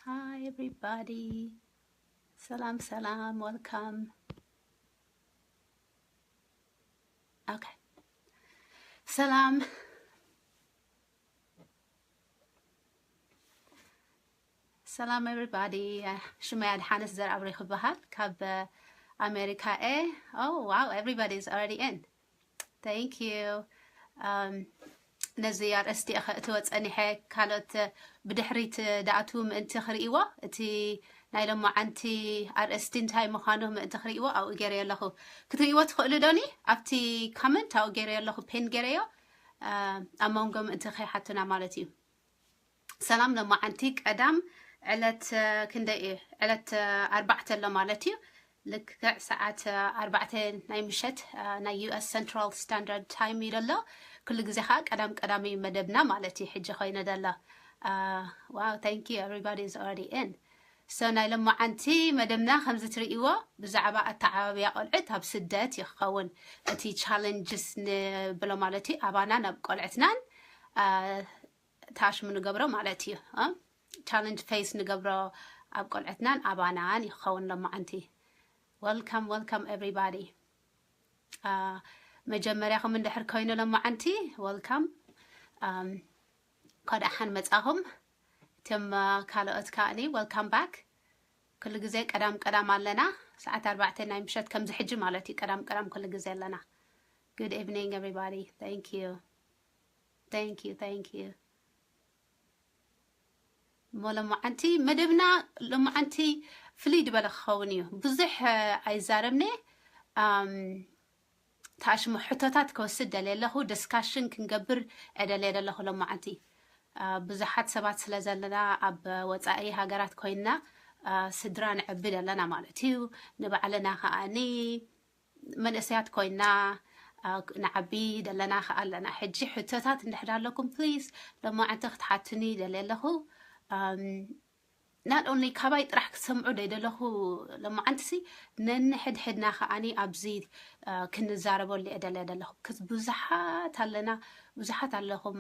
Hi everybody. ሰላም ሰላም፣ welcome. Okay. ሰላም ሰላም everybody. ሽመይ ኣድሓነስ ዘርኣብሪ ክበሃል ካብ ኣሜሪካ እየ። Oh wow, everybody is already in. Thank you. Um, ነዚ ኣርእስቲ እኸ እትወ ጸኒሐ ካልኦት ብድሕሪት ደኣትዉ ምእንቲ ክርእይዎ፣ እቲ ናይ ሎማዓንቲ ኣርእስቲ እንታይ ምዃኑ ምእንቲ ክርእይዎ ኣብኡ ገይረዮ ኣለኹ። ክትርእይዎ ትኽእሉ ዶኒ? ኣብቲ comment ኣብኡ ገይረዮ ኣለኹ፣ ፔን ገይረዮ። ኣብ መንጎ ምእንቲ ከይሓቱና ማለት እዩ። ሰላም፣ ሎማዓንቲ ቀዳም ዕለት ክንደይ እዩ? ዕለት ኣርባዕተ ኣሎ ማለት እዩ። ልክዕ ሰዓት ኣርባዕተ ናይ ምሸት ናይ ዩ ኤስ ሰንትራል ስታንዳርድ ታይም እዩ ዘሎ። ኩሉ ግዜ ከዓ ቀዳም ቀዳም እዩ መደብና ማለት እዩ። ሕጂ ኮይኑ ዘሎ። Wow, thank you, everybody is already in. So ናይ ሎማዓንቲ መደብና ከምዚ ትርእይዎ ብዛዕባ ኣተዓባብያ ቆልዑት ኣብ ስደት ይኸውን። እቲ ቻለንጅስ ንብሎ ማለት እዩ፣ ኣባናን ኣብ ቆልዕትናን ታሽሙ ንገብሮ ማለት እዩ። ቻለንጅ ፌስ ንገብሮ ኣብ ቆልዕትናን ኣባናን ይኸውን ሎማዓንቲ። Welcome, welcome everybody. መጀመርያኹም እንድሕር ኮይኑ ሎማዓንቲ፣ welcome. እንኳ ደሓን መጻኹም። እቶም ካልኦት ከኣኒ welcome back. ኩሉ ግዜ ቀዳም ቀዳም ኣለና፣ ሰዓት ኣርባዕተ ናይ ምሸት ከምዚ ሕጂ ማለት እዩ። ቀዳም ቀዳም ኩሉ ግዜ ኣለና። Good evening everybody. Thank you. Thank you, thank you. እሞ ሎማዓንቲ መደብና ሎማዓንቲ ፍልይ ዝበለ ክኸውን እዩ። ብዙሕ ኣይዛረብነ። ታሽሙ ሕቶታት ክወስድ ደልየ ኣለኹ። ዲስካሽን ክንገብር እደልየ ዘለኹ ሎማዓንቲ። ብዙሓት ሰባት ስለ ዘለና ኣብ ወፃኢ ሃገራት ኮይንና ስድራ ንዕቢ ዘለና ማለት እዩ። ንባዕልና ከኣኒ መንእሰያት ኮይና ንዓቢ ደለና ከኣ ኣለና። ሕጂ ሕቶታት እንድሕር ኣለኩም ፕሊዝ ሎማዓንቲ ክትሓቱኒ ደልየ ኣለኹ። ናት ኦንሊ ካባይ ጥራሕ ክትሰምዑ ደይደለኹ ሎማዓንትሲ ነንሕድሕድና ከኣኒ ኣብዚ ክንዛረበሉ እየ ደልየ ደለኹ። ብዙሓት ኣለና፣ ብዙሓት ኣለኹም።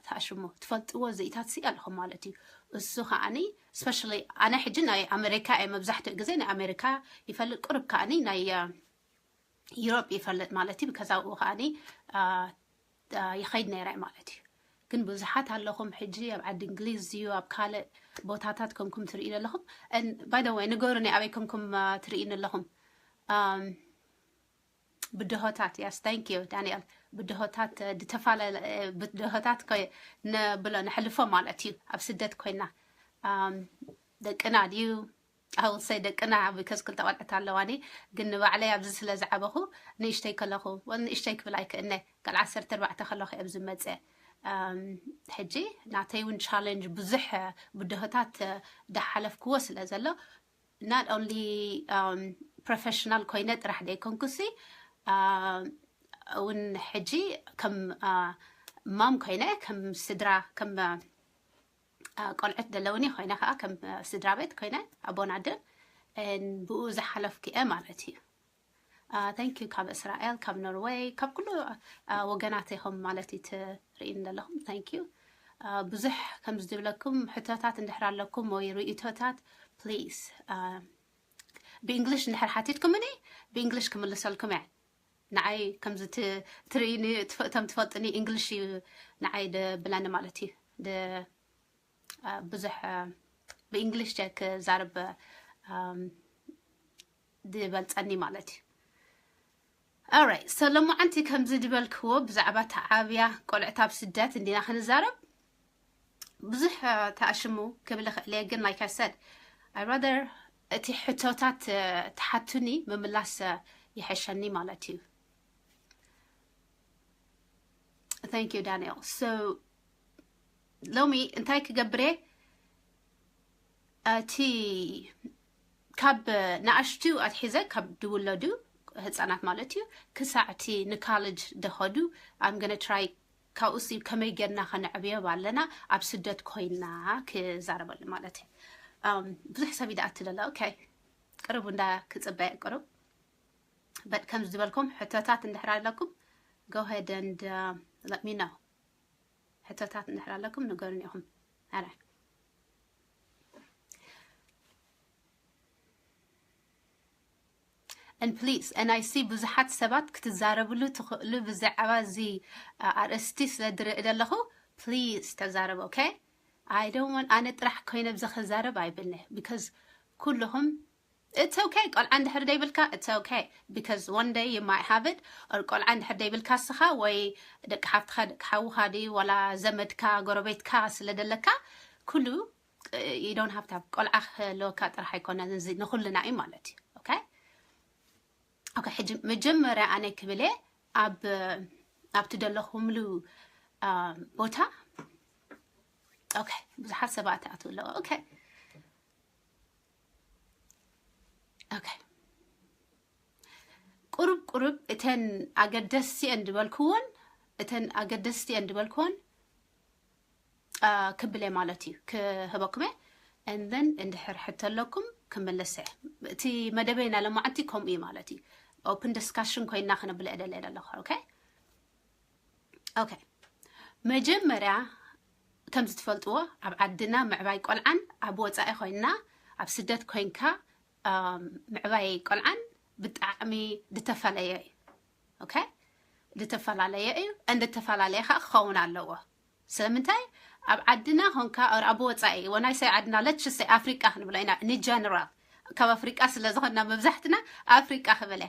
ታሽሙ ትፈልጥዎ ዝኢታት ሲ ኣለኹም ማለት እዩ። እሱ ከኣኒ ስፔሻሊ ኣነ ሕጂ ናይ ኣሜሪካ እየ መብዛሕትኡ ግዜ ናይ ኣሜሪካ ይፈልጥ፣ ቁሩብ ከኣኒ ናይ ዩሮፕ ይፈልጥ ማለት እዩ። ብከዛብኡ ከኣኒ ይኸይድ ነይረ ማለት እዩ። ግን ብዙሓት ኣለኹም ሕጂ ኣብ ዓዲ እንግሊዝ እዩ ኣብ ካልእ ቦታታት ከምኩም ትርእዩ ኣለኹም። ባይ ወይ ንገሩኒ ኣበይ ከምኩም ትርእዩኒ ኣለኹም። ብድሆታት፣ yes, thank you ዳንኤል። ብድሆታት ዝተፋለ ብድሆታት ነብሎ ንሕልፎ ማለት እዩ። ኣብ ስደት ኮይና ደቅና ድዩ ኣውሰይ ደቅና ብከስ ክልተ ቆልዕት ኣለዋኒ። ግን ንባዕለይ ኣብዚ ስለ ዝዓበኹ ንእሽተይ ከለኹ ወል ንእሽተይ ክብል ኣይክእነ። ቃል ዓሰርተ ኣርባዕተ ከለኹ እየ ኣብዚ መፀ። ሕጂ ናተይ እውን ቻለንጅ ብዙሕ ብድሆታት ዳሓለፍክዎ ስለ ዘሎ not only ፕሮፌሽናል ኮይነ ጥራሕ ደይኮንኩሲ እውን ሕጂ ከም ማም ኮይነ ከም ስድራ ከም ቆልዕት ደለውኒ ኮይነ ከዓ ከም ስድራ ቤት ኮይነ ኣቦን ኣደን ብኡ ዝሓለፍኩ እየ ማለት እዩ። Thank you ካብ እስራኤል ካብ ኖርወይ ካብ ኩሉ ወገናት ኢኹም ማለት እዩ ትርእይኒ ዘለኹም። Thank you። ብዙሕ ከም ዝብለኩም ሕቶታት እንድሕር ኣለኩም ወይ ርእይቶታት ፕሊዝ ብእንግሊሽ እንድሕር ሓቲትኩምኒ ብእንግሊሽ ክምልሰልኩም እየ። ንዓይ ከምዚ ትርእይኒ እቶም ትፈልጥኒ እንግሊሽ እዩ ንዓይ ድብለኒ ማለት እዩ። ብዙሕ ብእንግሊሽ ክዛርብ ዝበልፀኒ ማለት እዩ። Alright, so ሎማዓንቲ ከምዚ ድበልክዎ ብዛዕባ ተዓብያ ቆልዕት ኣብ ስደት እንዲና ክንዛረብ። ብዙሕ ተኣሽሙ ክብል እኽእል እየ፣ ግን like I said, I rather እቲ ሕቶታት ተሓቱኒ ምምላስ ይሐሸኒ ማለት እዩ። Thank you ዳንኤል። So ሎሚ እንታይ ክገብር እየ? እቲ ካብ ንኣሽቱ ኣትሒዘ ካብ ድውለዱ ህፃናት ማለት እዩ ክሳዕ እቲ ንካለጅ ደኸዱ I'm gonna try ካብኡሲ ከመይ ጌርና ከነዕብዮ ኣለና ኣብ ስደት ኮይና ክዛረበሉ ማለት እዩ። ብዙሕ ሰብ ይደኣቲ ደሎ። Okay ቅርብ እንዳ ክፅበ ቅርብ but ከም ዝበልኩም ሕቶታት እንድሕር ኣለኩም go ahead and let me know። ሕቶታት እንድሕር ኣለኩም ንገሩኒ ኢኹም። ኣረ And please, and I see ብዙሓት ሰባት ክትዛረብሉ ትኽእሉ ብዛዕባ እዚ ኣርእስቲ ስለ ድርኢ ዘለኹ፣ please ተዛረቡ። Okay, I don't want ኣነ ጥራሕ ኮይነ ብዚ ክዛረብ ኣይብልኒ፣ because ኩልኹም it's okay። ቆልዓ እንድሕር ደይብልካ it's okay, because one day you might have it። Or ቆልዓ እንድሕር ደይብልካ እስኻ ወይ ደቂ ሓፍትኻ ደቂ ሓውኻ ድዩ ዋላ ዘመድካ ጎረቤትካ ስለ ደለካ ኩሉ you don't have to have። ቆልዓ ክህልወካ ጥራሕ ኣይኮነን፣ እዚ ንኹልና እዩ ማለት እዩ። Okay, okay። ሕጂ መጀመርያ ኣነ ክብል እየ ኣብ ኣብቲ ደለኹምሉ ቦታ። Okay፣ ብዙሓት ሰባት ኣትው ኣለዎ። Okay፣ okay። ቁሩብ ቁሩብ እተን ኣገደስቲ እየን ዝበልክዎን እተን ኣገደስቲ እየን ዝበልክዎን ክብለ ማለት እዩ ክህበኩም እየ። And then እንድሕር ሕቶ ኣለኩም ክምልሰ። እቲ መደበና ለማዓንቲ ከምኡ እዩ ማለት እዩ። Open discussion ኮይና ክነብለ እደለ ኣለኹ። Okay፣ okay። መጀመርያ ከምዚ ትፈልጥዎ ኣብ ዓድና ምዕባይ ቆልዓን ኣብ ወፃኢ ኮይና ኣብ ስደት ኮይንካ ምዕባይ ቆልዓን ብጣዕሚ ዝተፈለየ እዩ። Okay፣ ዝተፈላለየ እዩ። እንድተፈላለየ ከዓ ክኸውን ኣለዎ። ስለምንታይ ኣብ ዓድና ኾንካ ኣብ ወፃኢ ወናይሳይ ዓድና ለችሰይ ኣፍሪቃ ክንብሎ ኢና ንጀነራል ካብ ኣፍሪቃ ስለ ዝኾንና መብዛሕትና ኣፍሪቃ ክበለ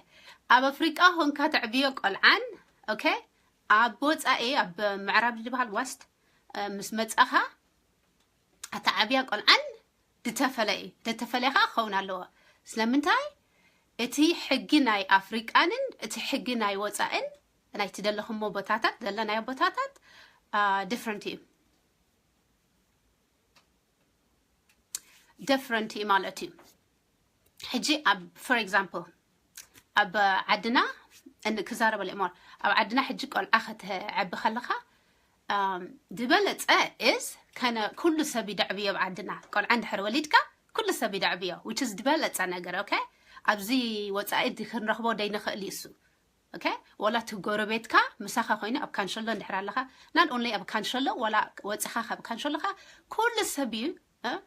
ኣብ ኣፍሪቃ ኾንካ ተዕብዮ ቆልዓን okay ኣብ ወፃኢ ኣብ ምዕራብ ዝበሃል ወስት ምስ መፃኻ ኣተዓብያ ቆልዓን ዝተፈለ እዩ። ዝተፈለየ ከዓ ክኸውን ኣለዎ። ስለምንታይ እቲ ሕጊ ናይ ኣፍሪቃንን እቲ ሕጊ ናይ ወፃእን ናይ ትደለኹሞ ቦታታት ዘለናዮ ቦታታት different እዩ። Different እዩ ማለት እዩ። ሕጂ ኣብ for example ኣብ ዓድና ክዛረበለ እሞ ኣብ ዓድና ሕጂ ቆልዓ ከተዕቢ ከለካ ዝበለፀ is ከነ ኩሉ ሰብ ይደዕብዮ ኣብ ዓድና ቆልዓ እንድሕር ወሊድካ ኩሉ ሰብ ይደዕብዮ which is ዝበለፀ ነገር okay። ኣብዚ ወፃኢ ክንረኽቦ ደይንኽእል እዩ እሱ okay። ወላ እቲ ጎረቤትካ ምሳኻ ኮይኑ ኣብ ካንሸሎ እንድሕር ኣለኻ not only ኣብ ካንሸሎ ወላ ወፅኻ ካብ ካንሸሎኻ ኩሉ ሰብ እዩ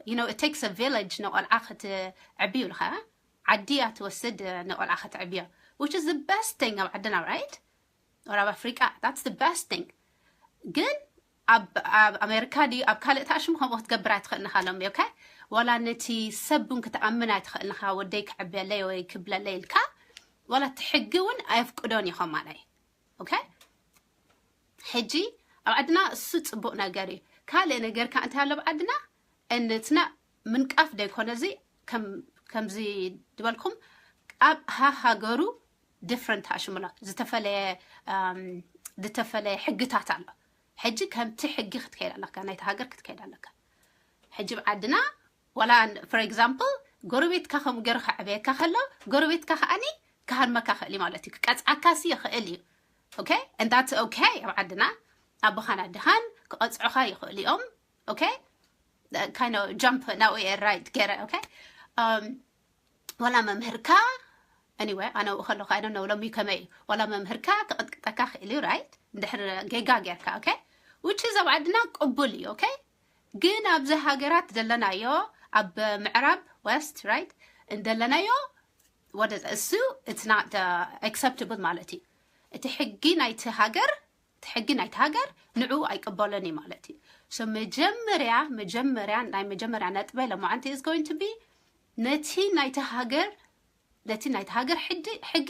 you know it takes a village ንቆልዓ ክትዕቢ ይብልካ። ዓዲ እያ ትወስድ ንቆልዓ ክትዕብዮ which is the best thing ኣብ ዓድና right or ኣብ ኣፍሪቃ that's the best thing። ግን ኣብ ኣሜሪካ ድዩ ኣብ ካልእ ታሽሙ ከምኡ ክትገብር ኣይትኽእልን ኢኻ ሎሚ okay። ዋላ ነቲ ሰብ እውን ክትኣምን ኣይትኽእልን ኢኻ ወደይ ክዕብየለይ ወይ ክብለለይ ኢልካ ዋላ እቲ ሕጊ እውን ኣየፍቅዶን እዩ ከማናይ okay። ሕጂ ኣብ ዓድና እሱ ፅቡቅ ነገር እዩ። ካልእ ነገር ከዓ እንታይ ኣሎ ኣብ ዓድና እንትና ምንቃፍ ደይኮነ እዚ ከምዚ ዝበልኩም ኣብ ሃሃገሩ different ኣሽምሎ ዝተፈለየ ዝተፈለየ ሕግታት ኣሎ። ሕጂ ከምቲ ሕጊ ክትከይድ ኣለካ ናይቲ ሃገር ክትከይድ ኣለካ። ሕጂ ኣብ ዓድና ዋላ for example ጎረቤትካ ከምኡ ገይሩ ከዕበየካ ከሎ ጎረቤትካ ከዓኒ ክሃርመካ ክእል እዩ ማለት እዩ። ክቀፅዓካ ሲ ይኽእል እዩ okay and that's okay። ኣብ ዓድና ኣቦኻን ኣደኻን ክቐፅዑኻ ይኽእሉ እዮም okay kind of jump now right ገይረ okay ዋላ መምህርካ anyway ኣነ ኣብኡ ከለኹ I don't know ሎሚ ከመይ እዩ ዋላ መምህርካ ክቕጥቅጠካ ክእል እዩ right እንድሕር ጌጋ ጌርካ okay which is ኣብ ዓድና ቅቡል እዩ okay ግን ኣብዚ ሃገራት ዘለናዮ ኣብ ምዕራብ west right እንደለናዮ ወደ እሱ it's not acceptable ማለት እዩ። እቲ ሕጊ ናይቲ ሃገር እቲ ሕጊ ናይቲ ሃገር ንዑ ኣይቅበሎን እዩ ማለት እዩ። So መጀመርያ መጀመርያ ናይ መጀመርያ ነጥበ ለማዓንቲ is going to be ነቲ ናይቲ ሃገር ነቲ ናይቲ ሃገር ሕጊ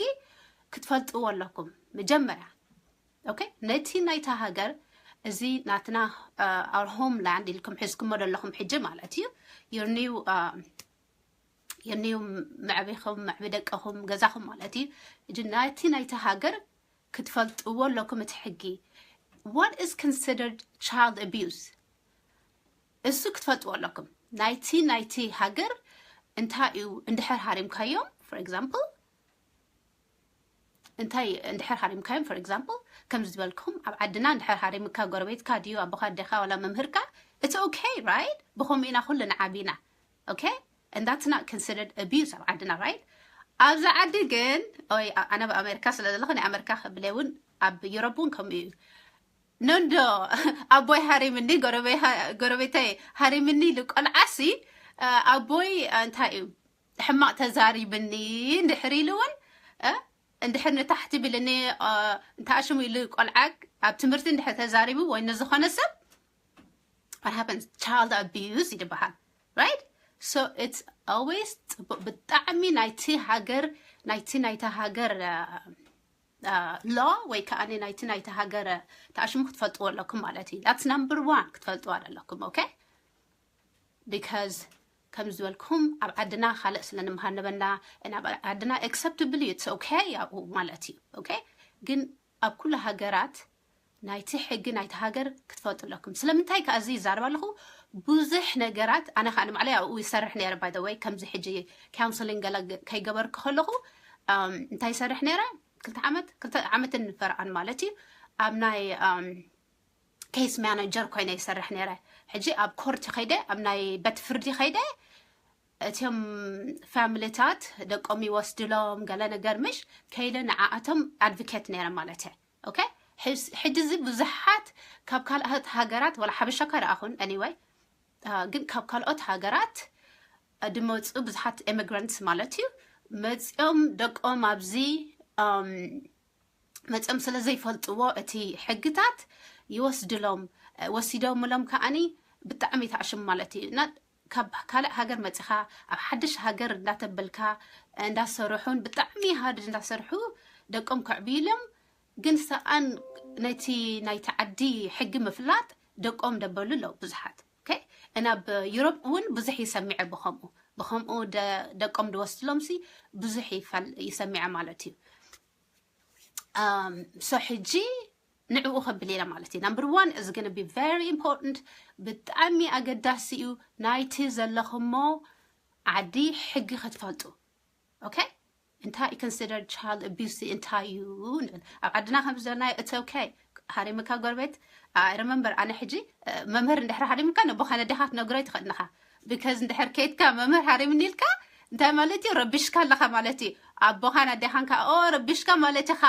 ክትፈልጥዎ ኣለኩም መጀመርያ okay። ነቲ ናይቲ ሃገር እዚ ናትና our homeland ኢልኩም ሒዝኩሞ ዘለኹም ሕጂ ማለት እዩ your new your new መዕቢኹም መዕቢ ደቀኹም ገዛኹም ማለት እዩ። ሕጂ ነቲ ናይቲ ሃገር ክትፈልጥዎ ኣለኩም እቲ ሕጊ what is considered child abuse እሱ ክትፈልጥዎ ኣለኩም። ናይቲ ናይቲ ሃገር እንታይ እዩ እንድሕር ሃሪምካዮም for example እንታይ እንድሕር ሃሪምካዮም for example ከምዚ ዝበልኩም ኣብ ዓድና እንድሕር ሃሪምካ ጎረቤትካ ድዩ ኣቦኻ ኣዴኻ ዋላ መምህርካ it's okay right ብኸምኡ ኢና ኩልና ዓቢና okay and that's not considered abuse ኣብ ዓድና right ኣብዚ ዓዲ ግን ኣነ ኣብ ኣሜሪካ ስለ ዘለኹ ናይ ኣሜሪካ ክብለ እውን ኣብ ዩሮፕ እውን ከምኡ እዩ ኖንዶ ኣቦይ ሃሪምኒ ጎረቤተይ ሃሪምኒ ኢሉ ቆልዓሲ ኣቦይ እንታይ እዩ ሕማቕ ተዛሪብኒ እንድሕር ኢሉ እውን እ? እንድሕር ንታሕቲ ቢልኒ፣ እ፣ እንተኣሽሙ ኢሉ ቆልዓ ኣብ ትምህርቲ እንድሕር ተዛሪቡ ወይ ንዝኾነ ሰብ፣ what happens? Child abuse ይበሃል። Right? So it's always ጽቡቕ፣ ብጣዕሚ ናይቲ ሃገር፣ ናይቲ ናይታ ሃገር፣ እ፣ እ፣ law ወይ ከኣ ናይቲ ናይታ ሃገር፣ እ፣ ተኣሽሙ ክትፈልጥዎ ኣለኩም ማለት እዩ። That's number one፣ ክትፈልጥዎ ኣለኩም። Okay? Because ከም ዝበልኩም ኣብ ዓድና ካልእ ስለ ንምሃነበና፣ ናብ ዓድና acceptable እዩ፣ it's okay ያው ማለት እዩ። Okay? ግን ኣብ ኩሉ ሃገራት ናይቲ ሕጊ ናይቲ ሃገር ክትፈልጡ ኣለኩም። ስለምንታይ ከኣ እዚ ይዛረብ ኣለኹ? ብዙሕ ነገራት፣ ኣነ ከኣ ንባዕለይ ኣብኡ ይሰርሕ ነይረ፣ by the way፣ ከምዚ ሕጂ counselling ገለ ግ-፣ ከይገበርኩ ከለኹ፣ እም፣ እንታይ ይሰርሕ ነይረ? ክልተ ዓመት፣ ክልተ ዓመትን ፈረቓን ማለት እዩ። ኣብ ናይ፣ እም፣ case manager ኮይነ ይሰርሕ ነይረ። ሕጂ ኣብ ኮርት ከይደ፣ ኣብ ናይ ቤት ፍርዲ ከይደ፣ እቶም ፋሚሊታት ደቆም ይወስድሎም ገለ ነገር፣ ምሽ ከይደ ንዓኣቶም ኣድቮኬት ነይረ ማለት እየ። Okay? ሕስ-፣ ሕጂ እዚ ብዙሓት ካብ ካልኦት ሃገራት፣ ወላ ሓበሻ እኳ ደኣ ኹን፣ anyway፣ አ፣ ግን ካብ ካልኦት ሃገራት፣ አ፣ ድመጹ ብዙሓት ኢሚግራንትስ ማለት እዩ፣ መጺኦም ደቆም ኣብዚ፣ እም፣ መጺኦም ስለ ዘይፈልጥዎ እቲ ሕግታት ይወስድሎም፣ እ፣ ወሲዶምሎም ከኣኒ ብጣዕሚ ተኣሽሙ ማለት እዩ። እና ካብ ካልእ ሃገር መጺኻ ኣብ ሓድሽ ሃገር እንዳተበልካ እንዳሰርሑን ብጣዕሚ ሃርድ እንዳሰርሑ ደቆም ከዕብዩሎም፣ ግን ሰኣን ነቲ ናይቲ ዓዲ ሕጊ ምፍላጥ ደቆም ደበሉ ኣለዉ ብዙሓት። Okay? እና ኣብ ዩሮፕ እውን ብዙሕ ይሰሚዐ ብኸምኡ፣ ብኸምኡ ደ-፣ ደቆም ድወስድሎም ሲ ብዙሕ ይፈል-፣ ይሰሚዐ ማለት እዩ። Um, so ሕጂ ንዕኡ ከብል ኢለ ማለት እዩ። Number one is gonna be very important። ብጣዕሚ ኣገዳሲ እዩ ናይቲ ዘለኹሞ ዓዲ ሕጊ ክትፈልጡ። Okay? እንታይ እዩ considered child abuse? እንታይ እዩ ንብል? ኣብ ዓድና ከም ዘለናዮ it's okay። ሃሪምካ ጎረቤት፣ I remember ኣነ ሕጂ፣ እ፣ መምህር እንድሕር ሃሪምካ ነቦኻ ነዴኻ ክትነግሮ ኣይትኽእልን ኢኻ። Because እንድሕር ከይድካ መምህር ሃሪምኒ ኢልካ እንታይ ማለት እዩ? ረቢሽካ ኣለኻ ማለት እዩ። ኣቦኻን ኣዴኻን ከኣ፣ "ኦ፣ ረቢሽካ ማለት ኢኻ"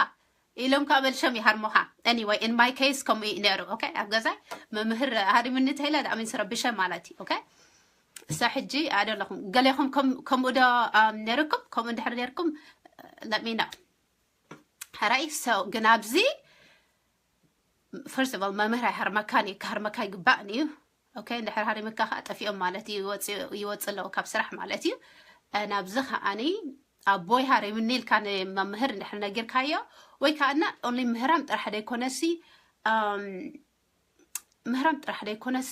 ኢሎም ከኣ መልሶም ይሃርሙኻ። Anyway, in my case ከምኡ እዩ ነይሩ። Okay? ኣብ ገዛይ መምህር ሃሪምኒ ተይለ፣ that means ረቢሸ ማለት እዩ። Okay? እሳ ሕጂ ኣደ ኣለኹም። ገሌኹም ከም-፣ ከምኡ ዶ፣ ኣም፣ ነይርኩም? ከምኡ እንድሕር ነይርኩም፣ let me know። ሕራይ፣ so፣ ግን ኣብዚ፣ first of all፣ መምህር ኣይሃርመካን እዩ፣ ክሃርመካ ይግባእን እዩ። Okay? እንድሕር ሃሪምካ ከኣ ጠፊኦም ማለት እዩ፣ ይወጽ-፣ ይወጽእ ኣለዉ ካብ ስራሕ ማለት እዩ። እ፣ ናብዚ ከኣኒ ኣቦይ ሃሪምኒ ኢልካ ንመምህር እንድሕር ነጊርካዮ፣ ወይ ከኣ not only ምህራም ጥራሕ ደይኮነሲ፣ ኣም፣ ምህራም ጥራሕ ደይኮነሲ፣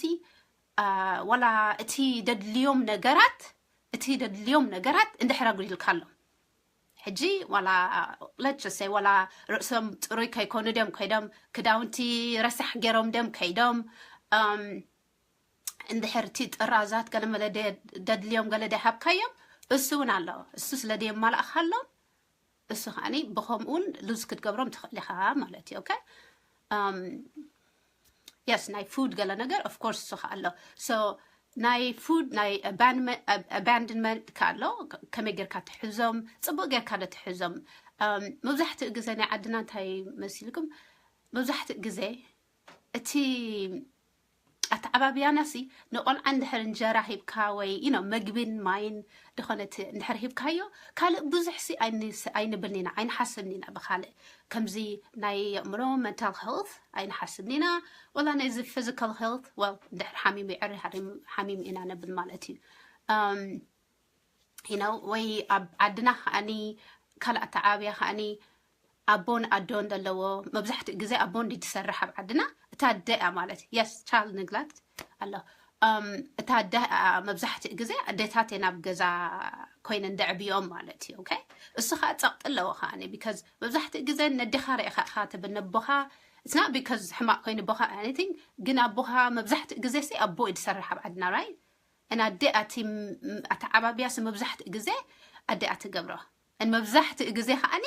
አ፣ ዋላ እቲ ደድልዮም ነገራት፣ እቲ ደድልዮም ነገራት እንድሕር ኣጉዲልካሎም። ሕጂ ዋላ፣ let's just say፣ ዋላ ርእሶም ጽሩይ ከይኮኑ ድዮም ከይዶም፣ ክዳውንቲ ረሳሕ ገይሮም ድዮም ከይዶም፣ ኣም፣ እንድሕር እቲ ጥራዛት ገለ መለ ደ-፣ ደድልዮም ገለ ደይሃብካዮም፣ እሱ እውን ኣሎ። እሱ ስለ ደየማላእኻሎም፣ እሱ ከኣኒ ብኸምኡ እውን ሉዝ ክትገብሮም ትኽእል ኢኻ ማለት እዩ። Okay? Um, yes፣ ናይ ፉድ ገለ ነገር፣ of course፣ እሱ ከኣ ኣሎ። So፣ ናይ ፉድ፣ ናይ ኣባንመ-፣ ኣብ-፣ ኣባንድንመንት ከኣ ኣሎ። ከ-፣ ከመይ ጌርካ ትሕዞም? ጽቡቕ ጌርካ ዶ ትሕዞም? Um፣ መብዛሕትኡ ግዜ ናይ ዓድና እንታይ መሲልኩም? መብዛሕትኡ ግዜ እቲ ኣተዓባብያናሲ ንቆልዓ እንድሕር እንጀራ ሂብካ ወይ፣ you know፣ መግብን ማይን ድኾነት እንድሕር ሂብካዮ፣ ካልእ ብዙሕ ሲ ኣይንስ-፣ ኣይንብልን ኢና፣ ኣይንሓስብን ኢና ብኻልእ። ከምዚ ናይ ኣእምሮ፣ mental health፣ ኣይንሓስብን ኢና። ወላ ናይዚ physical health፣ well፣ እንድሕር ሓሚሙ ይዕሪ፣ ሓሪም-፣ ሓሚሙ ኢና ነብል ማለት እዩ። Um፣ you know፣ ወይ ኣብ ዓድና ከኣኒ ካልእ ኣተዓባብያ ከኣኒ ኣቦን ኣዶን ዘለዎ፣ መብዛሕትኡ ግዜ ኣቦ እንዲ ትሰርሕ ኣብ ዓድና፣ እታ ኣደ እያ ማለት። Yes፣ child neglect ኣሎ። Um፣ እታ ኣደ፣ ኣ፣ መብዛሕትኡ ግዜ ኣዴታት እየን ኣብ ገዛ ኮይነን ደዕብዮም ማለት እዩ። Okay? እሱ ከኣ ጸቕጢ ኣለዎ ከኣኒ፣ because መብዛሕትኡ ግዜ ነዴኻ ርኢኻ ኢኻ ትብል ነቦኻ፣ it's not because ሕማቕ ኮይኑ ቦኻ anything፣ ግን ኣቦኻ መብዛሕትኡ ግዜ ሲ ኣቦ እዩ ዝሰርሕ ኣብ ዓድና፣ right? እና ኣደ ኣቲ ም-፣ ኣተዓባብያ ሲ መብዛሕትኡ ግዜ ኣደ እያ ትገብሮ። እን መብዛሕትኡ ግዜ ከኣኒ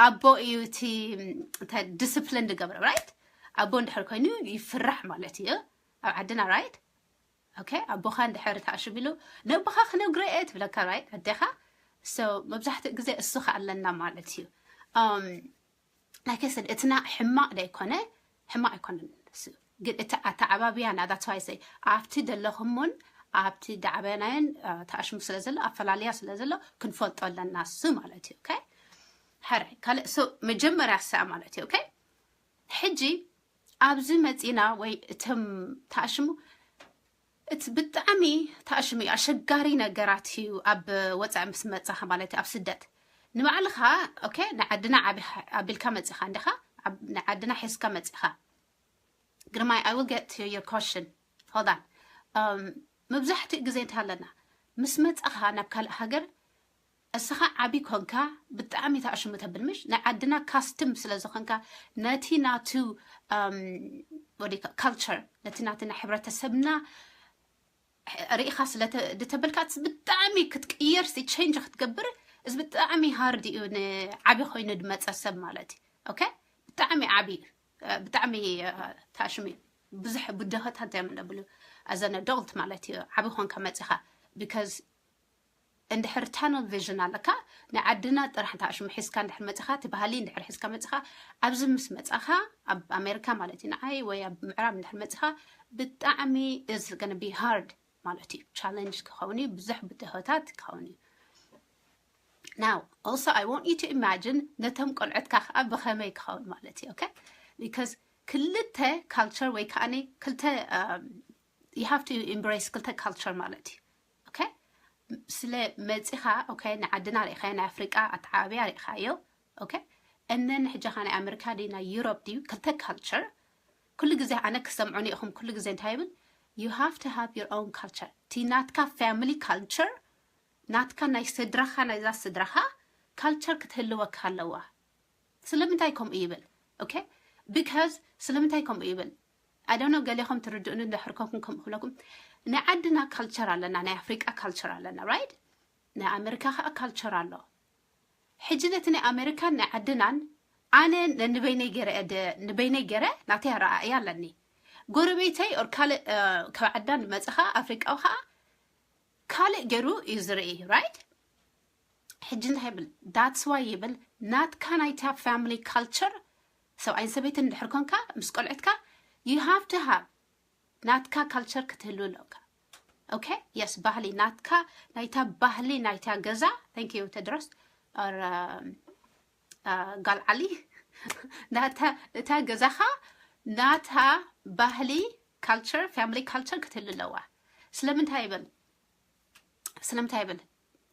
ኣቦ እዩ እቲ፣ ም፣ እንታይ፣ ዲስፕሊን ዝገብሮ፣ right? ኣቦ እንድሕር ኮይኑ ይፍራሕ ማለት እዩ ኣብ ዓድና፣ right? Okay? ኣቦኻ እንድሕር ተኣሽም ኢሉ፣ "ነቦኻ ክነግሮ እየ" ትብለካ፣ right? ኣዴኻ። So፣ መብዛሕትኡ ግዜ እሱ ከኣ ኣለና ማለት እዩ። Um፣ like I said፣ እትና ሕማቕ ደይኮነ፣ ሕማቕ ኣይኮነን እሱ። ግን እቲ ኣተዓባብያና፣ that's why I say፣ ኣብቲ ዘለኹሞን ኣብቲ ዳዕበናየን፣ እ፣ ተኣሽሙ ስለ ዘሎ፣ ኣፈላልያ ስለ ዘሎ፣ ክንፈልጦ ኣለና እሱ ማለት እዩ። Okay? ካልእ so መጀመርያ ሰ ማለት እዩ። ኦኬ፣ ሕጂ ኣብዚ መፂና ወይ እቶም ተኣሽሙ እቲ ብጣዕሚ ተኣሽሙ እዩ፣ ኣሸጋሪ ነገራት እዩ። ኣብ ወፃኢ ምስ መፃኻ ማለት እዩ፣ ኣብ ስደት ንባዕልኻ ኦኬ ንዓድና ዓቢ- ኣቢልካ መፂኻ እንዲኻ፣ ንዓድና ሒዝካ መፂኻ። ግርማይ I will get to your question. Hold on. መብዛሕትኡ ግዜ እንታይ ኣለና ምስ መፃኻ ናብ ካልእ ሃገር እስኻ ዓቢ ኮንካ ብጣዕሚ ተኣሽሙ ተብል ምሽ ናይ ዓድና ካስትም ስለ ዝኾንካ ነቲ ናቱ ካልቸር ነቲ ናቲ ናይ ሕብረተሰብና ርኢኻ ስለ ድተበልካ ብጣዕሚ ክትቅየር ሲ ቸንጅ ክትገብር እዚ ብጣዕሚ ሃርድ እዩ ንዓቢ ኮይኑ ድመፀ ሰብ ማለት እዩ። ኦኬ ብጣዕሚ ዓቢ ብጣዕሚ ተኣሽሙ እዩ። ብዙሕ ብድሆታት እዮም ነብሉ ኣዘን ኣዶልት ማለት እዩ። ዓቢ ኮንካ መፂኻ because እንድሕር ታነል ቪዥን ኣለካ ናይ ዓድና ጥራሕ እንተ ኣሽሙ ሒዝካ እንድሕር መፅኻ እቲ ባህሊ እንድሕር ሒዝካ መፅኻ ኣብዚ ምስ መፃኻ ኣብ ኣሜሪካ ማለት እዩ ንዓይ ወይ ኣብ ምዕራብ እንድሕር መፅኻ ብጣዕሚ is gonna be hard ማለት እዩ። ቻለንጅ ክኸውን እዩ፣ ብዙሕ ብድሆታት ክኸውን እዩ። Now also I want you to imagine ነቶም ቆልዑትካ ከዓ ብኸመይ ክኸውን ማለት እዩ። ኦኬ because ክልተ ካልቸር ወይ ከዓ ክልተ you have to embrace ክልተ ካልቸር ማለት እዩ። ኦኬ ስለ መፂኻ ኦኬ ንዓድና ርኢኻዮ ናይ ኣፍሪቃ ኣተዓባብያ ርኢኻዮ። ኦኬ እነን ሕጃኻ ናይ ኣሜሪካ ድዩ ናይ ዩሮፕ ድዩ ክልተ ካልቸር ኩሉ ግዜ ኣነ ክሰምዑኒ ኢኹም ኩሉ ግዜ እንታይ ይብል you have to have your own culture እቲ ናትካ family culture ናትካ ናይ ስድራኻ ናይዛ ስድራኻ ካልቸር ክትህልወካ ኣለዋ። ስለምንታይ ከምኡ ይብል? ኦኬ because ስለምንታይ ከምኡ ይብል? I don't know ገሌኹም ትርድኡኒ እንድሕር ኮንኩም ከምኡ ክብለኩም ናይ ዓድና ካልቸር ኣለና ናይ ኣፍሪቃ ካልቸር ኣለና right ናይ ኣሜሪካ ከዓ ካልቸር ኣሎ። ሕጂ ነቲ ናይ ኣሜሪካን ናይ ዓድናን ኣነ ንበይነይ ገረ ንበይነይ ገረ ናተይ ኣረኣእያ ኣለኒ። ጎረቤተይ ኦር ካልእ ካብ ዓዳን ዝመፅእ ከዓ ኣፍሪቃዊ ከዓ ካልእ ገይሩ እዩ ዝርኢ right። ሕጂ እንታይ ይብል that's why ይብል ናትካ ናይታ family culture ሰብኣይን ሰበይትን እንድሕር ኮንካ ምስ ቆልዕትካ you have to have ናትካ ካልቸር ክትህሉ ኣለካ። ኦኬ የስ ባህሊ ናትካ ናይታ ባህሊ ናይታ ገዛ thank you ተድሮስ or ጋል ዓሊ ናታ እታ ገዛኻ ናታ ባህሊ ካልቸር family culture ክትህሉ ኣለዋ። ስለምንታይ ይብል ስለምንታይ ይብል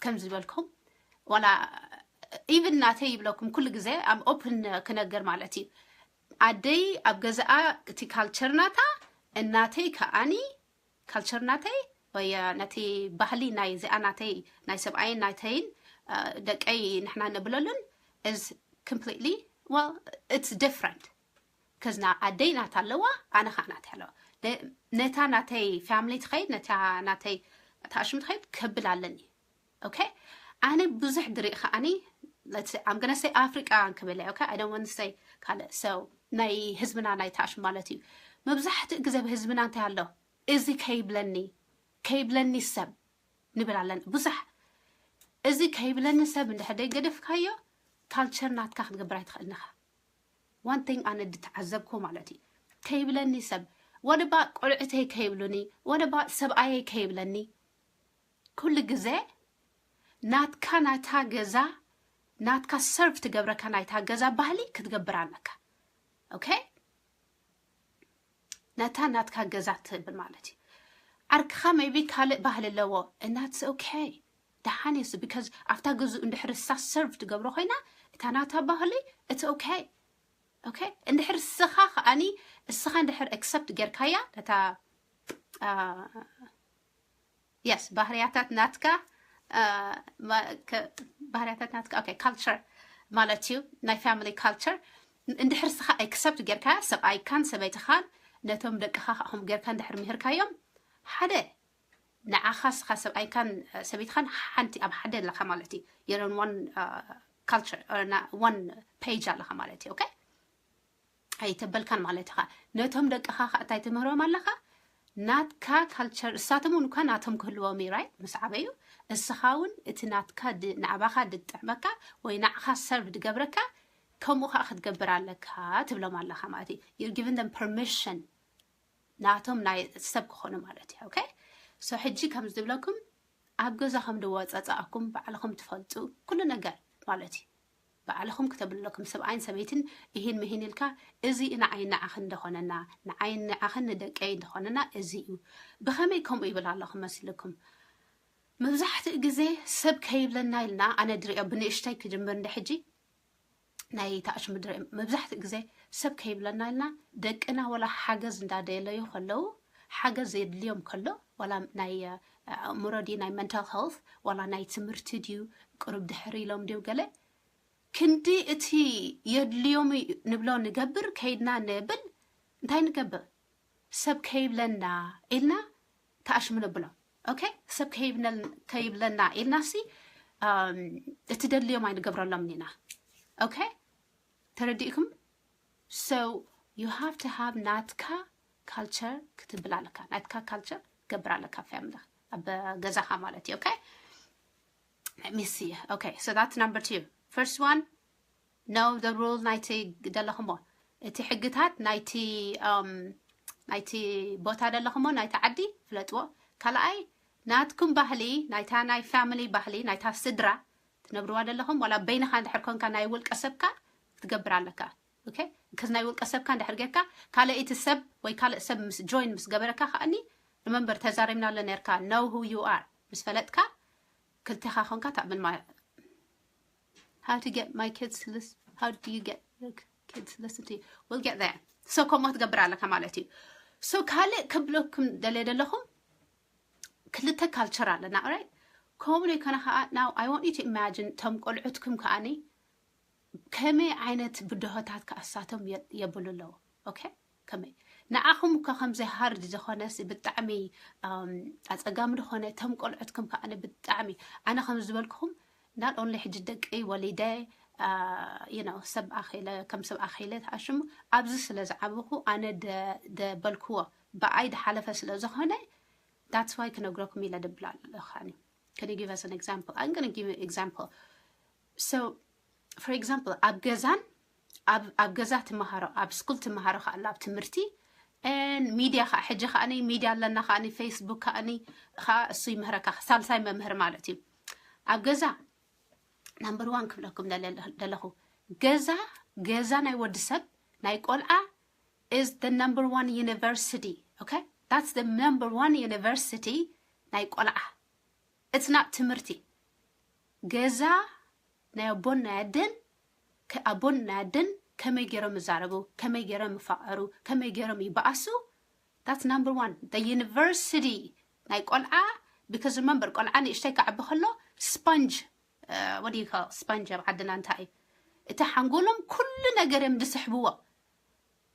ከም ዝበልኩም ዋላ even ናተይ ይብለኩም ኩሉ ግዜ I'm open ክነገር ማለት እዩ። ኣደይ ኣብ ገዛኣ እቲ ካልቸር ናታ እናተይ ከዓኒ ካልቸር ናተይ ወይ ነቲ ባህሊ ናይ እዚኣ ናተይ ናይ ሰብኣይን ናተይን ደቀይ ንሕና ነብለሉን is completely well it's different ከዝና ኣደይ ናታ ኣለዋ ኣነ ከዓ ናተይ ኣለዋ ነታ ናተይ family ትኸይድ ነታ ናተይ ተኣሽሙ ትኸይድ ከብል ኣለኒ። ኦኬ ኣነ ብዙሕ ድሪእ ከዓኒ I'm gonna say ኣፍሪቃ ክብል okay I don't want to say ካልእ ሰው ናይ ህዝብና ናይ ተኣሽሙ ማለት እዩ። መብዛሕትኡ ግዜ ብህዝብና እንታይ ኣሎ እዚ ከይብለኒ ከይብለኒ ሰብ ንብል ኣለና ብዙሕ እዚ ከይብለኒ ሰብ እንድሕር ደይገደፍካዮ ካልቸር ናትካ ክትገብር ኣይትኽእልንኻ። One thing ኣነ ድተዓዘብኩ ማለት እዩ ከይብለኒ ሰብ ወደባ ቆልዕተይ ከይብሉኒ ወደባ ሰብኣየይ ከይብለኒ ኩሉ ግዜ ናትካ ናታ ገዛ ናትካ ሰርቭ ትገብረካ ናይታ ገዛ ባህሊ ክትገብር ኣለካ። ኦኬ ነታ ናትካ ገዛ ትብል ማለት እዩ። ዓርክኻ maybe ካልእ ባህሊ ኣለዎ and that's okay ደሓን እየሱ because ኣብታ ገዝኡ እንድሕር እሳ ሰርቭ ትገብሮ ኮይና እታ ናታ ባህሊ it's okay okay እንድሕር እስኻ ከዓኒ እስኻ እንድሕር accept ጌርካያ ነታ yes ባህርያታት ናትካ ባህርያታት ናትካ okay ካልቸር ማለት እዩ ናይ family culture እንድሕር እስኻ accept ጌርካያ ሰብኣይካን ሰበይትኻን ነቶም ደቅኻ ከኣኹም ጌርካ እንድሕር ምሂርካዮም ሓደ ንዓኻ እስኻ ሰብኣይካን ሰበይትኻን ሓንቲ ኣብ ሓደ ኣለኻ ማለት እዩ you're on one culture one page ኣለኻ ማለት እዩ okay ኣይተበልካን ማለት ኢኻ። ነቶም ደቅኻ ከዓ እንታይ ትምህሮም ኣለኻ? ናትካ ካልቸር እሳቶም እውን እኳ ናቶም ክህልዎም እዩ right ምስ ዓበዩ እስኻ እውን እቲ ናትካ ንዓባኻ ድጥዕመካ ወይ ንዓኻ ሰርቭ ድገብረካ ከምኡ ከዓ ክትገብር ኣለካ ትብሎም ኣለኻ ማለት እዩ። You're giving them permission ናቶም ናይ ሰብ ክኾኑ ማለት እዩ። Okay so ሕጂ ከም ዝብለኩም ኣብ ገዛኹም ድወፀፀኣኩም ባዕልኹም ትፈልጡ ኩሉ ነገር ማለት እዩ። ባዕልኹም ክተብሉ ኣለኩም። ሰብኣይን ሰበይትን ይህን ምሂን ኢልካ፣ እዚ ንዓይ ንዓኽን እንደኾነና፣ ንዓይ ንዓኽን ንደቀይ እንደኾነና እዚ እዩ። ብኸመይ ከምኡ ይብል ኣለኹ መሲልኩም? መብዛሕትኡ ግዜ ሰብ ከይብለና ኢልና፣ ኣነ ድሪኦ ብንእሽተይ ክጅምር እንደ ሕጂ ናይ ተኣሽሙ ድሪኦ፣ መብዛሕትኡ ግዜ ሰብ ከይብለና ኢልና ደቅና ወላ ሓገዝ እንዳደለዩ ከለዉ፣ ሓገዝ የድልዮም ከሎ፣ ዋላ ናይ ኣእምሮ ድዩ ናይ mental health፣ ዋላ ናይ ትምህርቲ ድዩ፣ ቅሩብ ድሕር ኢሎም ድዩ ገለ፣ ክንዲ እቲ የድልዮም እዩ ንብሎ ንገብር፣ ከይድና ንብል፣ እንታይ ንገብር? ሰብ ከይብለና ኢልና ተኣሽሙ ነብሎ። ኦኬ፣ ሰብ ከይብለና ኢልና ሲ እቲ ደልዮም ኣይንገብረሎም ኢና። ኦኬ፣ ተረዲእኩም? So you have to have ናትካ ካልቸር ክትብል ኣለካ። ናትካ ካልቸር ገብር ኣለካ፣ ፋሚሊ ኣብ ገዛኻ ማለት እዩ። ኦኬ፣ let me see. Okay, so that's number two. First one, know the rule ናይቲ ደለኹሞ፣ እቲ ሕግታት ናይቲ ናይቲ ቦታ ደለኹሞ፣ ናይቲ ዓዲ ፍለጥዎ። ካልኣይ፣ ናትኩም ባህሊ፣ ናይታ ናይ ፋሚሊ ባህሊ፣ ናይታ ስድራ ትነብርዋ ደለኹም፣ ዋላ በይንኻ እንድሕር ኮንካ ናይ ውልቀ ሰብካ ክትገብር ኣለካ። ኦኬ፣ ከዚ ናይ ውልቀ ሰብካ እንድሕር ጌርካ፣ ካልኣይቲ ሰብ ወይ ካልእ ሰብ ምስ ጆይን ምስ ገበረካ ከኣኒ፣ ሪመምበር ተዛሪብናለ ነርካ፣ know who you are ምስ ፈለጥካ፣ ክልተኻ ኮንካ ታብል ማለት how to get my kids to listen, how do you get your kids to listen to you? We'll get there. So ከምኡ ክትገብር ኣለካ ማለት እዩ። So ካልእ ክብለኩም ደልየ ደለኹም፣ ክልተ ካልቸር ኣለና፣ ኦራይት? ከምኡ ዘይኮነ ከዓ፣ now I want you to imagine፣ ቶም ቆልዑትኩም ከዓኒ ከመይ ዓይነት ብድሆታት ከኣሳቶም የብሉ ኣለዉ። ኦኬ፣ ከመይ ንዓኹም እኮ ከምዚ ሃርድ ዝኾነ ብጣዕሚ ኣፀጋሚ ዝኾነ፣ ቶም ቆልዑትኩም ከዓኒ ብጣዕሚ፣ ኣነ ከም ዝበልኩኹም፣ not only ሕጂ ደቂ ወሊደ you know ሰብ ኣኺለ፣ ከም ሰብ ኣኺለ ተኣሽሙ፣ ኣብዚ ስለ ዝዓበኹ፣ ኣነ ደበልክዎ ብኣይ ድሓለፈ ስለ ዝኾነ፣ that's why ክነግረኩም ኢለ ድብል ኣለኻኒ። Can you give us an example? I'm gonna give you an example. So for example፣ ኣብ ገዛን ኣብ ገዛ ትመሃሮ፣ ኣብ ስኩል ትመሃሮ ከኣላ ኣብ ትምህርቲ፣ ሚድያ ከዓ ሕጂ ከዓኒ ሚድያ ኣለና፣ ከዓኒ ፌስቡክ ከዓኒ ከዓ እሱ ይምህረካ፣ ሳልሳይ መምህር ማለት እዩ። ኣብ ገዛ ናምበር ዋን ክብለኩም ደለኹ፣ ገዛ፣ ገዛ ናይ ወዲ ሰብ፣ ናይ ቆልዓ is the number one university. Okay, that's the number one university ናይ ቆልዓ። It's not ትምህርቲ። ገዛ ናይ ኣቦን ናይ ኣደን፣ ኣቦን ናይ ኣደን ከመይ ገይሮም ይዛረቡ፣ ከመይ ገይሮም ይፋቐሩ፣ ከመይ ገይሮም ይበኣሱ፣ that's number one። The university ናይ ቆልዓ፣ because remember፣ ቆልዓ ንእሽተይ ክዓቢ ከሎ ስፖንጅ፣ what do you call ስፖንጅ ኣብ ዓድና እንታይ እዩ? እቲ ሓንጎሎም ኩሉ ነገር እዮም ዝስሕብዎ።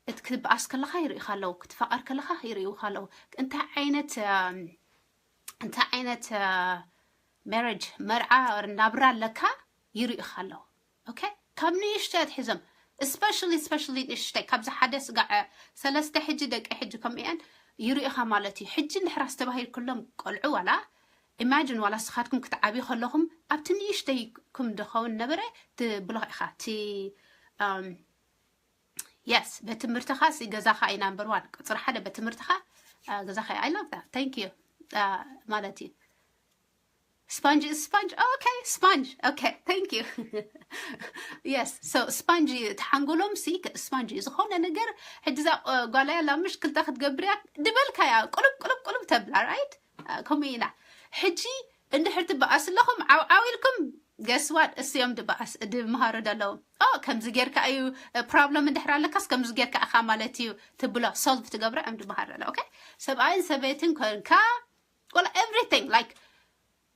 እቲ ክትበኣስ ከለኻ ይርእኻ ኣለዉ፣ ክትፋቐር ከለኻ ይርእኻ ኣለዉ። እንታይ ዓይነት እንታይ ዓይነት ሜሬጅ፣ መርዓ ናብራ ኣለካ ይርእኻ ኣለዉ። ኦኬ፣ ካብ ንእሽተይ ኣትሒዞም፣ especially especially ንእሽተይ፣ ካብዚ ሓደ ስጋዕ ሰለስተ ሕጂ ደቂ ሕጂ ከምኡ እየን ይርእኻ ማለት እዩ። ሕጂ እንድሕር ኣስተባሂልኩሎም ቆልዑ፣ ዋላ ኢማጂን፣ ዋላ ስኻትኩም ክትዓብዩ ከለኹም ኣብቲ ንእሽተይኩም ዝኸውን ነበረ ትብሎ ኢኻ። እቲ የስ፣ በትምህርትኻ ሲ ገዛኻ እዩ ናምበር ዋን፣ ቁፅሪ ሓደ በትምህርትኻ ገዛኻ እዩ። I love that, thank you ማለት እዩ። ስፓንጅ ስፓንጅ፣ ኦኬ፣ ስፓንጅ፣ ኦኬ፣ thank you። የስ፣ so ስፓንጅ እዩ፣ ተሓንጎሎም ሲ ስፓንጅ እዩ። ዝኾነ ነገር ሕጂ እዛ ጓላ ያላ ምሽ ክልተ ክትገብርያ ድበልካያ ቁልብ ቁልብ ቁልብ ተብላ፣ ራይት? ከምኡ ኢና። ሕጂ እንድሕር ትበኣስ ኣለኹም ዓውዓው ኢልኩም፣ ገስዋድ እሱ እዮም ድበኣስ ድምሃሩ ደለዉ። ኦ፣ ከምዚ ጌርካ እዩ ፕሮብለም እንድሕር ኣለካስ ከምዚ ጌርካ ኢኻ ማለት እዩ ትብሎ፣ ሶልቭ ትገብሮ እዮም ድምሃር ደለዉ። ኦኬ፣ ሰብኣይን ሰበይትን ኮንካ፣ ወላ ኤቭሪቲንግ፣ ላይክ፣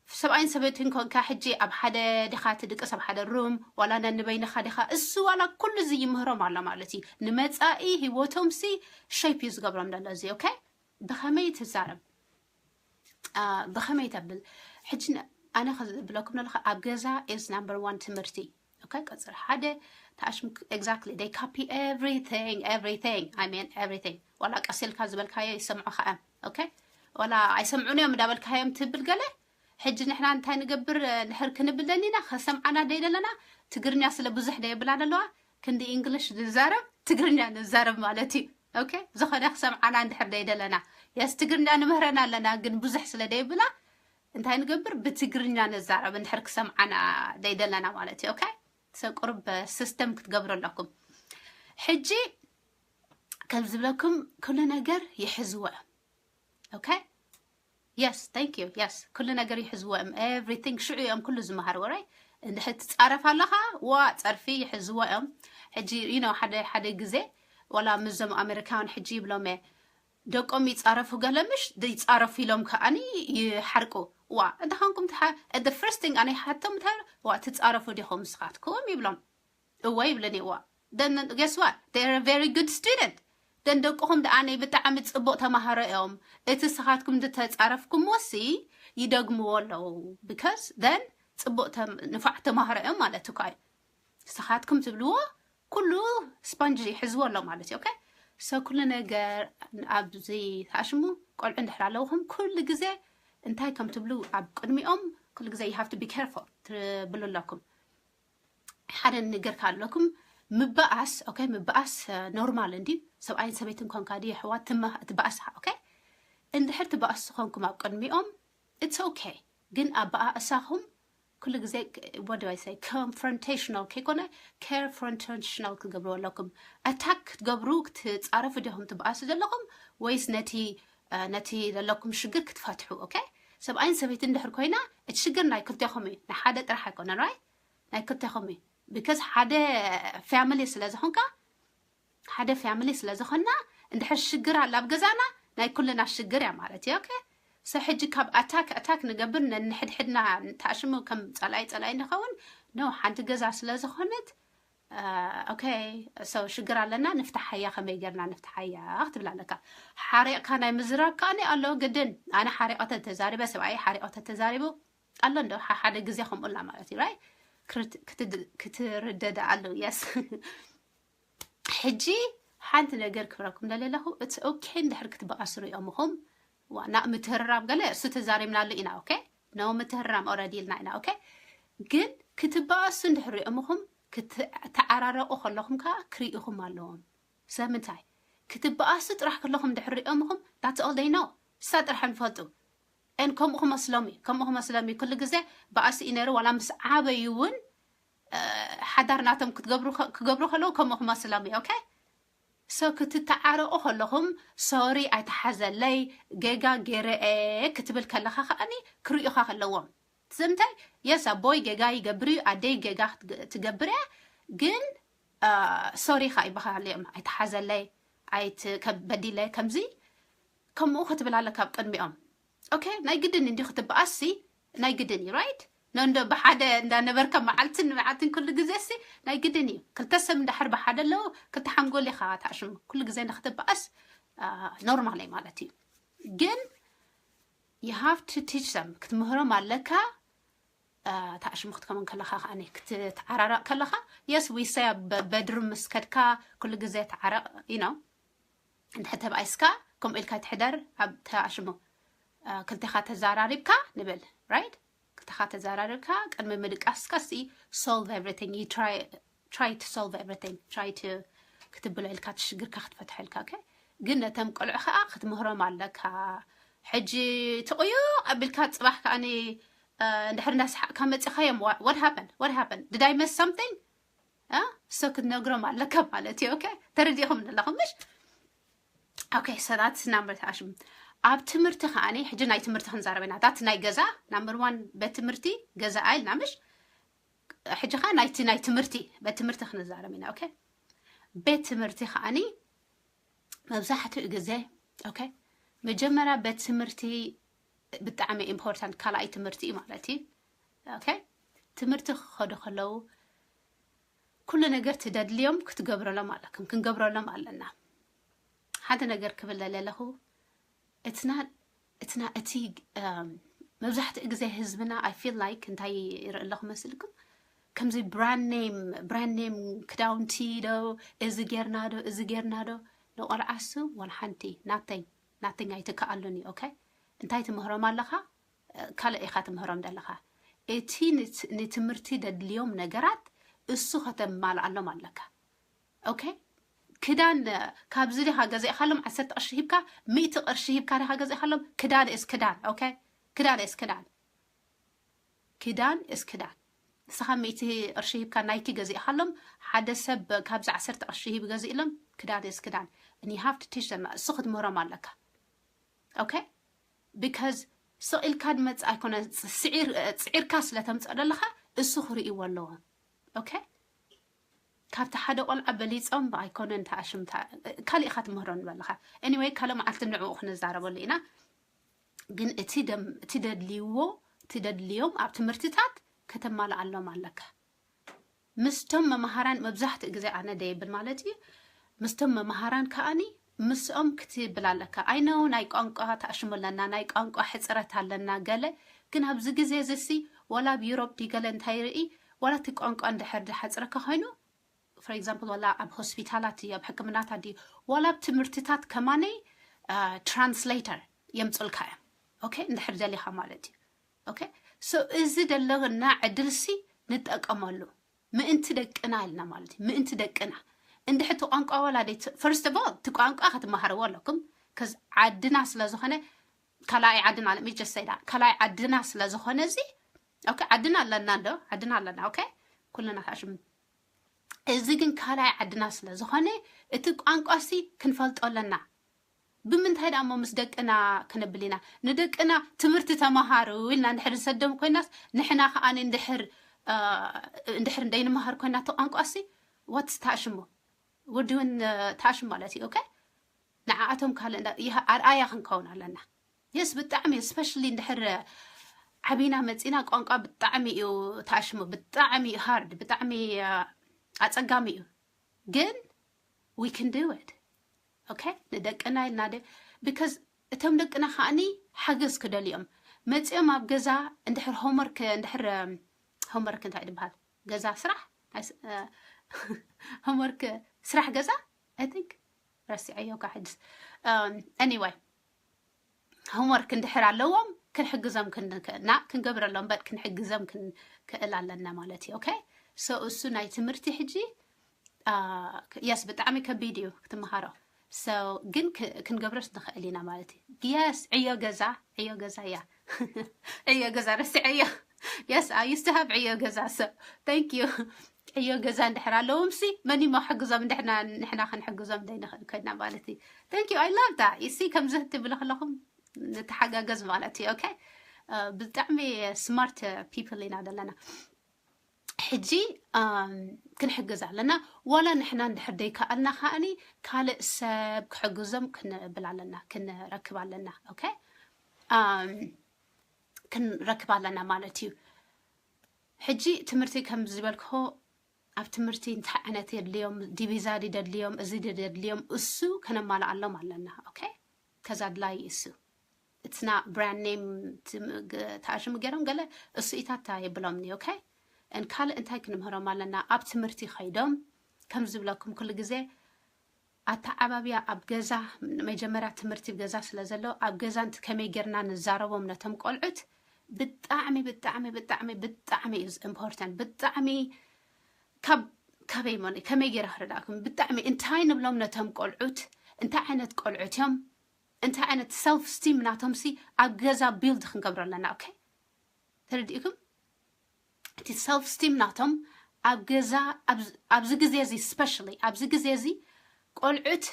ሰብኣይን ሰበይትን ኮንካ ሕጂ ኣብ ሓደ ዲኻ ትድቅስ፣ ኣብ ሓደ ሩም፣ ዋላ ነንበይንኻ ዲኻ፣ እሱ ዋላ ኩሉ እዚ ይምህሮም ኣሎ ማለት እዩ። ንመጻኢ ህይወቶም ሲ ሸይፕ እዩ ዝገብሮም ደሎ እዚ። ኦኬ፣ ብኸመይ ትዛረብ፣ ብኸመይ ተብል? ሕጂ ኣነ ዝብለኩም ዘለኹ ኣብ ገዛ ኢዝ ናምበር ዋን ትምህርቲ። ኦኬ፣ ቀፅሪ ሓደ ተኣሽም፣ exactly፣ they copy everything, everything, I mean everything። ዋላ ቀስ ኢልካ ዝበልካዮ ይሰምዑኻ እዮም። ኦኬ፣ ዋላ ኣይሰምዑን እዮም እንዳበልካዮም ትብል ገለ። ሕጂ ንሕና እንታይ ንገብር? ንሕር ክንብለን ኢና፣ ከሰምዓና ደይደለና። ትግርኛ ስለ ብዙሕ ደየብላ ደለዋ፣ ክንዲ ኢንግሊሽ ንዛረብ፣ ትግርኛ ንዛረብ ማለት እዩ። ኦኬ፣ ዝኾነ ክሰምዓና እንድሕር ደይደለና፣ የስ፣ ትግርኛ ንምህረን ኣለና፣ ግን ብዙሕ ስለ ደይብላ እንታይ ንገብር? ብትግርኛ ንዛረብ እንድሕር ክሰምዓና ደይደለና ማለት እዩ። ኦኬ፣ ሰብ ቁርብ system ክትገብሩ ኣለኩም። ሕጂ ከም ዝብለኩም ኩሉ ነገር ይሕዝዎ እዮም። Okay? Yes, thank you. Yes, ኩሉ ነገር ይሕዝዎ እዮም። Everything ሽዑ እዮም ኩሉ ዝመሃርዎ፣ right? እንድሕር ትጻረፍ ኣለኻ፣ ዋ ጸርፊ ይሕዝዎ እዮም። ሕጂ you know ሓደ ሓደ ግዜ ዋላ ምስዞም ኣሜሪካውያን ሕጂ ይብሎም እየ፣ ደቆም ይጻረፉ ገለ ምሽ ይጻረፉ ኢሎም ከኣኒ ይሓርቁ። ዋ እንተ ኾንኩም the first thing ኣነ ይሓቶም እንታይ ዋ ትጻረፉ ዲኹም ንስኻትኩም ይብሎም። እወ ይብለኒ። እዋ then guess what, they're a very good student። Then ደቅኹም ደኣ ናይ ብጣዕሚ ጽቡቕ ተማሃሮ እዮም። እቲ ንስኻትኩም ዝተጻረፍኩምዎ ሲ ይደግምዎ ኣለዉ። Because then ጽቡቕ ተም- ንፋዕ ተማሃሮ እዮም ማለት እኳ እዩ። ንስኻትኩም ትብልዎ ኩሉ ስፖንጅ ይሕዝዎ ኣሎ ማለት እዩ። Okay? So ኩሉ ነገር ኣብዚ ተኣሽሙ ቆልዑ እንድሕር ኣለውኹም ኩሉ ግዜ እንታይ ከም ትብሉ ኣብ ቅድሚኦም ኩሉ ግዜ you have to be careful ትብሉ ኣለኩም። ሓደ ነገር ካለኩም ምበኣስ okay፣ ምበኣስ ኖርማል እንዲ ሰብኣይን ሰበይትን ኮንካ ዲ ኣሕዋት ትመ- ትበኣስ okay። እንድሕር ትበኣስ ዝኾንኩም ኣብ ቅድሚኦም it's okay፣ ግን ኣበኣእሳኹም ኩሉ ግዜ what do I say confrontational ከይኮነ confrontational ክትገብሩ ኣለኩም። Attack ክትገብሩ ክትጻረፉ ዲኹም ትበኣሱ ዘለኹም ወይስ ነቲ ነቲ ዘለኩም ሽግር ክትፈትሑ? Okay፣ ሰብኣይን ሰበይትን እንድሕር ኮይና እቲ ሽግር ናይ ክልቴኹም እዩ፣ ናይ ሓደ ጥራሕ ኣይኮነን። Right? ናይ ክልቴኹም እዩ። Because ሓደ family ስለ ዝኾንካ ሓደ family ስለ ዝኾንና እንድሕር ሽግር ኣላ ኣብ ገዛና ናይ ኩልና ሽግር እያ ማለት እዩ። Okay? So ሕጂ ካብ attack attack ንገብር ነንሕድሕድና ተኣሽሙ ከም ጸላኢ ጸላኢ ንኸውን። No፣ ሓንቲ ገዛ ስለ ዝኾነት okay፣ so ሽግር ኣለና ንፍታሓያ፣ ከመይ ጌርና ንፍታሓያ ክትብል ኣለካ። ሓሪቕካ ናይ ምዝራብ ከኣኒ ኣሎ ግድን። ኣነ ሓሪቐ ተተዛሪበ ሰብኣይ ሓሪቐ ተተዛሪቡ ኣሎ እንዶ ሓደ ግዜ ከምኡ ኣላ ማለት እዩ። Right? ክትርደዳ ኣለዉ። Yes። ሕጂ ሓንቲ ነገር ክብረኩም ደለለኹ እቲ okay እንድሕር ክትበኣሱ ሪኦምኹም ዋና ምትህርራም ገለ እሱ ተዛሪብናሉ ኢና። Okay? No ምትህርራም already ኢልና ኢና። Okay? ግን ክትበኣሱ እንድሕር ሪኦምኹም ክትተዓራረቑ ከለኹም ከዓ ክርእኹም ኣለዎም። ስለምንታይ ክትበኣሱ ጥራሕ ከለኹም እንድሕር ሪኦምኹም that's all they know። እሳ ጥራሕ ንፈልጡ ን ከምኡ ክመስሎም እዩ ከምኡ ክመስሎም እዩ ኩሉ ግዜ በኣሲ እዩ ነይሩ ዋላ ምስ ዓበዩ እውን ሓዳር ናቶም ክትገብሩ ክገብሩ ከለዉ ከምኡ ክመስሎም እዩ። Okay? So ክትተዓረቑ ከለኹም sorry ኣይተሓዘለይ ጌጋ ገይረ እየ ክትብል ከለኻ ከኣኒ ክርእዩኻ ከለዎም ስለምንታይ yes ኣቦይ ጌጋ ይገብር እዩ ኣደይ ጌጋ ትገብር እያ ግን sorry ኻ ይበሃል እዮም ኣይተሓዘለይ ኣይት በዲለ ከምዚ ከምኡ ክትብል ኣለካ ኣብ ቅድሚኦም። Okay? ናይ ግድን እንዲ ክትበኣሲ ናይ ግድን እዩ። Right? ነንዶ ብሓደ እንዳነበርካ መዓልትን መዓልትን ኩሉ ግዜ ሲ ናይ ግድን እዩ። ክልተ ሰብ እንዳሕር ብሓደ ኣለዉ ክልተ ሓንጎል ኢኻ ተኣሽሙ ኩሉ ግዜ ንክትበኣስ ኖርማል እዩ ማለት እዩ። ግን you have to teach them ክትምህሮም ኣለካ። ተኣሽሙ ክትከውን ከለኻ ከኣኒ ክትተዓራረቕ ከለኻ yes we say ኣብ በድሩም ምስ ከድካ ኩሉ ግዜ ተዓረቕ you know እንድሕር ተባኢስካ ከምኡ ኢልካ ትሕደር ኣብ ተኣሽሙ ክልተኻ ተዘራሪብካ ንብል right ክልተኻ ተዘራሪብካ ቅድሚ ምድቃስካ ሲ solve everything you try try to solve everything try to ክትብሎ ኢልካ ትሽግርካ ክትፈትሐልካ okay ግን ነቶም ቆልዑ ከዓ ክትምህሮም ኣለካ ሕጂ ትቕዩ ኣቢልካ ፅባሕ ከዓኒ እንድሕር እንዳሰሓቕካ መፂኻዮም what happened what happened did I miss something so ክትነግሮም ኣለካ ማለት እዩ okay ተረዲእኹም ኣለኹም ምሽ okay so that's number ተኣሽሙ ኣብ ትምህርቲ ከዓኒ ሕጂ ናይ ትምህርቲ ክንዛረብ ኢና that's ናይ ገዛ number one ቤት ትምህርቲ ገዛ ኣይልና ምሽ ሕጂ ከዓ ናይቲ ናይ ትምህርቲ ቤት ትምህርቲ ክንዛረብ ኢና okay ቤት ትምህርቲ ከዓኒ መብዛሕትኡ ግዜ okay መጀመርያ ቤት ትምህርቲ ብጣዕሚ important ካልኣይ ትምህርቲ እዩ ማለት እዩ okay ትምህርቲ ክኸዱ ከለዉ ኩሉ ነገር ትደድልዮም ክትገብረሎም ኣለኩም ክንገብረሎም ኣለና ሓደ ነገር ክብል ደልየ ኣለኹ እትና እትና እቲ መብዛሕትኡ ግዜ ህዝብና I feel like እንታይ ይርኢ ኣለኹ መስልኩም ከምዚ brand name brand name ክዳውንቲ ዶ እዚ ጌርና ዶ እዚ ጌርና ዶ ንቆልዓሱ ዋላ ሓንቲ nothing nothing ኣይትከኣሉን እዩ okay እንታይ ትምህሮም ኣለኻ ካልእ ኢኻ ትምህሮም ዘለኻ እቲ ንትምህርቲ ደድልዮም ነገራት እሱ ከተማልኣሎም ኣለካ okay ክዳን ካብዚ ዲኻ ገዚእካሎም ዓሰርተ ቅርሺ ሂብካ ሚእቲ ቅርሺ ሂብካ ዲኻ ገዚእካሎም ክዳን is ክዳን okay ክዳን is ክዳን ክዳን is ክዳን ንስኻ ሚእቲ ቅርሺ ሂብካ ናይኪ ገዚእካሎም፣ ሓደ ሰብ ካብዚ ዓሰርተ ቅርሺ ሂብ ገዚእሎም ክዳን ስ ክዳን ንሃፍት ቲሽ ዘና እሱ ክትምህሮም ኣለካ። ኦኬ ቢካዝ ስቕ ኢልካ ድመጽእ ኣይኮነ፣ ጽዒርካ ስለ ተምጽኦ ዘለኻ እሱ ክርእይዎ ኣለዎም። ኦኬ ካብቲ ሓደ ቆልዓ በሊጾም ኣይኮነን ተኣሽምታ ካሊእኻ ትምህሮ ንበለኻ። ኤኒወይ ካልእ መዓልቲ ንዕኡ ክንዛረበሉ ኢና። ግን እቲ ደም እቲ ደድልይዎ እቲ ደድልዮም ኣብ ትምህርትታት ከተማልኣሎም ኣለካ። ምስቶም መምሃራን መብዛሕትኡ ግዜ ኣነ ደይብል ማለት እዩ። ምስቶም መምሃራን ከኣኒ ምስኦም ክትብል ኣለካ። ኣይ ነው ናይ ቋንቋ ተኣሽሙ ኣለና፣ ናይ ቋንቋ ሕፅረት ኣለና ገለ። ግን ኣብዚ ግዜ እዚ ሲ ዋላ ኣብ ዩሮፕ ዲ ገለ እንታይ ርኢ ዋላ እቲ ቋንቋ እንድሕር ዝሓፅረካ ኮይኑ for example ዋላ ኣብ ሆስፒታላት እዩ ኣብ ሕክምናታት ድዩ ዋላ ኣብ ትምህርትታት ከማነይ ትራንስሌተር የምፅልካ እዮም። ኦኬ እንድሕር ደሊኻ ማለት እዩ። ኦኬ so እዚ ደለና ዕድልሲ ንጠቀመሉ ምእንቲ ደቅና ኢልና ማለት እዩ። ምእንቲ ደቅና እንድሕር እቲ ቋንቋ ዋላ ደይ first of all እቲ ቋንቋ ክትመሃርዎ ኣለኩም ከዚ ዓድና ስለ ዝኾነ ካልኣይ ዓድና let me just say that ካልኣይ ዓድና ስለ ዝኾነ እዚ ኦኬ ዓድና ኣለና እንዶ ዓድና ኣለና ኦኬ ኩልና ታሽም እዚ ግን ካልኣይ ዓድና ስለ ዝኾነ እቲ ቋንቋ ሲ ክንፈልጦ ኣለና። ብምንታይ ደኣ እሞ ምስ ደቅና ክነብል ኢና? ንደቅና ትምህርቲ ተመሃሩ ኢልና እንድሕር ንሰዶም ኮይናስ ንሕና ከኣ እንድሕር እ፣ እንድሕር እንደይንመሃር ኮይና እቲ ቋንቋ ሲ what's ታሽሙ we're doing ታሽሙ ማለት እዩ። ኦኬ ንዓኣቶም ካልእ እንዳ ይህ ኣርኣያ ክንከውን ኣለና። የስ ብጣዕሚ especially እንድሕር ዓቢና መፂና ቋንቋ ብጣዕሚ እዩ ታሽሙ ብጣዕሚ እዩ hard ብጣዕሚ እ፣ ኣፀጋሚ እዩ። ግን we can do it okay ንደቅና ኢልና ደ because እቶም ደቅና ከዓኒ ሓገዝ ክደልዮም መፂኦም ኣብ ገዛ እንድሕር homework እንድሕር homework እንታይ ድበሃል ገዛ ስራሕ homework ስራሕ ገዛ I think ረሲዐዮ ካ ሕጅስ anyway homework እንድሕር ኣለዎም ክንሕግዞም ክንክእልና ክንገብረሎም በል ክንሕግዞም ክንክእል ኣለና ማለት እዩ okay so እሱ ናይ ትምህርቲ ሕጂ yes ብጣዕሚ ከቢድ እዩ ክትመሃሮ so ግን ክንገብረስ ንኽእል ኢና ማለት እዩ yes ዕዮ ገዛ ዕዮ ገዛ እያ ዕዮ ገዛ ረሲዐዮ yes I used to have ዕዮ ገዛ so thank you ዕዮ ገዛ እንድሕር ኣለዎም ሲ መን እሞ ክሕግዞም እንድሕና ንሕና ክንሕግዞም ዘይንኽእል ኮይና ማለት እዩ thank you I love that you see ከምዚ ክትብል ከለኹም ንተሓጋገዝ ማለት እዩ okay ብጣዕሚ smart people ኢና ዘለና ሕጂ ክንሕግዝ ኣለና ዋላ ንሕና እንድሕር ደይከኣልና ከዓኒ ካልእ ሰብ ክሕግዞም ክንብል ኣለና ክንረክብ ኣለና okay ክንረክብ ኣለና ማለት እዩ ሕጂ ትምህርቲ ከም ዝበልክዎ ኣብ ትምህርቲ እንታይ ዓይነት የድልዮም ዲቪዛ ድደድልዮም እዚ ድደድልዮም እሱ ከነማልኣሎም ኣለና okay ከዛ ድላይ እሱ it's not brand name ተኣሽሙ ገይሮም ገለ እሱ ኢታታ የብሎምኒ okay ካልእ እንታይ ክንምህሮም ኣለና ኣብ ትምህርቲ ከይዶም ከም ዝብለኩም ኩሉ ግዜ ኣተዓባብያ ኣብ ገዛ መጀመርያ ትምህርቲ ገዛ ስለ ዘሎ ኣብ ገዛ ንቲ ከመይ ጌርና ንዛረቦም ነቶም ቆልዑት ብጣዕሚ ብጣዕሚ ብጣዕሚ ብጣዕሚ እዩ important ብጣዕሚ ካብ ካበይ ሞ ከመይ ገይረ ክረዳእኩም ብጣዕሚ እንታይ ንብሎም ነቶም ቆልዑት እንታይ ዓይነት ቆልዑት እዮም እንታይ ዓይነት self esteem ናቶም ሲ ኣብ ገዛ build ክንገብሮ ኣለና okay ተረዲእኩም እቲ self esteem ናቶም ኣብ ገዛ ኣብዚ ግዜ እዚ specially ኣብዚ ግዜ እዚ ቆልዑት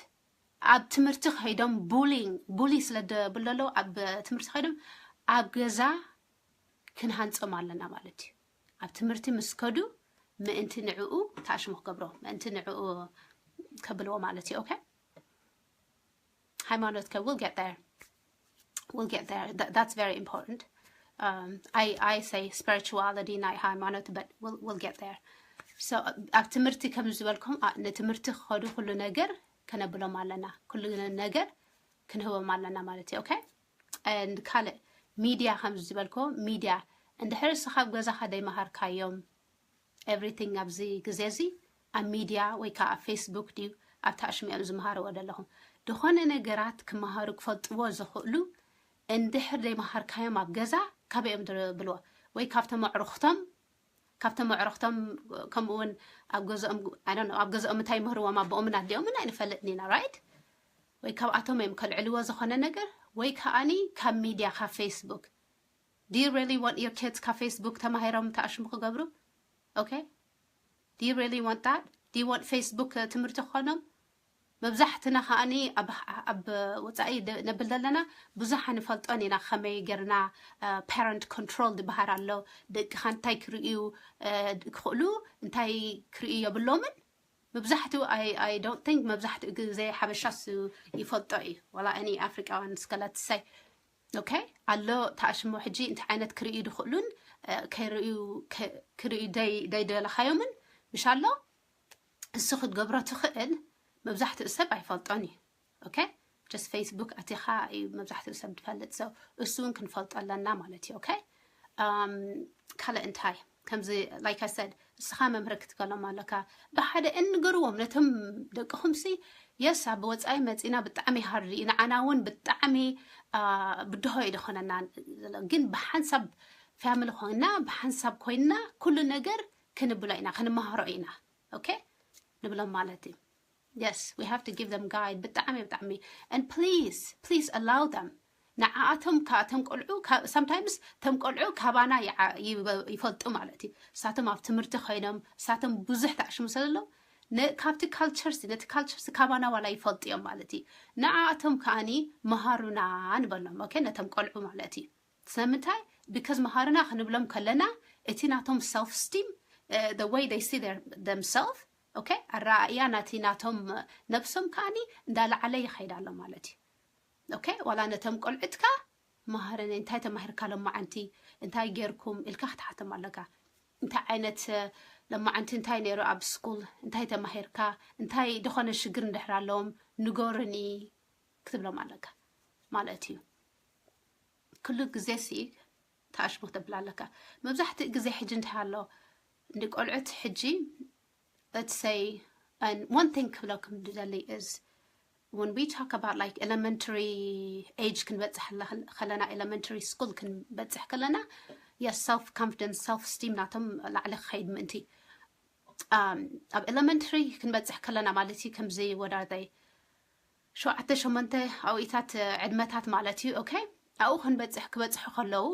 ኣብ ትምህርቲ ከይዶም bullying bully ስለ ደብሎ ኣለዉ ኣብ ትምህርቲ ከይዶም ኣብ ገዛ ክንሃንጾም ኣለና ማለት እዩ ኣብ ትምህርቲ ምስ ከዱ ምእንቲ ንዕኡ ተኣሽሙ ክገብሮ ምእንቲ ንዕኡ ከብልዎ ማለት እዩ okay ሃይማኖት ከ we'll get there we'll get there That, that's very important um, I, I say spirituality ናይ ሃይማኖት but we'll, we'll get there so ኣብ ትምህርቲ ከም ዝበልኩም ንትምህርቲ ክኸዱ ኩሉ ነገር ከነብሎም ኣለና ኩሉ ነገር ክንህቦም ኣለና ማለት እዩ okay and ካልእ ሚድያ ከም ዝበልኮ ሚድያ እንድሕር እስኻ ኣብ ገዛኻ ደይመሃርካዮም everything ኣብዚ ግዜ እዚ ኣብ ሚድያ ወይ ከዓ ኣብ ፌስቡክ ድዩ ኣብ ታሽሚኦም ዝመሃርዎ ዘለኹም ዝኾነ ነገራት ክመሃሩ ክፈልጥዎ ዝኽእሉ እንድሕር ደይመሃርካዮም ኣብ ገዛ ካበይ እዮም ዝብልዎ ወይ ካብቶም ኣዕሩኽቶም ካብቶም ኣዕሩኽቶም ከምኡ እውን ኣብ ገዝኦም ኣብ ገዝኦም እንታይ ይምህርዎም ኣቦኦምን ኣዲኦምን ኣይንፈልጥን ኢና right ወይ ካብኣቶም እዮም ከልዕልዎ ዝኾነ ነገር ወይ ከዓኒ ካብ ሚድያ ካብ ፌስቡክ do you really want your kids ካብ ፌስቡክ ተማሂሮም ተኣሽሙ ክገብሩ Okay? Do you really want that? Do you want Facebook ትምህርቲ ክኾኖም? መብዛሕትና ከዓኒ ኣብ ወፃኢ ነብል ዘለና ብዙሕ ንፈልጦን ኢና። ከመይ ጌርና parent control ዝበሃል ኣሎ። ደቅኻ እንታይ ክርእዩ ክኽእሉ እንታይ ክርእዩ የብሎምን። መብዛሕትኡ I don't think መብዛሕትኡ ግዜ ሓበሻስ ይፈልጦ እዩ፣ ዋላ እኒ ኣፍሪቃውያን እስከ let's say። Okay? ኣሎ ተኣሽሞ ሕጂ እንታይ ዓይነት ክርእዩ ድኽእሉን ክርእዩ ደይደለኻዮምን ምሽ ኣሎ። እሱ ክትገብሮ ትኽእል መብዛሕትኡ ሰብ ኣይፈልጦን እዩ። Okay? Just Facebook ኣቲኻ እዩ መብዛሕትኡ ሰብ ዝፈልጥ። So እሱ እውን ክንፈልጦ ኣለና ማለት እዩ። Okay? ካልእ እንታይ ከምዚ like I said እስኻ መምህር ክትከሎም ኣለካ። ብሓደ እንገርዎም ነቶም ደቅኹም ሲ yes ኣብ ወፃኢ መፂና ብጣዕሚ hard እዩ፣ ንዓና እውን ብጣዕሚ ብድሆ እዩ ዝኾነና። ግን ብሓንሳብ family ኮይና ብሓንሳብ ኮይና ኩሉ ነገር ክንብሎ ኢና፣ ክንመሃሮ ኢና። Okay? ንብሎም ማለት እዩ። Yes, we have to give them guide። ብጣዕሚ ብጣዕሚ and please please allow them ንዓኣቶም ከ- እቶም ቆልዑ ካ- sometimes እቶም ቆልዑ ካባና ይዓ- ይበ- ይፈልጡ ማለት እዩ። እሳቶም ኣብ ትምህርቲ ኮይኖም እሳቶም ብዙሕ ተኣሽሙ ስለለዉ ነ- ካብቲ culture ነቲ culture ካባና ዋላ ይፈልጡ እዮም ማለት እዩ። ንዓኣቶም ከኣኒ መሃሩና ንበሎም። Okay? ነቶም ቆልዑ ማለት እዩ። ስለምንታይ? Because መሃርና ክንብሎም ከለና እቲ ናቶም self esteem the way they see their themselves okay ኣረኣእያ ናቲ ናቶም ነብሶም ከዓኒ እንዳለዓለ ይኸይድ ኣሎ ማለት እዩ። Okay? ዋላ ነቶም ቆልዑትካ መሃረኒ እንታይ ተማሂርካ ሎማዓንቲ እንታይ ጌርኩም ኢልካ ክትሓቶም ኣለካ። እንታይ ዓይነት ሎማዓንቲ እንታይ ነይሩ ኣብ ስኩል እንታይ ተማሂርካ እንታይ ዝኾነ ሽግር እንድሕር ኣለዎም ንገሩኒ ክትብሎም ኣለካ ማለት እዩ። ኩሉ ግዜ ሲ ተኣሽሞ ተብል ኣለካ። መብዛሕትኡ ግዜ ሕጂ እንታይ ኣሎ ንቆልዑት ሕጂ let's say and one thing ክብለኩም ዝደሊ is when we talk about like elementary age ክንበፅሕ ከለና elementary school ክንበፅሕ ከለና yes self confidence self esteem ናቶም ላዕሊ ክኸይድ ምእንቲ ኣብ elementary ክንበፅሕ ከለና ማለት እዩ ከምዚ what are they ሸውዓተ ሸሞንተ ኣብኢታት ዕድመታት ማለት እዩ። Okay ኣብኡ ክንበፅሕ ክበፅሑ ከለዉ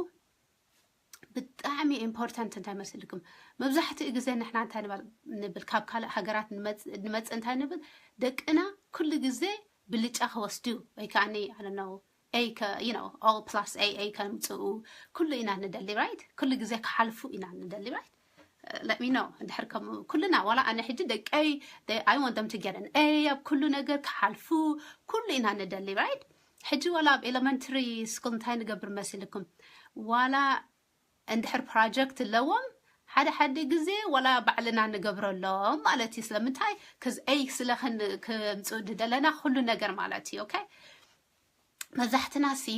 ብጣዕሚ important እንታይ መስልኩም መብዛሕትኡ ግዜ ንሕና እንታይ ንብል ካብ ካልእ ሃገራት ንመፅእ እንታይ ንብል ደቅና ኩሉ ግዜ ብልጫ ክወስዱ ወይ ከዓ ኣነው A you know all plus A A ከምፅኡ ኩሉ ኢና ንደሊ right ኩሉ ግዜ ክሓልፉ ኢና ንደሊ right let me know እንድሕር ከም ኩልና ዋላ ኣነ ሕጂ ደቀይ I want them to get an A ኣብ ኩሉ ነገር ክሓልፉ ኩሉ ኢና ንደሊ right ሕጂ ዋላ ኣብ elementary school እንታይ ንገብር መሲልኩም ዋላ እንድሕር project ኣለዎም ሓደ ሓደ ግዜ ዋላ ባዕልና ንገብረሎም ማለት እዩ ስለምንታይ cause A ስለ ከምፅኡ ዝደለና ኩሉ ነገር ማለት እዩ okay መብዛሕትና ሲ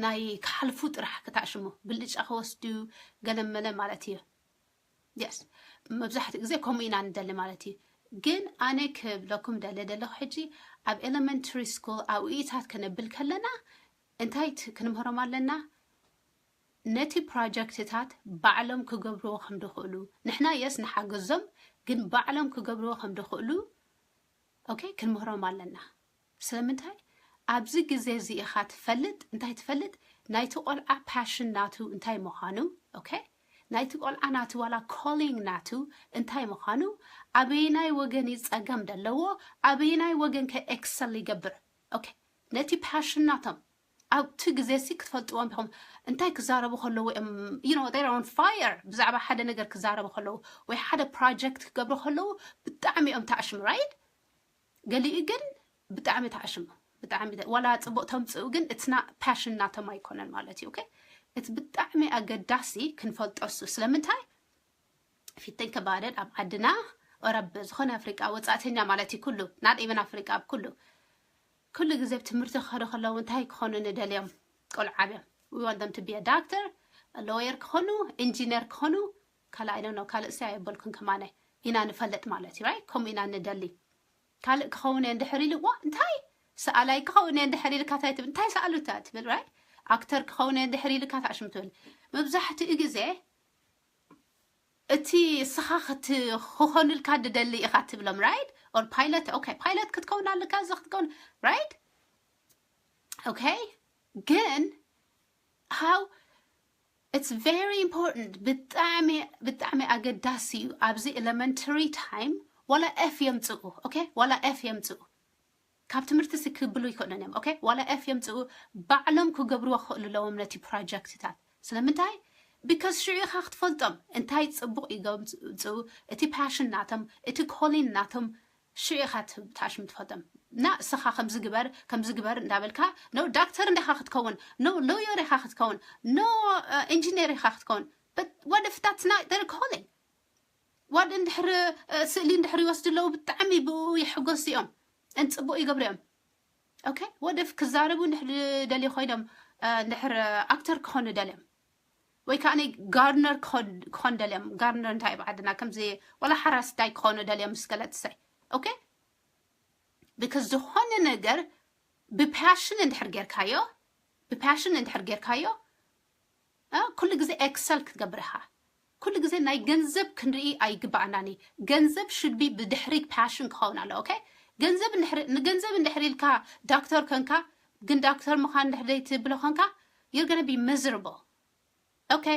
ናይ ክሓልፉ ጥራሕ ክተኣሽሙ ብልጫ ክወስዱ ገለመለ ማለት እዩ yes መብዛሕትኡ ግዜ ከምኡ ኢና ንደሊ ማለት እዩ ግን ኣነ ክብለኩም ደለ ደለኹ ሕጂ ኣብ elementary school ኣብኢታት ከነብል ከለና እንታይ ክንምህሮም ኣለና ነቲ project ታት ባዕሎም ክገብርዎ ከም ድኽእሉ ንሕና yes ንሓግዞም ግን ባዕሎም ክገብርዎ ከም ድኽእሉ okay ክንምህሮም ኣለና ስለምንታይ ኣብዚ ግዜ እዚ ኢኻ ትፈልጥ እንታይ ትፈልጥ ናይቲ ቆልዓ passion ናቱ እንታይ ምዃኑ okay ናይቲ ቆልዓ ናቱ ዋላ calling ናቱ እንታይ ምዃኑ ኣበየናይ ወገን እዩ ፀገም ዘለዎ ኣበየናይ ወገን ከ excel ይገብር okay ነቲ passion ናቶም ኣብቲ ግዜ ሲ ክትፈልጥዎም ኢኹም እንታይ ክዛረቡ ከለዉ እዮም you know they're on fire ብዛዕባ ሓደ ነገር ክዛረቡ ከለዉ ወይ ሓደ project ክገብሩ ከለዉ ብጣዕሚ እዮም ተኣሽሙ right ገሊኡ ግን ብጣዕሚ ተኣሽሙ ብጣዕሚ ዋላ ፅቡቅ ተምፅኡ ግን it's not passion ናቶም ኣይኮነን ማለት እዩ okay እቲ ብጣዕሚ ኣገዳሲ ክንፈልጦ እሱ ስለምንታይ if you think about it ኣብ ዓድና or ኣብ ዝኾነ ኣፍሪቃ ወፃእተኛ ማለት እዩ ኩሉ not even ኣፍሪቃ ኣብ ኩሉ ኩሉ ግዜ ኣብ ትምህርቲ ክኸዱ ከለዉ እንታይ ክኾኑ ንደልዮም ቆልዓ ዓብዮም we want them to be a doctor a lawyer ክኾኑ engineer ክኾኑ ካልእ I don't know ካልእ ሲ ኣይበልኩን ከማነ ኢና ንፈልጥ ማለት እዩ right ከምኡ ኢና ንደሊ ካልእ ክኸውን እየ እንድሕር ኢሉ ዋ እንታይ ሰኣላይ ክኸውን እየ እንድሕር ኢልካ እንታይ ትብል እንታይ ሰኣሉታ ትብል right actor ክኸውን እየ እንድሕር ኢልካ ታሽም ትብል መብዛሕትኡ ግዜ እቲ እስኻ ክኾኑልካ ድደሊ ኢኻ ትብሎም right or pilot okay pilot ክትከውን ኣለካ እዚ ክትከውን right okay ግን how It's very important. ብጣዕሚ ብጣዕሚ ኣገዳሲ እዩ። ኣብዚ elementary time ዋላ ኤፍ የምፅኡ። Okay? ዋላ ኤፍ የምፅኡ። ካብ ትምህርቲ ሲ ክብሉ ይክእሉን እዮም። Okay? ዋላ ኤፍ የምፅኡ፣ ባዕሎም ክገብርዎ ክኽእሉ ኣለዎም ነቲ ፕሮጀክትታት። ስለምንታይ? Because ሽዑ ኢኻ ክትፈልጦም እንታይ ፅቡቕ ይገምፅኡ፣ እቲ ፓሽን ናቶም፣ እቲ ኮሊን ናቶም። ሽዑ ኢኻ ታሽም ትፈልጦም። እና እስኻ ከምዚ ግበር ከምዚ ግበር እንዳበልካ፣ ኖ ዳክተር እንዲኻ ክትከውን፣ ኖ ሎየር ኢኻ ክትከውን፣ ኖ ኢንጂነር ኢኻ ክትከውን። What if that's not their calling? What እንድሕር ስእሊ እንድሕር ይወስዱ ኣለዉ፣ ብጣዕሚ ብኡ ይሕጎስ እዮም፣ እንፅቡቅ ይገብሩ እዮም። Okay? What if ክዛረቡ እንድሕር ደልዩ ኮይኖም፣ እንድሕር ኣክተር ክኾኑ ደልዮም፣ ወይ ከዓ ጋርነር ክኾን ደልዮም። ጋርነር እንታይ ብዓድና ከምዚ፣ ዋላ ሓራስታይ ክኾኑ ደልዮም ምስ ገለትሰይ። Okay? Because ዝኾነ ነገር ብፓሽን እንድሕር ጌርካዮ፣ ብፓሽን እንድሕር ጌርካዮ፣ ኩሉ ግዜ ኤክሰል ክትገብር ኢኻ። ኩሉ ግዜ ናይ ገንዘብ ክንርኢ ኣይግባኣናኒ። ገንዘብ should be ብድሕሪ ፓሽን ክኸውን ኣሎ። Okay? ገንዘብ ንገንዘብ እንድሕር ኢልካ ዳክተር ከንካ፣ ግን ዳክተር ምዃን እንድሕር ዘይትብሎ ከንካ፣ you're gonna be miserable. Okay?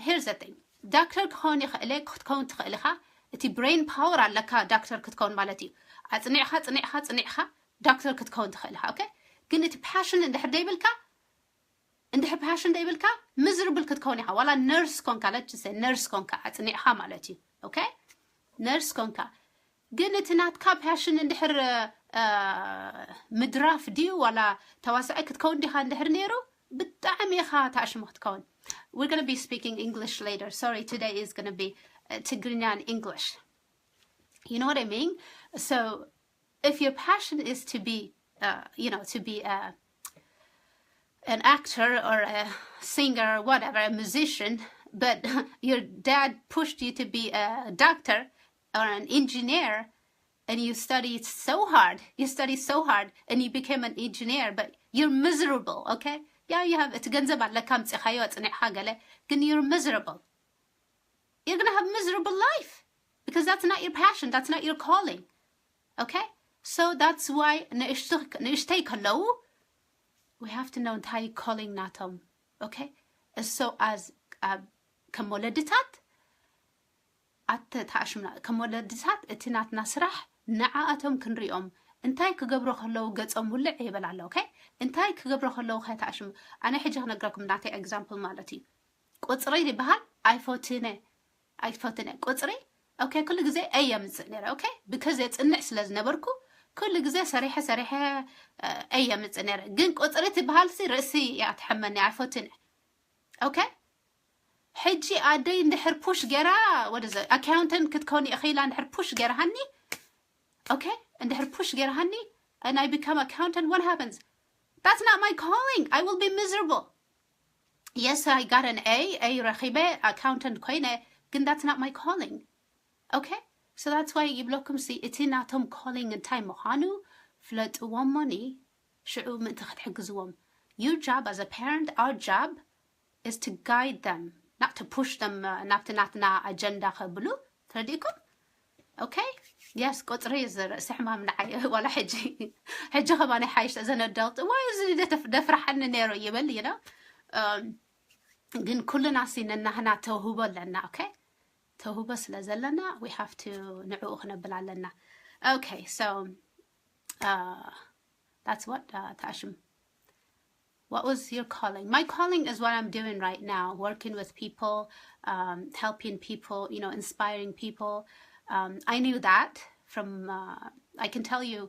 Here's the thing. ዳክተር ክኸውን ይኽእለ ክትከውን ትኽእል ኢኻ። እቲ ብሬን ፓወር ኣለካ ዳክተር ክትከውን ማለት እዩ። ኣፅኒዕኻ ፅኒዕኻ ፅኒዕኻ ዳክተር ክትከውን ትኽእል ኢኻ። Okay? ግን እቲ ፓሽን እንድሕር ደይብልካ፣ እንድሕር ፓሽን ደይብልካ፣ ሚዝርብል ክትከውን ኢኻ። ዋላ ነርስ ኮንካ፣ ለችሰ ነርስ ኮንካ ኣፅኒዕኻ ማለት እዩ። Okay? ነርስ ኮንካ፣ ግን እቲ ናትካ ፓሽን እንድሕር ምድራፍ ድዩ ዋላ ተዋሳኣይ ክትከውን ዲኻ እንድሕር ነይሩ፣ ብጣዕሚ ኢኻ ታሽሙ ክትከውን። We're gonna be speaking English later. Sorry, today is gonna be ትግርኛ and English. You know what I mean? So if your passion is to be, uh, you know, to be a an actor or a singer or whatever, a musician, but your dad pushed you to be a doctor or an engineer, and you studied so hard, you studied so hard, and you became an engineer, but you're miserable, okay? Yeah, you have, it's ገንዘብ ኣለካ፣ ምጽኻዮ፣ ጽኒዕኻ ገለ፣ ግን you're miserable. You're gonna have miserable life because that's not your passion, that's not your calling. Okay? So that's why ንእሽተይ ከለዉ we have to know እንታይ calling ናቶም። Okay? So as ከም ወለድታት ኣተ ታሽምና ከም ወለድታት እቲ ናትና ስራሕ ንዓኣቶም ክንሪኦም፣ እንታይ ክገብሩ ከለዉ ገጾም ውልዕ ይበል ኣሎ። Okay? እንታይ ክገብሩ ከለዉ ከታሽሙ። ኣነ ሕጂ ክነግረኩም ናተይ ኤግዛምፕል ማለት እዩ። ቁፅሪ ይበሃል ኣይፈትነ ኣይፈትነ ቁፅሪ። Okay? ኩሉ ግዜ ኤ የምፅእ ነይረ። Okay? ብከዚ የፅንዕ ስለ ዝነበርኩ ኩሉ ግዜ ሰሪሐ ሰሪሐ ኤ የምፅእ ነይረ። ግን ቁፅሪ ትበሃል ሲ ርእሲ እያ ትሕመኒ፣ ኣይፈትነ። Okay? ሕጂ ኣደይ እንድሕር ፑሽ ገይራ ወደዚ ኣካውንተንት ክትከውን እኽኢላ እንድሕር ፑሽ ገይራሃኒ፣ okay? እንድሕር ፑሽ ገይራሃኒ and I become accountant, what happens? That's not my calling. I will be miserable. Yes, I got an A, A ረኺበ ኣካውንተንት ኮይነ፣ ግን that's not my calling. Okay? So that's why ይብለኩም ሲ እቲ ናቶም calling እንታይ ምዃኑ ፍለጥዎ እሞኒ ሽዑ ምእንቲ ክትሕግዝዎም። Your job as a parent, our job is to guide them, not to push them ናብቲ ናትና ኣጀንዳ ከብሉ። ተረዲእኩም? Okay? Yes, ቁፅሪ ዝርእሲ ሕማም ንዓይ ዋላ ሕጂ ሕጂ ከማን ሓይሽ ዘነዳልጥ ወይ እዚ ደፍራሓኒ ነይሩ ይብል you know። ግን ኩልና ሲ ነናህና ተውህቦ ኣለና። Okay? ተውህቦ ስለ ዘለና we have to ንዕኡ ክነብል ኣለና። Okay? So that's what ታሽም What was your calling? My calling is what I'm doing right now, working with people, um, helping people, you know, inspiring people. Um, I knew that from, uh, I can tell you,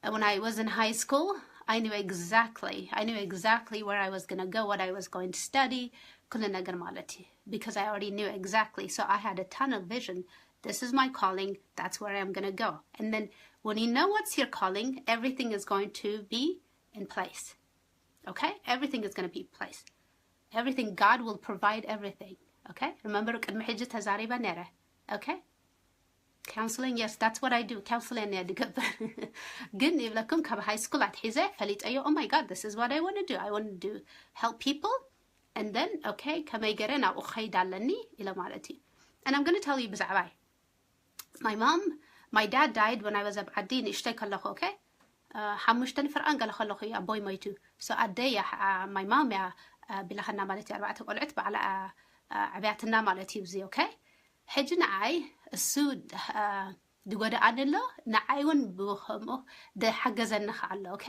uh, when I was in high school, I knew exactly, I knew exactly where I was going to go, what I was going to study, ኩሉ ነገር ማለት እዩ, because I already knew exactly. So I had a tunnel vision. This is my calling. That's where I'm going to go. And then when you know what's your calling, everything is going to be in place. Okay? Everything is going to be in place. Everything, God will provide everything. Okay? Remember ቅድሚ ሕጂ ተዛሪበ ነረ. Okay? Counseling, yes, that's what I do. Counseling እየ ዝገብር። ግን ይብለኩም ካብ high school ኣትሒዘ ፈሊጠዮ። Oh my God, this is what I want to do. I want to do help people. And then, okay, ከመይ ገረ ናብኡ ክኸይድ ኣለኒ ኢለ ማለት እዩ። And I'm going to tell you ብዛዕባይ. My mom, my dad died when I was ኣብ ዓዲ ንእሽተይ ከለኹ። Okay? ሓሙሽተ ንፍርኣን ገለ ከለኹ እዩ ኣቦይ ሞይቱ። So ኣደይ እያ፣ my mom እያ ኣቢላኸና ማለት እዩ። ኣርባዕተ ቆልዑት ባዕላ ኣዕብያትና ማለት እዩ እዚ። ኦኬ፣ ሕጂ ንዓይ እሱ ድጎዳኣኒ ኣሎ፣ ንዓይ እውን ብከምኡ ድሓገዘኒ ከዓ ኣሎ። ኦኬ፣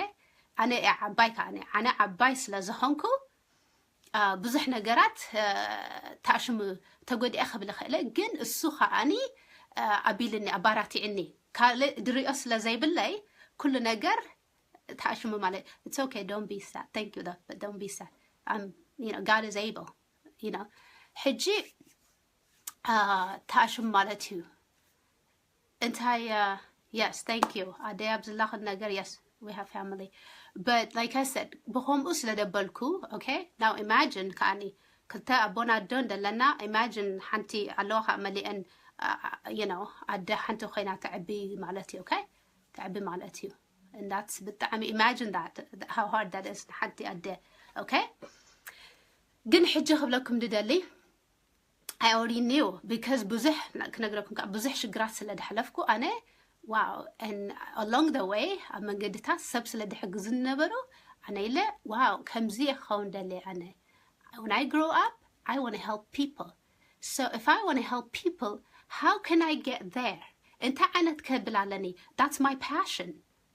ኣነ እየ ዓባይ ከዓ ኣነ ኣነ ዓባይ ስለ ዝኾንኩ ብዙሕ ነገራት ታሽሙ ተጎዲኣ ክብል ክእለ፣ ግን እሱ ከዓኒ ኣቢልኒ ኣባራቲዕኒ ካልእ ድሪኦ ስለ ዘይብለይ ኩሉ ነገር ታሽሙ ማለት it's okay, don't be sad, thank you, don't be sad, I'm you know God is able, you know ሕጂ ታሽሙ ማለት እዩ። እንታይ yes, thank you ኣደይ ኣብ ዝላኽን ነገር yes, we have family, but like I said ብኸምኡ ስለ ደበልኩ okay, now imagine ከዓኒ ክልተ ኣቦን ኣዶን ደለና፣ imagine ሓንቲ ኣለዋ ከዓ መሊአን you know ኣደ ሓንቲ ኮይና ተዕቢ ማለት እዩ። Okay፣ ተዕቢ ማለት እዩ። And that's ብጣዕሚ imagine that how hard that is ንሓንቲ ኣደ። Okay፣ ግን ሕጂ ክብለኩም ድደሊ I already knew because ብዙሕ ክነግረኩም ከዓ ብዙሕ ሽግራት ስለ ደሕለፍኩ ኣነ wow, and along the way ኣብ መንገድታት ሰብ ስለ ድሕግዙ ዝነበሩ ኣነ ኢለ wow ከምዚ እየ ክኸውን ደለ ኣነ when I grow up I want to help people, so if I want to help people how can I get there? እንታይ ዓይነት ከብል ኣለኒ? That's my passion.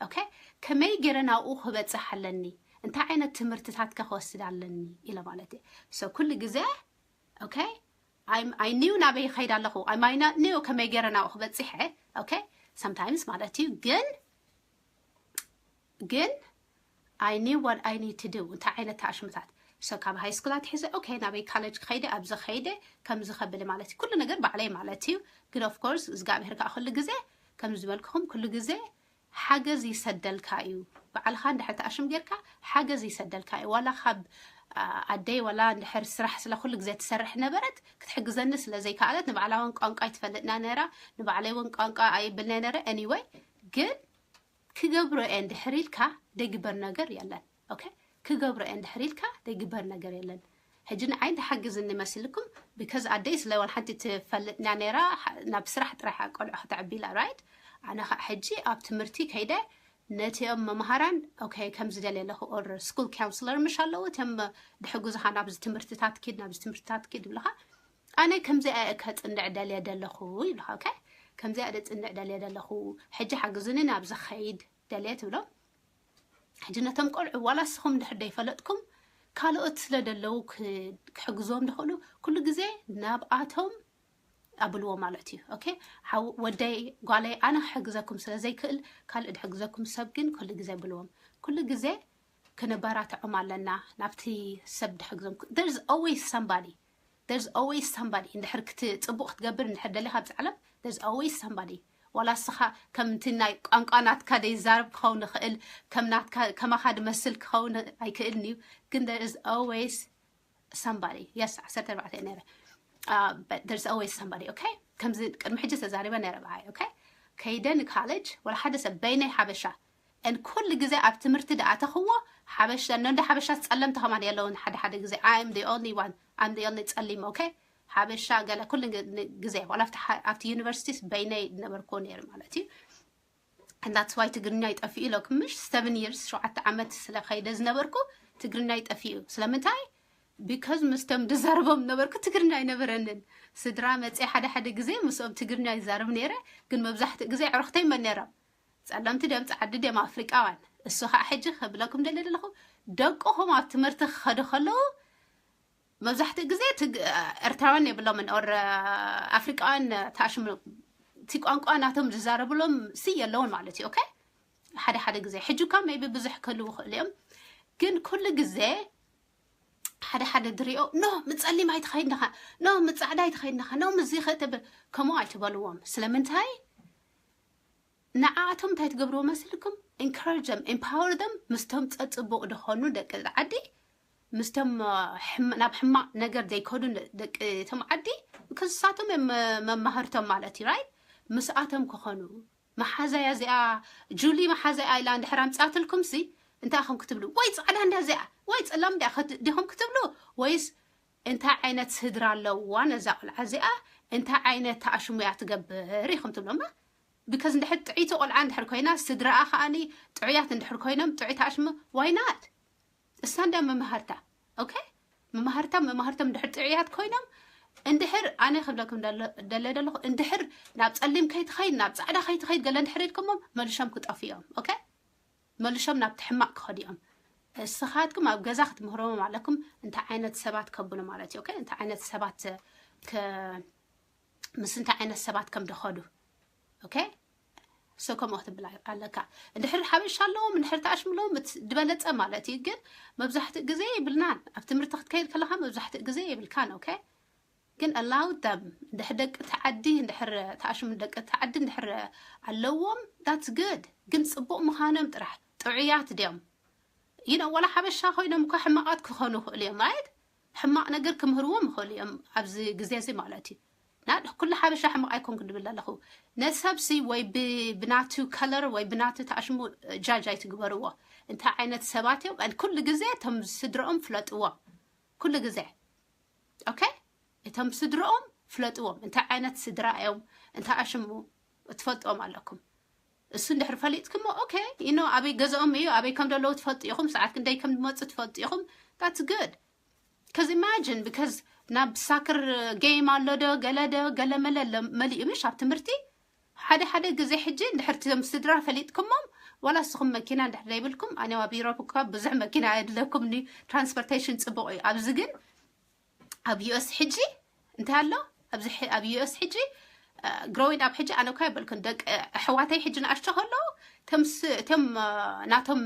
Okay፣ ከመይ ገይረ ናብኡ ክበፅሕ ኣለኒ? እንታይ ዓይነት ትምህርትታት ከ ክወስድ ኣለኒ ኢለ ማለት እየ። So ኩሉ ግዜ okay I knew ናበይ ይኸይድ ኣለኹ። I might not knew ከመይ ገይረ ናብኡ ክበፅሐ okay sometimes ማለት እዩ። ግን ግን I knew what I need to do እንታይ ዓይነት ታሽምታት so ካብ ሃይ ስኩል ኣትሒዘ okay ናበይ ካለጅ ክኸይደ ኣብዚ ኸይደ ከምዚ ከብል ማለት እዩ። ኩሉ ነገር ባዕለይ ማለት እዩ። ግን of course እግዚኣብሔር ከዓ ኩሉ ግዜ ከም ዝበልኩኹም ኩሉ ግዜ ሓገዝ ይሰደልካ እዩ። ባዕልኻ እንድሕር ተኣሽም ጌርካ ሓገዝ ይሰደልካ እዩ። ዋላ ካብ ኣደይ ዋላ እንድሕር ስራሕ ስለ ኩሉ ግዜ ትሰርሕ ነበረት ክትሕግዘኒ ስለ ዘይከኣለት ንባዕላ እውን ቋንቋ ኣይትፈልጥና ነራ ንባዕለይ እውን ቋንቋ ኣይብልና ነረ። Anyway ግን ክገብሮ እየ እንድሕር ኢልካ ደግበር ነገር የለን። Okay ክገብሮ እየ እንድሕር ኢልካ ደግበር ነገር የለን። ሕጂ ንዓይ እንታይ ሓግዝኒ መሲልኩም? Because ኣደይ ስለ ዋላ ሓንቲ ትፈልጥና ነራ ናብ ስራሕ ጥራሕ ቆልዑ ከተዕቢ ኢላ right። ኣነ ከዓ ሕጂ ኣብ ትምህርቲ ከይደ ነቲኦም መምሃራን okay ከም ዝደልየ ኣለኹ or school counselor ምሽ ኣለዉ እቶም ድሕግዙኻ ናብዚ ትምህርትታት ኪድ ናብዚ ትምህርትታት ኪድ ይብልኻ። ኣነ ከምዚኣ እየ ከፅንዕ ደልየ ደለኹ ይብልኻ። Okay ከምዚኣ እየ ደፅንዕ ደልየ ደለኹ ሕጂ ሓግዙኒ ናብዚ ኸይድ ደልየ ትብሎም። ሕጂ ነቶም ቆልዑ ዋላ ንስኹም እንድሕር ዘይፈለጥኩም ካልኦት ስለ ደለዉ ክሕግዝዎም ዝኽእሉ ኩሉ ግዜ ናብኣቶም ኣብልዎ ማለት እዩ። Okay ወደይ ጓለይ ኣነ ክሕግዘኩም ስለ ዘይክእል ካልእ ድሕግዘኩም ሰብ ግን ኩሉ ግዜ ብልዎም። ኩሉ ግዜ ክነበራትዖም ኣለና ናብቲ ሰብ ድሕግዞም። There's always somebody there's always somebody እንድሕር ክት ፅቡቕ ክትገብር እንድሕር ደሊኻ ኣብዚ ዓለም there's always somebody ዋላ ንስኻ ከምቲ ናይ ቋንቋ ናትካ ዘይዛረብ ክኸውን ይኽእል ከም ናትካ ከማኻ ድመስል ክኸውን ኣይክእልን እዩ። ግን there is always somebody yes ዓሰርተ ኣርባዕተ እየ ነይረ but there's always somebody okay ከምዚ ቅድሚ ሕጂ ተዛሪበ ነይረ ብዓይ okay ከይደ ንካለጅ ወላ ሓደ ሰብ በይነይ ሓበሻ and ኩሉ ግዜ ኣብ ትምህርቲ ድኣተኽዎ ሓበሻ ነንዶ ሓበሻ ጸለምቲ ከማን የለውን ሓደ ሓደ ግዜ I'm the only one I'm the only ጸሊም okay ሓበሻ ገለ ኩሉ ግዜ ዋላ ኣብቲ ዩኒቨርሲቲስ በይነይ ነበርኩ ነይሩ ማለት እዩ። And that's why ትግርኛ ይጠፍኡ ኢለኩም ምሽ seven years ሸውዓተ ዓመት ስለ ከይደ ዝነበርኩ ትግርኛ ይጠፍኡ ስለምንታይ? Because ምስቶም ድዛርቦም ነበርኩ ትግርኛ ኣይነበረንን። ስድራ መፅየ ሓደ ሓደ ግዜ ምስኦም ትግርኛ ይዛረብ ነይረ። ግን መብዛሕትኡ ግዜ ኣዕሩኽተይ መን ነይሮም? ፀለምቲ ድዮም ፀዓዲ ድዮም ኣፍሪቃውያን። እሱ ከዓ ሕጂ ክብለኩም ደለ ዘለኹ ደቅኹም ኣብ ትምህርቲ ክኸዱ ከለዉ መብዛሕትኡ ግዜ ትግ- ኤርትራውያን የብሎምን or ኣፍሪቃውያን ተኣሽሙ እቲ ቋንቋ ናቶም ዝዛረብሎም ሲ የለውን ማለት እዩ። ኦኬ ሓደ ሓደ ግዜ ሕጂ እኳ maybe ብዙሕ ክህልዉ ይኽእሉ እዮም ግን ኩሉ ግዜ ሓደ ሓደ ድሪኦ ኖ ምጸሊም ኣይትኸይድ ንኻ ኖ ምጻዕዳ ኣይትኸይድ ንኻ ኖ ምዚ ኸተብል ከምኡ ኣይትበልዎም ስለምንታይ ንዓኣቶም እንታይ ትገብርዎ መስልኩም encourage them empower them ምስቶም ጸጽቡቕ ዝኾኑ ደቂ ዓዲ ምስቶም ናብ ሕማቕ ነገር ዘይከዱ ደቂ እቶም ዓዲ because ንሳቶም እዮም መማህርቶም ማለት እዩ right ምስኣቶም ክኾኑ መሓዛያ እዚኣ ጁሊ መሓዛያ ኢላ እንድሕር ኣምጻትልኩም ሲ እንታይ ኢኹም ክትብሉ ወይ ጻዕዳ እንዳ እዚኣ ወይ ጸላም እንዳ ዲኹም ክትብሉ ወይስ እንታይ ዓይነት ስድራ ኣለዋ ነዛ ቆልዓ እዚኣ እንታይ ዓይነት ተኣሽሙ እያ ትገብር ኢኹም ትብሎማ because እንድሕር ጥዕይቲ ቆልዓ እንድሕር ኮይና ስድራኣ ከዓኒ ጥዑያት እንድሕር ኮይኖም ጥዑይ ተኣሽሙ why not እሳ እንዳ መምሃርታ okay መማህርታ መማህርቶም እንድሕር ጥዑያት ኮይኖም፣ እንድሕር ኣነ ክብለኩም ደለ ዘለኹ፣ እንድሕር ናብ ጸሊም ከይትኸይድ ናብ ጻዕዳ ከይትኸይድ ገለ እንድሕር ኢልኩሞም፣ መልሶም ክጠፍኡ እዮም። ኦኬ፣ መልሶም ናብ ትሕማቕ ክኸዱ እዮም። እስኻትኩም ኣብ ገዛ ክትምህሮም ኣለኩም እንታይ ዓይነት ሰባት ከብሉ ማለት እዩ። ኦኬ፣ እንታይ ዓይነት ሰባት ምስ እንታይ ዓይነት ሰባት ከም ደኸዱ። ኦኬ፣ so ከምኡ ክትብል ኣለካ። እንድሕር ሓበሻ ኣለዎም እንድሕር ተኣሽምለዎም ዝበለፀ ማለት እዩ። ግን መብዛሕትኡ ግዜ የብልናን። ኣብ ትምህርቲ ክትከይድ ከለካ መብዛሕትኡ ግዜ የብልካን። ኦኬ፣ ግን allow them፣ እንድሕር ደቂ ተዓዲ እንድሕር ተኣሽሙ ደቂ ተዓዲ እንድሕር ኣለዎም፣ that's good። ግን ፅቡቅ ምዃኖም ጥራሕ፣ ጥዑያት ድዮም? ይነ ወላ ሓበሻ ኮይኖም እኳ ሕማቃት ክኾኑ ይኽእሉ እዮም። ራይት፣ ሕማቅ ነገር ክምህርዎም ይኽእሉ እዮም ኣብዚ ግዜ እዚ ማለት እዩ። ና ኩሉ ሓበሻ ሕማቅ ኣይኮንኩ ድብል ኣለኹ። ነሰብሲ ወይ ብናቱ color ወይ ብናቱ ተኣሽሙ ጃጅ ኣይትግበርዎ። እንታይ ዓይነት ሰባት እዮም? ኩሉ ግዜ እቶም ስድረኦም ፍለጥዎ። ኩሉ ግዜ። ኦኬ፣ እቶም ስድረኦም ፍለጥዎም። እንታይ ዓይነት ስድራ እዮም? እንታይ ኣሽሙ ትፈልጥዎም ኣለኩም። እሱ እንድሕር ፈሊጥኩሞ፣ ኦኬ፣ you know ኣበይ ገዛኦም እዩ፣ ኣበይ ከም ዘለዉ ትፈልጡ ኢኹም፣ ሰዓት ክንደይ ከም ዝመፁ ትፈልጡ ኢኹም። That's good። Cause imagine፣ because ናብ ሳክር ጌም ኣሎ ዶ ገለ ዶ ገለ መለ መሊኡ ምሽ ኣብ ትምህርቲ። ሓደ ሓደ ግዜ ሕጂ እንድሕር እቶም ስድራ ፈሊጥኩሞም፣ ዋላ ንስኹም መኪና እንድሕር ዘይብልኩም፣ ኣነ ኣብ ዩሮፕ እኳ ብዙሕ መኪና ኣየድለኩም፣ ኒ ትራንስፖርቴሽን ፅቡቕ እዩ። ኣብዚ ግን ኣብ ዩኤስ ሕጂ እንታይ ኣሎ? ኣብዚ ኣብ ዩኤስ ሕጂ growing up ሕጂ ኣነ እኳ ይበልኩን ደቂ ኣሕዋተይ ሕጂ ንኣሽቶ ከለዉ እቶም ናቶም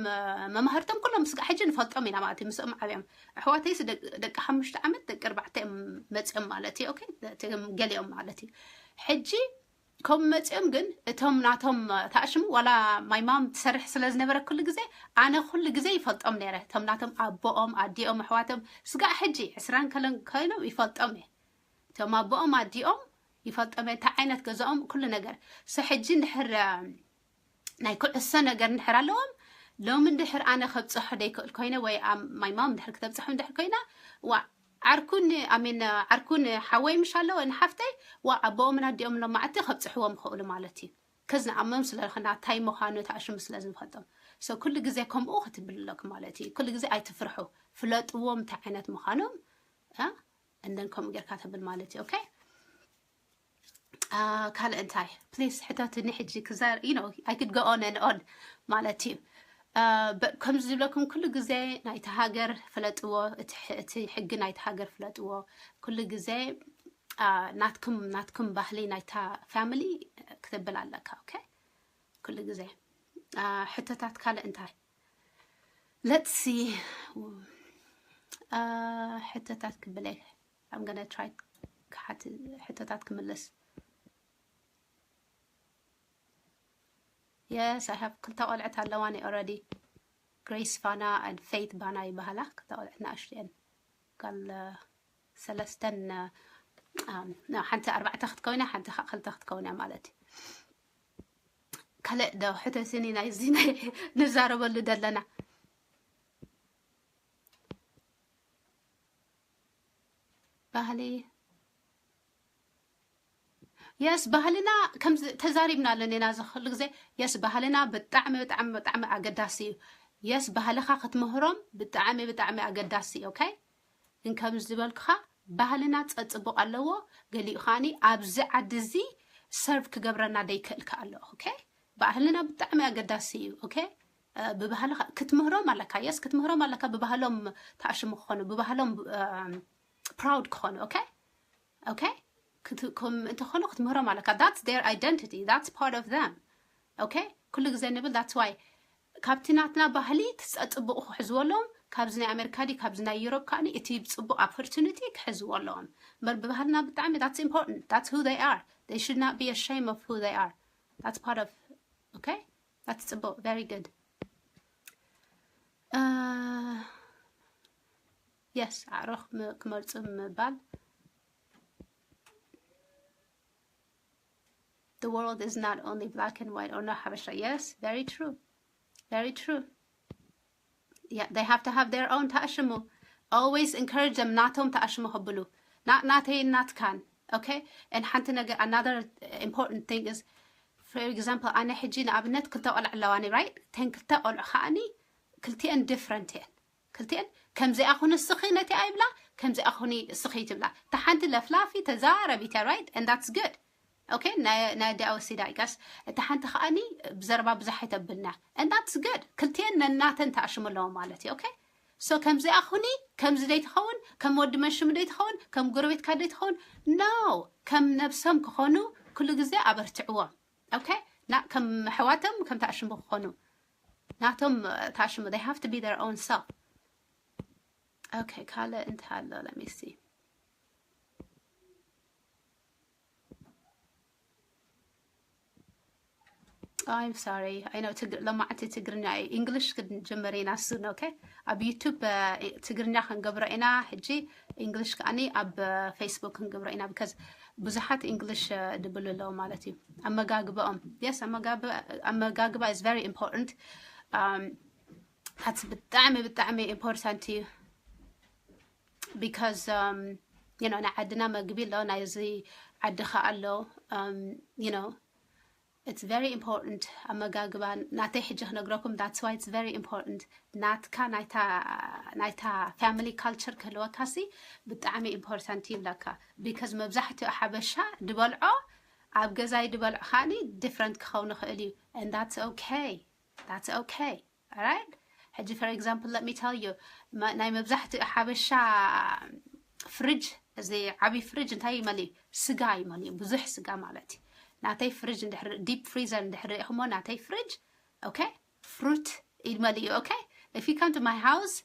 መማህርቶም ኩሎም ስጋዕ ሕጂ ንፈልጦም ኢና ማለት እዩ። ምስኦም ዓብዮም ኣሕዋተይስ ደቂ ሓሙሽተ ዓመት ደቂ ኣርባዕተ እዮም መፅኦም ማለት እዩ። ኦኬ፣ ገሊኦም ማለት እዩ። ሕጂ ከም መፅኦም ግን እቶም ናቶም ተኣሽሙ ዋላ my mom ትሰርሕ ስለ ዝነበረ ኩሉ ግዜ ኣነ ኩሉ ግዜ ይፈልጦም ነይረ። እቶም ናቶም ኣቦኦም ኣዲኦም ኣሕዋቶም ስጋዕ ሕጂ ዕስራን ከለን ኮይኖም ይፈልጦም እየ። እቶም ኣቦኦም ኣዲኦም ይፈልጦም እየ፣ እንታይ ዓይነት ገዛኦም ኩሉ ነገር። So ሕጂ እንድሕር ናይ ኩዕሶ ነገር እንድሕር ኣለዎም ሎም እንድሕር ኣነ ከብፅሖ ደይክእል ኮይነ ወይ my mom እንድሕር ክተብፅሖ እንድሕር ኮይና ዋ ዓርኩን ኣሜን ዓርኩን ሓወይ ምሽ ኣለዎ ንሓፍተይ ዋ ኣቦኦምን ኣዲኦም ሎም መዓልቲ ከብፅሕዎም ይኽእሉ ማለት እዩ። ከዚ ንኣመም ስለ ዝኾና እንታይ ምዃኑ ተኣሽሙ ስለ ዝንፈልጦም። So ኩሉ ግዜ ከምኡ ክትብል ኣለኩም ማለት እዩ። ኩሉ ግዜ ኣይትፍርሑ፣ ፍለጥዎም እንታይ ዓይነት ምዃኖም። And then ከምኡ ጌርካ ተብል ማለት እዩ። ኦኬ፣ ካልእ እንታይ please ሕተትኒ። ሕጂ ክዛር you know I could go on and on ማለት እዩ። ከምዚ ዝብለኩም ኩሉ ግዜ ናይቲ ሃገር ፍለጥዎ፣ እቲ ሕጊ ናይቲ ሃገር ፍለጥዎ። ኩሉ ግዜ ናትኩም ናትኩም ባህሊ ናይታ family ክትብል ኣለካ። ኦኬ፣ ኩሉ ግዜ ሕቶታት ካልእ እንታይ? Let's see። ሕቶታት ክብለይ I'm gonna try ክሓት ሕቶታት ክምልስ። Yes, I have ክልተ ቆልዕት ኣለዋኒ already። ግሬስ ፋና and ፌት ባና ይበሃላ። ክልተ ቆልዕት ንኣሽቱ እየን። ጋል ሰለስተን ሓንቲ ኣርባዕተ ክትከውና ሓንቲ ከዓ ክልተ ክትከውና ማለት እዩ። ካልእ ዶ ሕተትኒ ናይዚ ናይ ንዛረበሉ ዘለና ባህሊ? የስ፣ ባህልና ከምዚ ተዛሪብና ኣለና ኢና እዚ ኩሉ ግዜ። የስ፣ ባህልና ብጣዕሚ ብጣዕሚ ብጣዕሚ ኣገዳሲ እዩ። የስ፣ ባህልኻ ክትምህሮም ብጣዕሚ ብጣዕሚ ኣገዳሲ እዩ። ኦኬ፣ ግን ከምዚ ዝበልኩኻ ባህልና ፀፅቡቕ ኣለዎ። ገሊኡ ከዓኒ ኣብዚ ዓዲ እዚ ሰርቭ ክገብረና ደይክእል ከኣሎ። ኦኬ፣ ባህልና ብጣዕሚ ኣገዳሲ እዩ። ኦኬ፣ ብባህልኻ ክትምህሮም ኣለካ። የስ፣ ክትምህሮም ኣለካ። ብባህሎም ተኣሽሙ ክኾኑ ብባህሎም ፕራውድ ክኾኑ። ኦኬ፣ ኦኬ፣ እንተኾኑ ክትምህሮም ኣለካ። That's their identity, that's part of them። ኦኬ፣ ኩሉ ግዜ ንብል that's why ካብቲ ናትና ባህሊ ትፀፅቡቑ ክሕዝዎ ኣለዎም። ካብዚ ናይ ኣሜሪካ ዲ ካብዚ ናይ ዩሮፕ ከዓኒ እቲ ፅቡቕ ኦፖርቹኒቲ ክሕዝዎ ኣለዎም። እምበር ብባህልና ብጣዕሚ that's important, that's who they are, they should not be ashamed of who they are, that's part of okay, that's ፅቡቕ, very good። የስ፣ ኣዕሩኽ ክመርፁ ምባል። The world is not only black and white or no ሓበሻ። Yes, very true, very true. Yeah, they have to have their own ተኣሽሙ. Always encourage them ናቶም ተኣሽሙ ክብሉ። Not ናተይ ናትካን። Okay? And ሓንቲ ነገር, another important thing is, for example, ኣነ ሕጂ ንኣብነት ክልተ ቆልዓ ኣለዋኒ, right? ተን ክልተ ቆልዑ ከዓኒ ክልቲአን different እየን። ክልቲአን ከምዚኣ ኩን እስኺ ነቲኣ ይብላ፣ ከምዚኣ ኹኒ እስኺ ትብላ። እታ ሓንቲ ለፍላፊ ተዛረቢት እያ፣ right? And that's good. Okay? ናይ ኣዲኣ ወሲዳ እያ። እታ ሓንቲ ከኣኒ ብዘረባ ብዙሕ ኣይተብልና። And that's good. ክልቲኤን ነናተን ተኣሽሙ ኣለዎ ማለት እዩ። Okay? So ከምዚኣ ኹኒ፣ ከምዚ ደይትኸውን፣ ከም ወዲ መንሽሙ ደይትኸውን፣ ከም ጎረቤትካ ደይትኸውን። No! ከም ነብሶም ክኾኑ ኩሉ ግዜ ኣበርትዕዎም። Okay? ና ከም ኣሕዋቶም ከም ተኣሽሙ ክኾኑ። ናቶም ተኣሽሙ፣ they have to be their own self. Okay፣ ካልእ እንታይ ኣሎ? Let me see. I'm sorry. I know ትግ-፣ ሎማዕቲ ትግርኛ እዩ። English ክንጅምር ኢና soon, okay? ኣብ YouTube ትግርኛ ክንገብሮ ኢና ሕጂ፣ English ከኣኒ ኣብ Facebook ክንገብሮ ኢና፣ because ብዙሓት English ድብሉ ኣለዉ ማለት እዩ። ኣመጋግባኦም፣ yes፣ ኣመጋግባ is very important. Um, that's ብጣዕሚ ብጣዕሚ important እዩ። Because um, you know፣ ናይ ዓድና መግቢ ኣሎ፣ ናይዚ ዓዲ ከኣ ኣሎ። Um, you know, it's very important ኣመጋግባ። ናተይ ሕጂ ክነግረኩም፣ that's why it's very important። ናትካ ናይታ ናይታ family culture ክህልወካ ሲ ብጣዕሚ important ይብለካ። Because መብዛሕትኡ ሓበሻ ድበልዖ ኣብ ገዛይ ድበልዖ ከኣኒ different ክኸውን ይኽእል እዩ። And that's okay. That's okay. Alright? ሕጂ for example, let me tell you, ናይ መብዛሕትኡ ሓበሻ ፍርጅ፣ እዚ ዓብዪ ፍርጅ እንታይ ይመልእ? ስጋ ይመልእ፣ ብዙሕ ስጋ ማለት እዩ። ናተይ ፍርጅ እንድሕር፣ deep freezer እንድሕር ርኢኹሞ፣ ናተይ ፍርጅ፣ okay? Fruit ይመልእ እዩ። Okay? If you come to my house,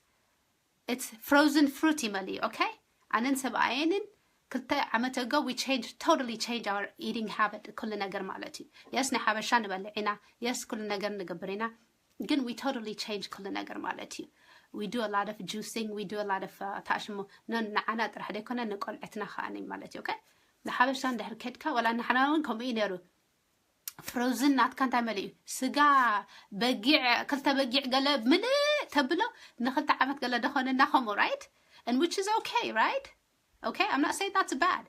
it's frozen fruit ይመልእ እዩ። Okay? ኣነን ሰብኣየንን ክልተ ዓመት ago we change, totally change our eating habit. ኩሉ ነገር ማለት እዩ። Yes፣ ናይ ሓበሻ ንበልዕ ኢና። Yes፣ ኩሉ ነገር ንገብር ኢና። ግን we totally change ኩሉ ነገር ማለት እዩ። We do a lot of juicing, we do a lot of uh, ተኣሽሙ ን-፣ ንዓና ጥራሕ ዘይኮነ ንቆልዕትና ከኣኒ ማለት እዩ። Okay? ንሓበሻ እንድሕር ከድካ፣ ወላ ንሕና እውን ከምኡ እዩ ነይሩ። Frozen ናትካ እንታይ መሊኡ? ስጋ በጊዕ፣ ክልተ በጊዕ ገለ ምልእ ተብሎ ንክልተ ዓመት ገለ ደኾነና ከምኡ፣ right? And which is okay, right? Okay? I'm not saying that's bad.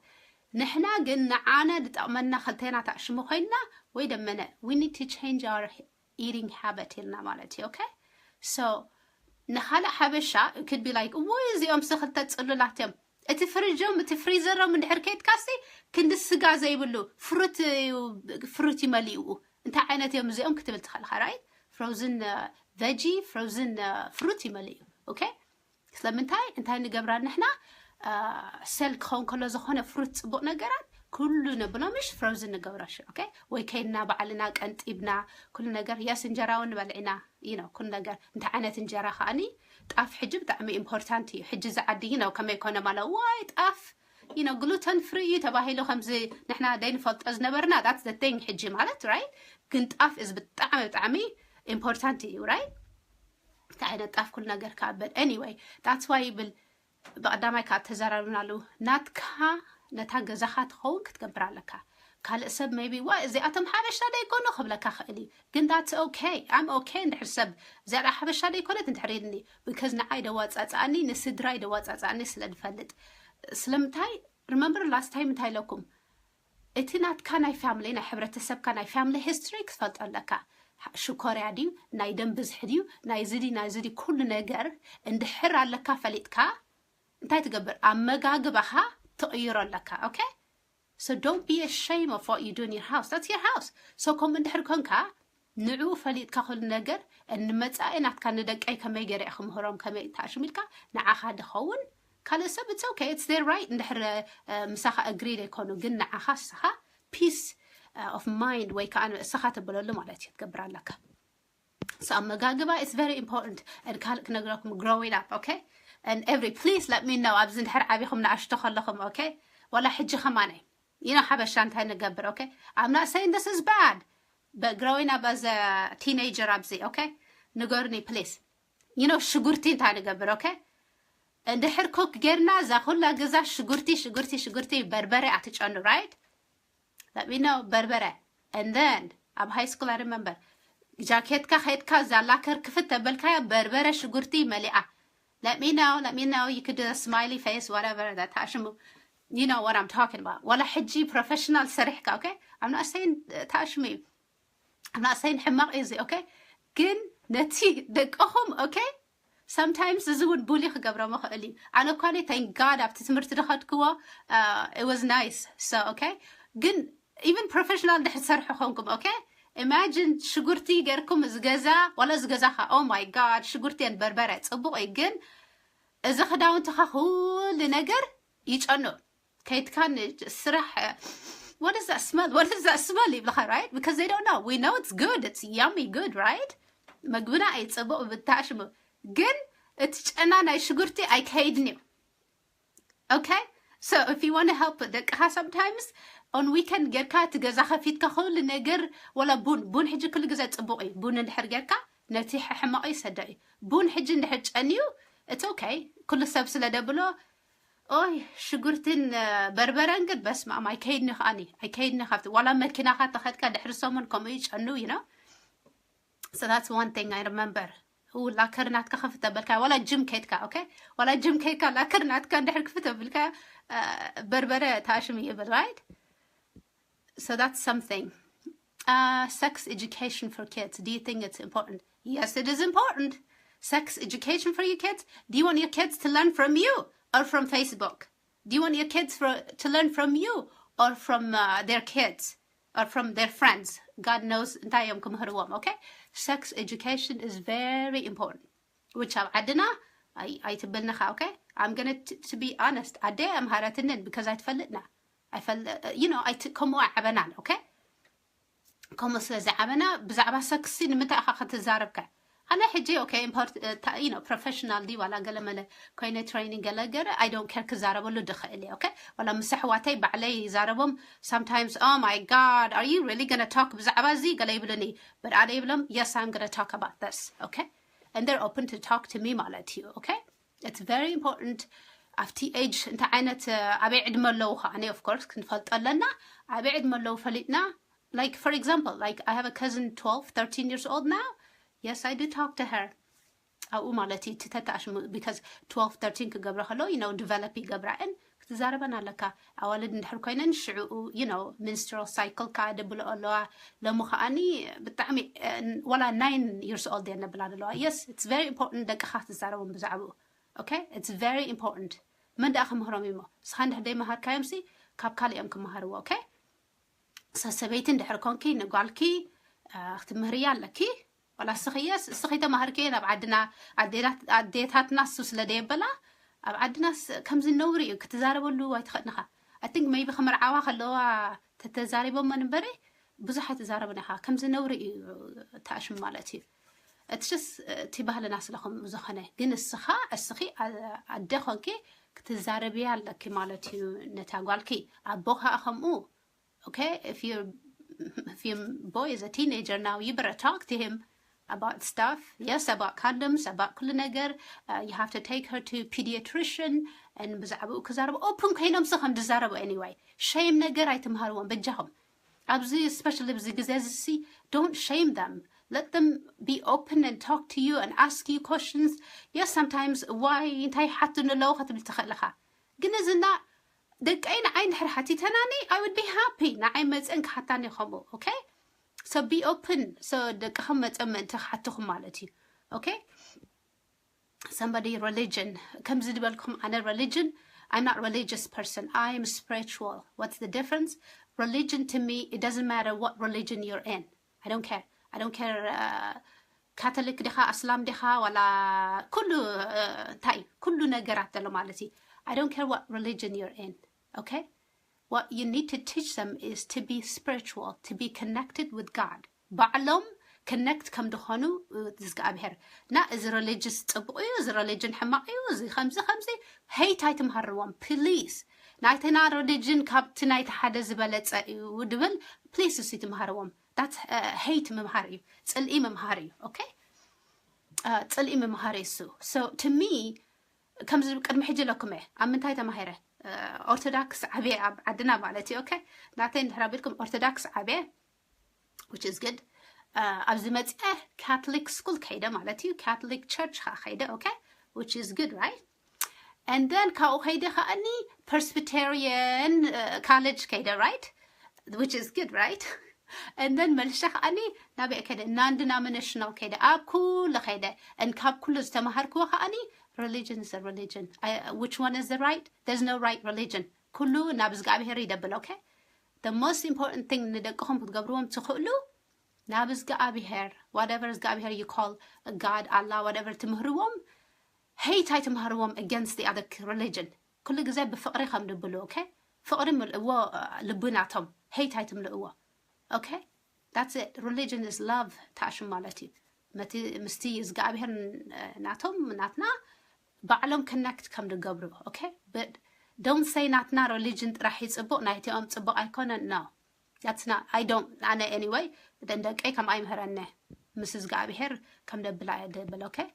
ንሕና ግን ንዓና ድጠቕመና ክልቴና ተኣሽሙ ኮይንና ወይ ደመነ፣ we need to change our eating habit ኢልና ማለት እዩ። Okay? So ንኻልእ ሓበሻ could be like፣ እውይ እዚኦም ሲ ክልተ ጽሉላት እዮም። እቲ ፍርጆም፣ እቲ ፍሪዘሮም እንድሕር ከይድካሲ ክንዲ ስጋ ዘይብሉ ፍሩት እዩ፣ ፍሩት ይመሊኡ። እንታይ ዓይነት እዮም እዚኦም ክትብል ትኽእል ኢኻ፣ right? Frozen veggie፣ frozen fruit ይመሊኡ። Okay? ስለምንታይ? እንታይ ንገብራ ንሕና? Sale ክኸውን ከሎ ዝኾነ ፍሩት ጽቡቕ ነገራት ኩሉ ነብሎ፣ ምሽ frozen ንገብሮ። Okay? ወይ ከይድና ባዕልና ቀንጢብና ኩሉ ነገር። Yes፣ እንጀራ እውን ንበልዕ ኢና። You know፣ ኩሉ ነገር። እንታይ ዓይነት እንጀራ ከኣኒ? ጣፍ ሕጂ ብጣዕሚ important እዩ። ሕጂ እዚ ዓዲ፣ you know፣ ከመይ ኮነ ማለት፣ ዋይ ጣፍ፣ you know፣ gluten free እዩ ተባሂሉ ከምዚ ንሕና ደይንፈልጦ ዝነበርና፣ that's the thing ሕጂ ማለት፣ right? ግን ጣፍ is ብጣዕሚ ብጣዕሚ important እዩ፣ right? እንታይ ዓይነት ጣፍ ኩሉ ነገር ከኣ። But anyway, that's why ይብል ብቐዳማይ ከዓ ተዘራርብናሉ። ናትካ፣ ነታ ገዛኻ ትኸውን ክትገብር ኣለካ። ካልእ ሰብ maybe፣ ዋ እዚኣቶም ሓበሻ ደይኮኑ ክብለካ ክእል እዩ። ግን that's okay. I'm okay እንድሕር ሰብ እዚኣ ሓበሻ ደይኮነት እንድሕር ኢልኒ። Because ንዓይ ደዋጻጻኣኒ፣ ንስድራይ ደዋጻጻኣኒ ስለ ዝፈልጥ። ስለምንታይ? Remember last time እንታይ ኢለኩም? እቲ ናትካ ናይ family፣ ናይ ሕብረተሰብካ ናይ family history ክትፈልጦ ኣለካ። ሽኮርያ ድዩ፣ ናይ ደም ብዝሒ ድዩ፣ ናይ ዝዲ፣ ናይ ዝዲ፣ ኩሉ ነገር እንድሕር ኣለካ ፈሊጥካ፣ እንታይ ትገብር? ኣመጋግባኻ ትቕይሮ ኣለካ። Okay? So don't be ashamed of what you do in your house. That's your house. So ከምኡ እንድሕር ኮንካ፣ ንዕኡ ፈሊጥካ ኩሉ ነገር፣ ንመጻኢ ናትካ ንደቀይ ከመይ ገይረ እየ ክምህሮም፣ ከመይ ተኣሽሙ ኢልካ ንዓኻ ድኸውን። ካልእ ሰብ it's okay, it's their right እንድሕር ምሳኻ agree ዘይኮኑ፣ ግን ንዓኻ ንስኻ peace of mind ወይ ከዓ ንርእስኻ ተብለሉ ማለት እዩ ትገብር ኣለካ። So ኣመጋግባ is very important። And ካልእ ክነግረኩም፣ growing up, okay? And every, please let me know ኣብዚ እንድሕር ዓቢኹም ንኣሽቶ ከለኹም። Okay? ዋላ ሕጂ ከማነይ you know ሓበሻ እንታይ ንገብር? Okay? I'm not saying this is bad, but growing up as a teenager ኣብዚ፣ okay? ንገሩኒ please. You know ሽጉርቲ እንታይ ንገብር? Okay? እንድሕር cook ጌርና እዛ ኩላ ገዛ ሽጉርቲ ሽጉርቲ ሽጉርቲ፣ በርበረ ኣትጨኑ፣ right? Let me know በርበረ። And then ኣብ high school I remember ጃኬትካ ከይድካ እዛ ላከር ክፍት ተበልካያ በርበረ ሽጉርቲ መሊኣ። Let me know, let me know. You could do a smiley face, whatever, that ተኣሽሙ። You know what I'm talking about. ዋላ ሕጂ professional ሰሪሕካ፣ okay? I'm not saying ተኣሽሙ እዩ። I'm not saying ሕማቕ እዩ እዚ፣ okay? ግን ነቲ ደቅኹም፣ okay? Sometimes እዚ እውን ቡሊ ክገብሮ ምኽእል እዩ። ኣነ እኳ thank God ኣብቲ ትምህርቲ ዝኸድክዎ it was nice። So okay፣ ግን even professional ድሕር ትሰርሑ ኾንኩም okay፣ imagine ሽጉርቲ ገርኩም እዚ ገዛ ዋላ እዚ ገዛኻ oh my God ሽጉርቲን በርበረ ጽቡቕ እዩ፣ ግን እዚ ክዳውንትኻ ኩሉ ነገር ይጨኑ። ከይትካ ስራሕ what is that smell? What is that smell? ይብልኻ right? Because they don't know. We know it's good. It's yummy good, right? መግብና እዩ ጽቡቕ ብታሽሙ፣ ግን እቲ ጨና ናይ ሽጉርቲ ኣይከይድን እዩ። Okay? So if you want to help ደቅኻ sometimes on weekend ጌርካ እቲ ገዛ ከፊትካ ኩሉ ነገር ወላ ቡን ቡን ሕጂ ኩሉ ግዜ ጽቡቕ እዩ። ቡን እንድሕር ጌርካ ነቲ ሕማቕ ይሰዶ እዩ። ቡን ሕጂ እንድሕር ጨንዩ it's okay፣ ኩሉ ሰብ ስለ ደብሎ ኦይ ሽጉርትን በርበረን ግን በስመ ኣብ ኣይከይድኒ ከኣኒ ኣይከይድኒ ካብቲ ዋላ መኪናኻ ተኸድካ ድሕሪ ሰሙን ከምኡ ይጨኑ you know። So that's one thing I remember። ላከር ናትካ ክፍት ተበልካ ዋላ ጅም ከይድካ okay፣ ዋላ ጅም ከይድካ ላከር ናትካ እንድሕር ክፍት ተብልካ በርበረ ታሽም ይብል right? So that's something. Uh, sex education for kids. Do you think it's important? Yes, it is important. Sex education for your kids. Do you want your kids to learn from you or from Facebook? Do you want your kids for, to learn from you or from uh, their kids or from their friends? God knows እንታይ እዮም ክምህርዎም okay? Sex education is very important. Which ኣብ ዓድና ኣይትብልንኻ okay? I'm gonna to be honest ኣደ ኣምሃረትንን because ኣይትፈልጥና you know ከምኡ ዓበናን okay? ከምኡ ስለ ዝዓበና ብዛዕባ ሰክሲ ንምንታይ ኢኻ ክትዛረብካ? ኣነ ሕጂ okay፣ professional ድዩ ዋላ ገለመለ ኮይነ training ገለገረ I don't care ክዛረበሉ ድኽእል እየ okay? ዋላ ምስ ኣሕዋተይ ባዕለይ ይዛረቦም sometimes oh my God are you really gonna talk ብዛዕባ እዚ ገለ ይብሉኒ። But ኣነ ይብሎም yes I'm gonna talk about this okay? And they're open to talk to me ማለት እዩ okay? It's very important ኣብቲ age እንታይ ዓይነት ኣበይ ዕድመ ኣለዉ ከዓኒ of course ክንፈልጦ ኣለና። ኣበይ ዕድመ ኣለዉ ፈሊጥና like for example like I have a cousin twelve thirteen years old now. Yes I do talk to her ኣብኡ ማለት እዩ እቲ ተተኣሽሙ because twelve thirteen ክገብረ ከለዉ you know develop ይገብራ እን ክትዛረበን ኣለካ። ኣዋልድ እንድሕር ኮይነን ሽዕኡ you know menstrual cycle ከዓ ደብሎ ኣለዋ። ሎሚ ከዓኒ ብጣዕሚ ዋላ nine years old እየን ነብላ ዘለዋ። Yes it's very important ደቅኻ ክትዛረቦም ብዛዕባኡ okay? It's very important። መን ደኣ ክምህሮም እዩሞ እስኻ እንድሕር ደይመሃርካዮም ሲ ካብ ካልእ እዮም ክመሃርዎ okay? ሰበይቲ እንድሕር ኮንኪ ንጓልኪ ክትምህርያ ኣለኪ። ዋላ እስኺ yes እስኺ ተማህርኪ ናብ ዓድና ኣዴታትና እሱ ስለ ደየበላ ኣብ ዓድናስ ከምዚ ነውሪ እዩ ክትዛረበሉ ኣይትኽእልንኻ። I think maybe ክምርዓዋ ከለዋ ተተዛሪቦም መንበሪ ብዙሕ ኣይትዛረብን ኢኻ። ከምዚ ነውሪ እዩ ተኣሽም ማለት እዩ። It's just እቲ ባህልና ስለኹም ዝኾነ ግን እስኻ እስኺ ኣደ ኮንኪ ክትዛረብያ ኣለኪ ማለት እዩ ነታ ጓልኪ። ኣቦ ከዓ ከምኡ okay? If your if your boy is a teenager now you better talk to him about stuff. Yes about condoms about ኩሉ ነገር. You have to take her to pediatrician and ብዛዕባኡ ክዛረቡ open ኮይኖም ሲ ከም ዝዛረቡ anyway shame ነገር ኣይትምሃርዎም በጃኹም። ኣብዚ especially ኣብዚ ግዜ እዚ ሲ don't shame them. Let them be open and talk to you and ask you questions. Yes sometimes why እንታይ ሓቱኒ ኣለዉ ክትብል ትኽእል ኢኻ። ግን እዚ እና ደቀይ ንዓይ እንድሕር ሓቲተናኒ I would be happy ንዓይ መፅን ክሓታኒ ከምኡ okay? So be open so ደቅኹም መፅን ምእንቲ ክሓትኹም ማለት እዩ okay? Somebody religion ከምዚ ዝበልኩም ኣነ religion I'm not religious person I'm spiritual. What's the difference? Religion to me it doesn't matter what religion you're in. I don't care. I don't care. Catholic ዲኻ ኣስላም ዲኻ ዋላ ኩሉ እንታይ ኩሉ ነገራት ዘሎ ማለት እዩ። I don't care what religion you're in okay? What you need to teach them is to be spiritual to be connected with God. ባዕሎም connect ከም ዝኾኑ እግዚኣብሔር እና እዚ religious ፅቡቕ እዩ እዚ religion ሕማቕ እዩ እዚ ከምዚ ከምዚ hate ኣይትምሃርዎም please። ናይተና religion ካብቲ ናይቲ ሓደ ዝበለፀ እዩ ድብል please እሱ ይትምሃርዎም። That's hate ምምሃር እዩ ፅልኢ ምምሃር እዩ okay? ፅልኢ ምምሃር እዩ እሱ። So to me ከምዚ ቅድሚ ሕጂ ኣለኩም እየ ኣብ ምንታይ ተማሂረ ኦርቶዶክስ ዓብየ ኣብ ዓድና ማለት እዩ okay? ናተይ እንድሕር ኣቢልኩም ኦርቶዶክስ ዓብየ which is good. ኣብዚ መፅአ Catholic school ከይደ ማለት እዩ Catholic church ከዓ ከይደ okay? Which is good right? And then ካብኡ ከይደ ከዓኒ Presbyterian college ከይደ right? Which is good right? And then መልሻ ከዓኒ ናበይ ከደ? Non-denominational ከደ፣ ኣብ ኩሉ ከደ። And ካብ ኩሉ ዝተማሃርክዎ ከዓኒ religion is a religion. I, which one is the right? There's no right religion. ኩሉ ናብ እግዚኣብሔር ይደብል። Okay, the most important thing ንደቅኹም ክትገብርዎም ትኽእሉ ናብ እግዚኣብሔር፣ whatever እግዚኣብሔር you call God, Allah, whatever ትምህርዎም፣ hate ኣይትምሃርዎም against the other religion። ኩሉ ግዜ ብፍቕሪ ከም ድብሉ። Okay, ፍቕሪ ምልእዎ ልቡ ናቶም፣ hate ኣይትምልእዎ። Okay, that's it. Religion is love ታሽም ማለት እዩ። መቲ ምስቲ እግዚኣብሔር ናቶም ናትና ባዕሎም connect ከም ድገብሩ። Okay, but don't say ናትና religion ጥራሕ እዩ ፅቡቕ፣ ናይቲኦም ፅቡቕ ኣይኮነን። No, that's not, I don't, ኣነ anyway ደንደቀይ ከም ኣይምህረነ ምስ እግዚኣብሔር ከም ደብላ እየ ደብል። Okay,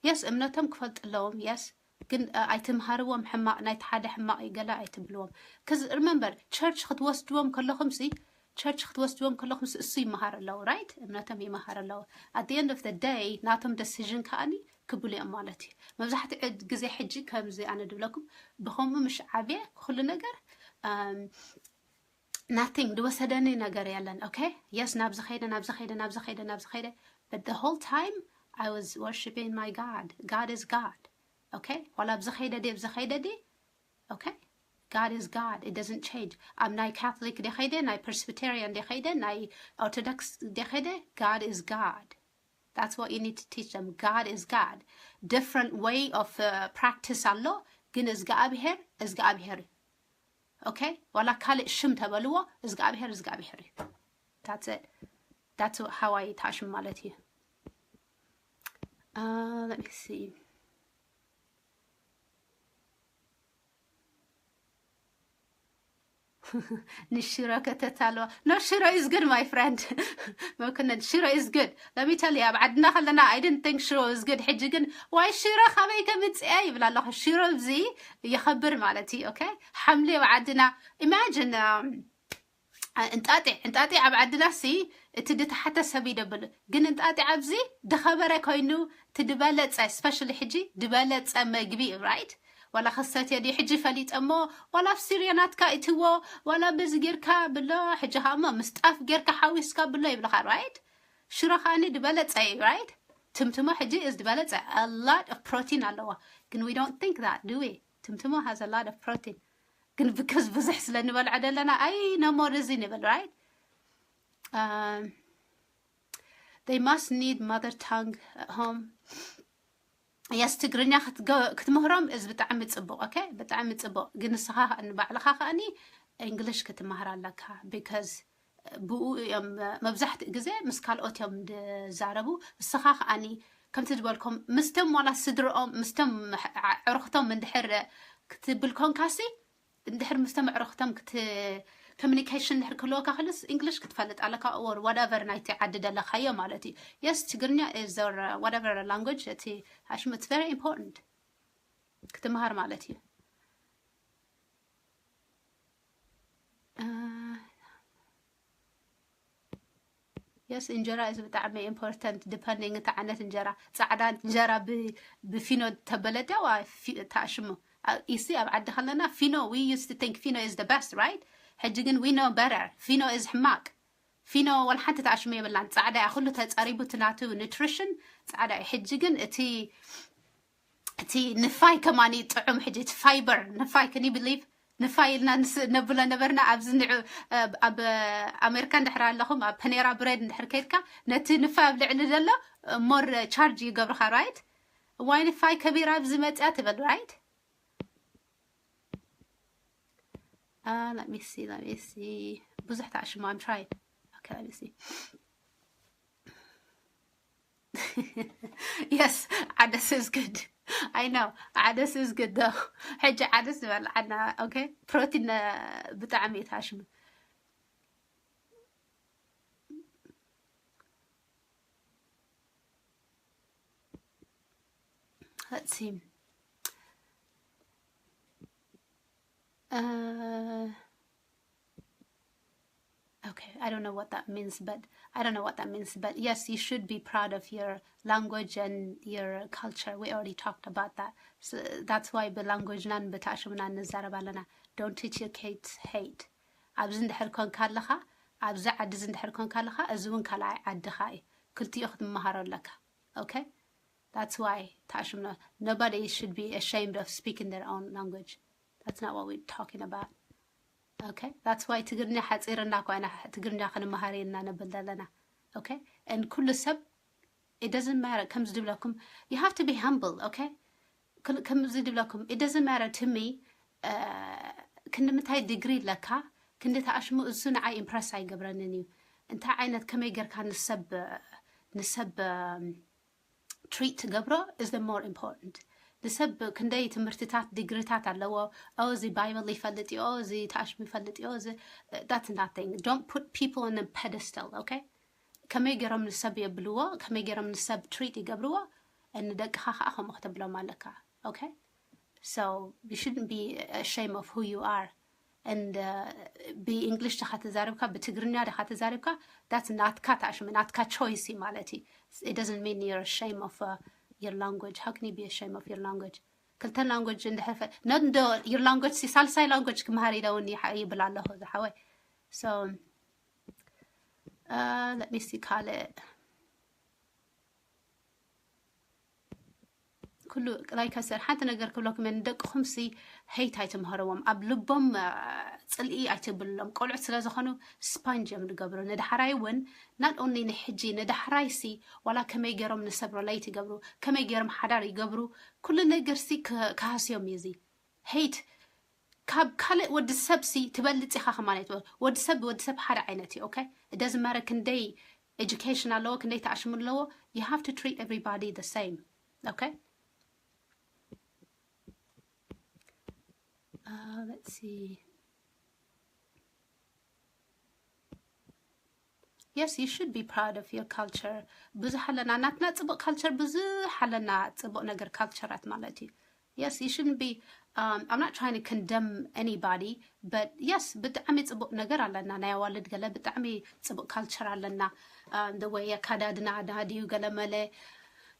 yes, እምነቶም ክፈልጡ ኣለዎም። Yes, ግን ኣይትምሃርዎም። ሕማቕ ናይቲ ሓደ ሕማቕ እዩ ገለ ኣይትብልዎም። Because remember, church ክትወስድዎም ከለኹም ሲ church ክትወስድዎም ከለኹም ሲ እሱ ይመሃር ኣለዉ። Right, እምነቶም ይመሃር ኣለዉ። At the end of the day ናቶም decision ከዓኒ ክብሉ እዮም ማለት እዩ። መብዛሕትኡ ግዜ ሕጂ ከምዚ ኣነ ድብለኩም ብኸምኡ ምሽ ዓብየ ኩሉ ነገር nothing ድወሰደኒ ነገር የለን። Okay, yes, ናብዚ ኸይደ፣ ናብዚ ኸይደ፣ ናብዚ ኸይደ፣ ናብዚ ኸይደ። But the whole time I was worshiping my God. God is God. Okay, ዋላ ኣብዚ ኸይደ ድየ፣ ኣብዚ ኸይደ ድየ። Okay, God is God. It doesn't change. ኣብ ናይ Catholic ድየ ኸይደ፣ ናይ Presbyterian ድየ ኸይደ፣ ናይ Orthodox ድየ ኸይደ፣ God is God. That's what you need to teach them. God is God. Different way of practice ኣሎ፣ ግን እግዚኣብሔር እግዚኣብሔር እዩ። Okay, ዋላ ካልእ ሽም ተበልዎ፣ እግዚኣብሔር እግዚኣብሔር እዩ። That's it. That's how I ታሽም ማለት እዩ። Let me see. ንሽሮ ከተታልዋ። No, ሽሮ is good, my friend. መኮነን፣ ሽሮ is good. Let me tell you, ኣብ ዓድና ከለና I didn't think ሽሮ is good. ሕጂ ግን ዋይ ሽሮ ካበይ ከምፅአ ይብል ኣለኹ። ሽሮ እዚ ይኸብር ማለት እዩ። Okay, ሓምሊ ኣብ ዓድና imagine እንጣጢዕ እንጣጢዕ ኣብ ዓድና ሲ እቲ ድተሓተ ሰብ ይደብል፣ ግን እንጣጢዕ ኣብዚ ድኸበረ ኮይኑ እቲ ድበለፀ፣ especially ሕጂ ድበለፀ መግቢ እዩ። Right? ዋላ ክሰትዮ ድዩ ሕጂ ፈሊጠ እሞ፣ ዋላ ኣብ ሲርዮ ናትካ እትዎ፣ ዋላ በዚ ጌርካ ብሎ፣ ሕጂ ከዓ እሞ ምስ ጣፍ ጌርካ ሓዊስካ ብሎ ይብልኻ። Right? ሽሮ ከዓኒ ድበለፀ እዩ። Right? ትምትሞ ሕጂ is ድበለፀ፣ a lot of protein ኣለዋ። ግን we don't think that, do we? ትምትሞ has a lot of protein። ግን because ብዙሕ ስለ ንበልዖ ዘለና ኣይ ነሞር እዚ ንብል። Right? They must need mother tongue at home. Yes, ትግርኛ ክትምህሮም is ብጣዕሚ ፅቡቕ። Okay, ብጣዕሚ ፅቡቕ። ግን ንስኻ ንባዕልኻ ከኣኒ English ክትመሃር ኣለካ because ብኡ እዮም መብዛሕትኡ ግዜ ምስ ካልኦት እዮም ዝዛረቡ። ንስኻ ከኣኒ ከምቲ ዝበልኩም ምስቶም ዋላ ስድርኦም ምስቶም ኣዕርኽቶም እንድሕር ክትብል ኮንካሲ እንድሕር ምስቶም ኣዕርኽቶም ክት communication እንድሕር ክህልወካ ክልስ English ክትፈልጥ ኣለካ or whatever ናይቲ ዓዲ ደለካዮ ማለት እዩ። Yes, ትግርኛ is or whatever language እቲ ኣሽሙ it's very important ክትምሃር ማለት እዩ። Yes, እንጀራ is ብጣዕሚ important depending እንታይ ዓይነት እንጀራ። ፃዕዳ እንጀራ ብፊኖ ተበለደ ዋ ታሽሙ ኢሲ ኣብ ዓዲ ከለና ፊኖ we used to think ፊኖ is the best, right? ሕጂ ግን we know better. ፊኖ is ሕማቅ። ፊኖ ወላ ሓንቲ ታሽሙ የብላን። ፃዕዳ እያ ኩሉ ተፀሪቡ እቲ ናቱ nutrition ፃዕዳ እዩ። ሕጂ ግን እቲ እቲ ንፋይ ከማኒ ጥዑም ሕጂ እቲ fiber ንፋይ can you believe ንፋይ ኢልና ነብሎ ነበርና። ኣብዚ ኣብ ኣሜሪካ እንድሕር ኣለኹም ኣብ ፓኔራ ብሬድ እንድሕር ከይድካ ነቲ ንፋይ ኣብ ልዕሊ ዘሎ more charge ይገብርካ። Right? ዋይ ንፋይ ከቢራ ኣብዚ መፅያ ትብል። Right? Let me see, let me see. ብዙሕ ታሽሙ I'm trying. Okay, let me see. Yes, ዓደስ is good. I know. ዓደስ is good though. ሕጂ ዓደስ ዝበልዓና። Okay, ፕሮቲን ብጣዕሚ እዩ ታሽሙ። Let's see. Uh, okay. I don't know what that means, but I don't know what that means, but yes, you should be proud of your language and your culture. We already talked about that. So that's why ብላንጉጅናን ብታዕሽሙናን ንዛረብ ኣለና። Don't teach your kids hate. ኣብዚ እንድሕር ኮንካ ኣለኻ፣ ኣብዚ ዓዲ እዚ እንድሕር ኮንካ ኣለኻ፣ እዚ እውን ካልኣይ ዓድኻ እዩ። ክልቲኡ ክትመሃሮ ኣለካ። Okay? That's why ታዕሽምና, nobody should be ashamed of speaking their own language. That's not what we're talking about. Okay? That's why ትግርኛ ሓፂርና እኳ ኢና፣ ትግርኛ ክንመሃር ኢና ንብል ዘለና። Okay? And ኩሉ ሰብ, it doesn't matter፣ ከምዚ ድብለኩም፣ you have to be humble, okay? ክል-፣ ከምዚ ድብለኩም፣ it doesn't matter to me፣ uh, ክንዲ ምንታይ ዲግሪ ኣለካ፣ ክንዲ ተኣሽሙ፣ እሱ ንዓይ ኢምፕረስ ኣይገብረንን እዩ። እንታይ ዓይነት፣ ከመይ ጌርካ ንሰብ፣ ንሰብ፣ um፣ ትሪት ትገብሮ is the more important። ንሰብ ክንደይ ትምህርትታት፣ ዲግሪታት ኣለዎ፣ ኦ፣ እዚ ባይብል ይፈልጥ እዩ፣ ኦ፣ እዚ ተኣሽሙ ይፈልጥ እዩ፣ ኦ፣ እዚ፣ that's nothing። Don't put people on a pedestal, okay? ከመይ ገይሮም ንሰብ የብልዎ፣ ከመይ ገይሮም ንሰብ ትሪት ይገብርዎ፣ ንደቅኻ ከዓ ከምኡ ክተብሎም ኣለካ። Okay? So you shouldn't be ashamed of who you are. And, uh, ብእንግሊሽ ድኻ ተዛሪብካ፣ ብትግርኛ ድኻ ተዛሪብካ፣ that's ናትካ ታሽሚ፣ ናትካ ቾይስ ማለት እዩ። It doesn't mean you're ashamed of, uh, your language. How can you be ashamed of your language? ክልተ ላንጉጅ እንድሕር ፈ-፣ not the, your language ሲ ሳልሳይ ላንጉጅ ክመሃር ኢለ እውን ይሓ-፣ ይብል ኣለኹ ዝሓወይ። So, uh, let me see ካልእ። ኩሉ ላይክ ሰር ሓንቲ ነገር ክብለኩም እየ፣ ንደቅኹም ሲ ሄይት ኣይትምሃርዎም፣ ኣብ ልቦም፣ አ፣ ፅልኢ ኣይትብሎም። ቆልዑት ስለ ዝኾኑ ስፓንጅ እዮም ዝገብሩ። ንዳሕራይ እውን not only ንሕጂ፣ ንዳሕራይ ሲ ዋላ ከመይ ገይሮም ንሰብ ሪሌት ይገብሩ፣ ከመይ ገይሮም ሓዳር ይገብሩ፣ ኩሉ ነገር ሲ ክ-፣ ክሃስዮም እዩ። እዚ ሄይት ካብ ካልእ ወዲ ሰብ ሲ ትበልፅ ኢኻ ከማለት እዩ። ወዲ ሰብ ወዲ ሰብ ሓደ ዓይነት እዩ። Okay? It doesn't matter ክንደይ ኤጁኬሽን ኣለዎ፣ ክንደይ ተኣሽሙ ኣለዎ፣ you have to treat everybody the same. Okay? Uh, let's see. Yes, you should be proud of your culture. ብዙሕ ኣለና፣ ናትና ጽቡቕ ካልቸር፣ ብዙሕ ኣለና ጽቡቕ ነገር፣ ካልቸራት ማለት እዩ። Yes, you shouldn't be, um, I'm not trying to condemn anybody, but yes, ብጣዕሚ ጽቡቕ ነገር ኣለና። ናይ ኣዋልድ ገለ ብጣዕሚ ጽቡቕ ካልቸር ኣለና። Um, the way ኣካዳድና ድዩ ገለ መለ።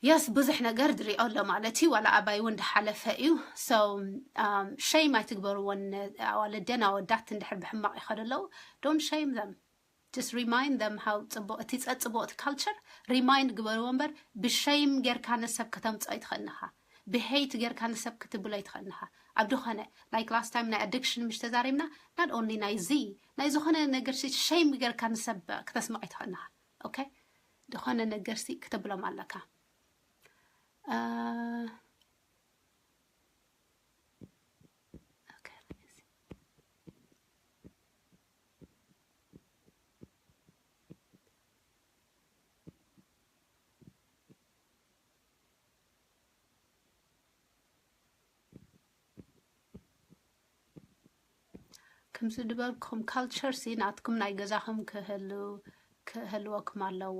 Yes, ብዙሕ ነገር ድሪኦ ኣሎ ማለት እዩ። ዋላ ኣባይ እውን ድሓለፈ እዩ። So, um, ሸይም ኣይትግበርዎን። ኣዋልደን ኣወዳት እንድሕር ብሕማቕ ይኸዱ ኣለዉ፣ don't shame them. Just remind them how ጽቡቕ፣ እቲ ጸጽቡቕ፣ እቲ ካልቸር ሪማይንድ ግበርዎ እምበር፣ ብሸይም ጌርካ ንሰብ ከተምጽኦ ኣይትኽእልን ኢኻ። ብሄይት ጌርካ ንሰብ ክትብሎ ኣይትኽእልን ኢኻ። ኣብ ዝኾነ፣ like last time ናይ ኣዲክሽን ምሽ ተዛሪብና፣ not only ናይ ዚ፣ ናይ ዝኾነ ነገር ሲ ሸይም ጌርካ ንሰብ ክተስምዖ ኣይትኽእልን ኢኻ። ኦኬ? ዝኾነ ነገር ሲ ክተብሎም ኣለካ። አ፣ Okay, let me see. ከምዚ ዝበልኩም ካልቸር ሲ ናትኩም ናይ ገዛኹም ክህሉ፣ ክህልወኩም ኣለዎ።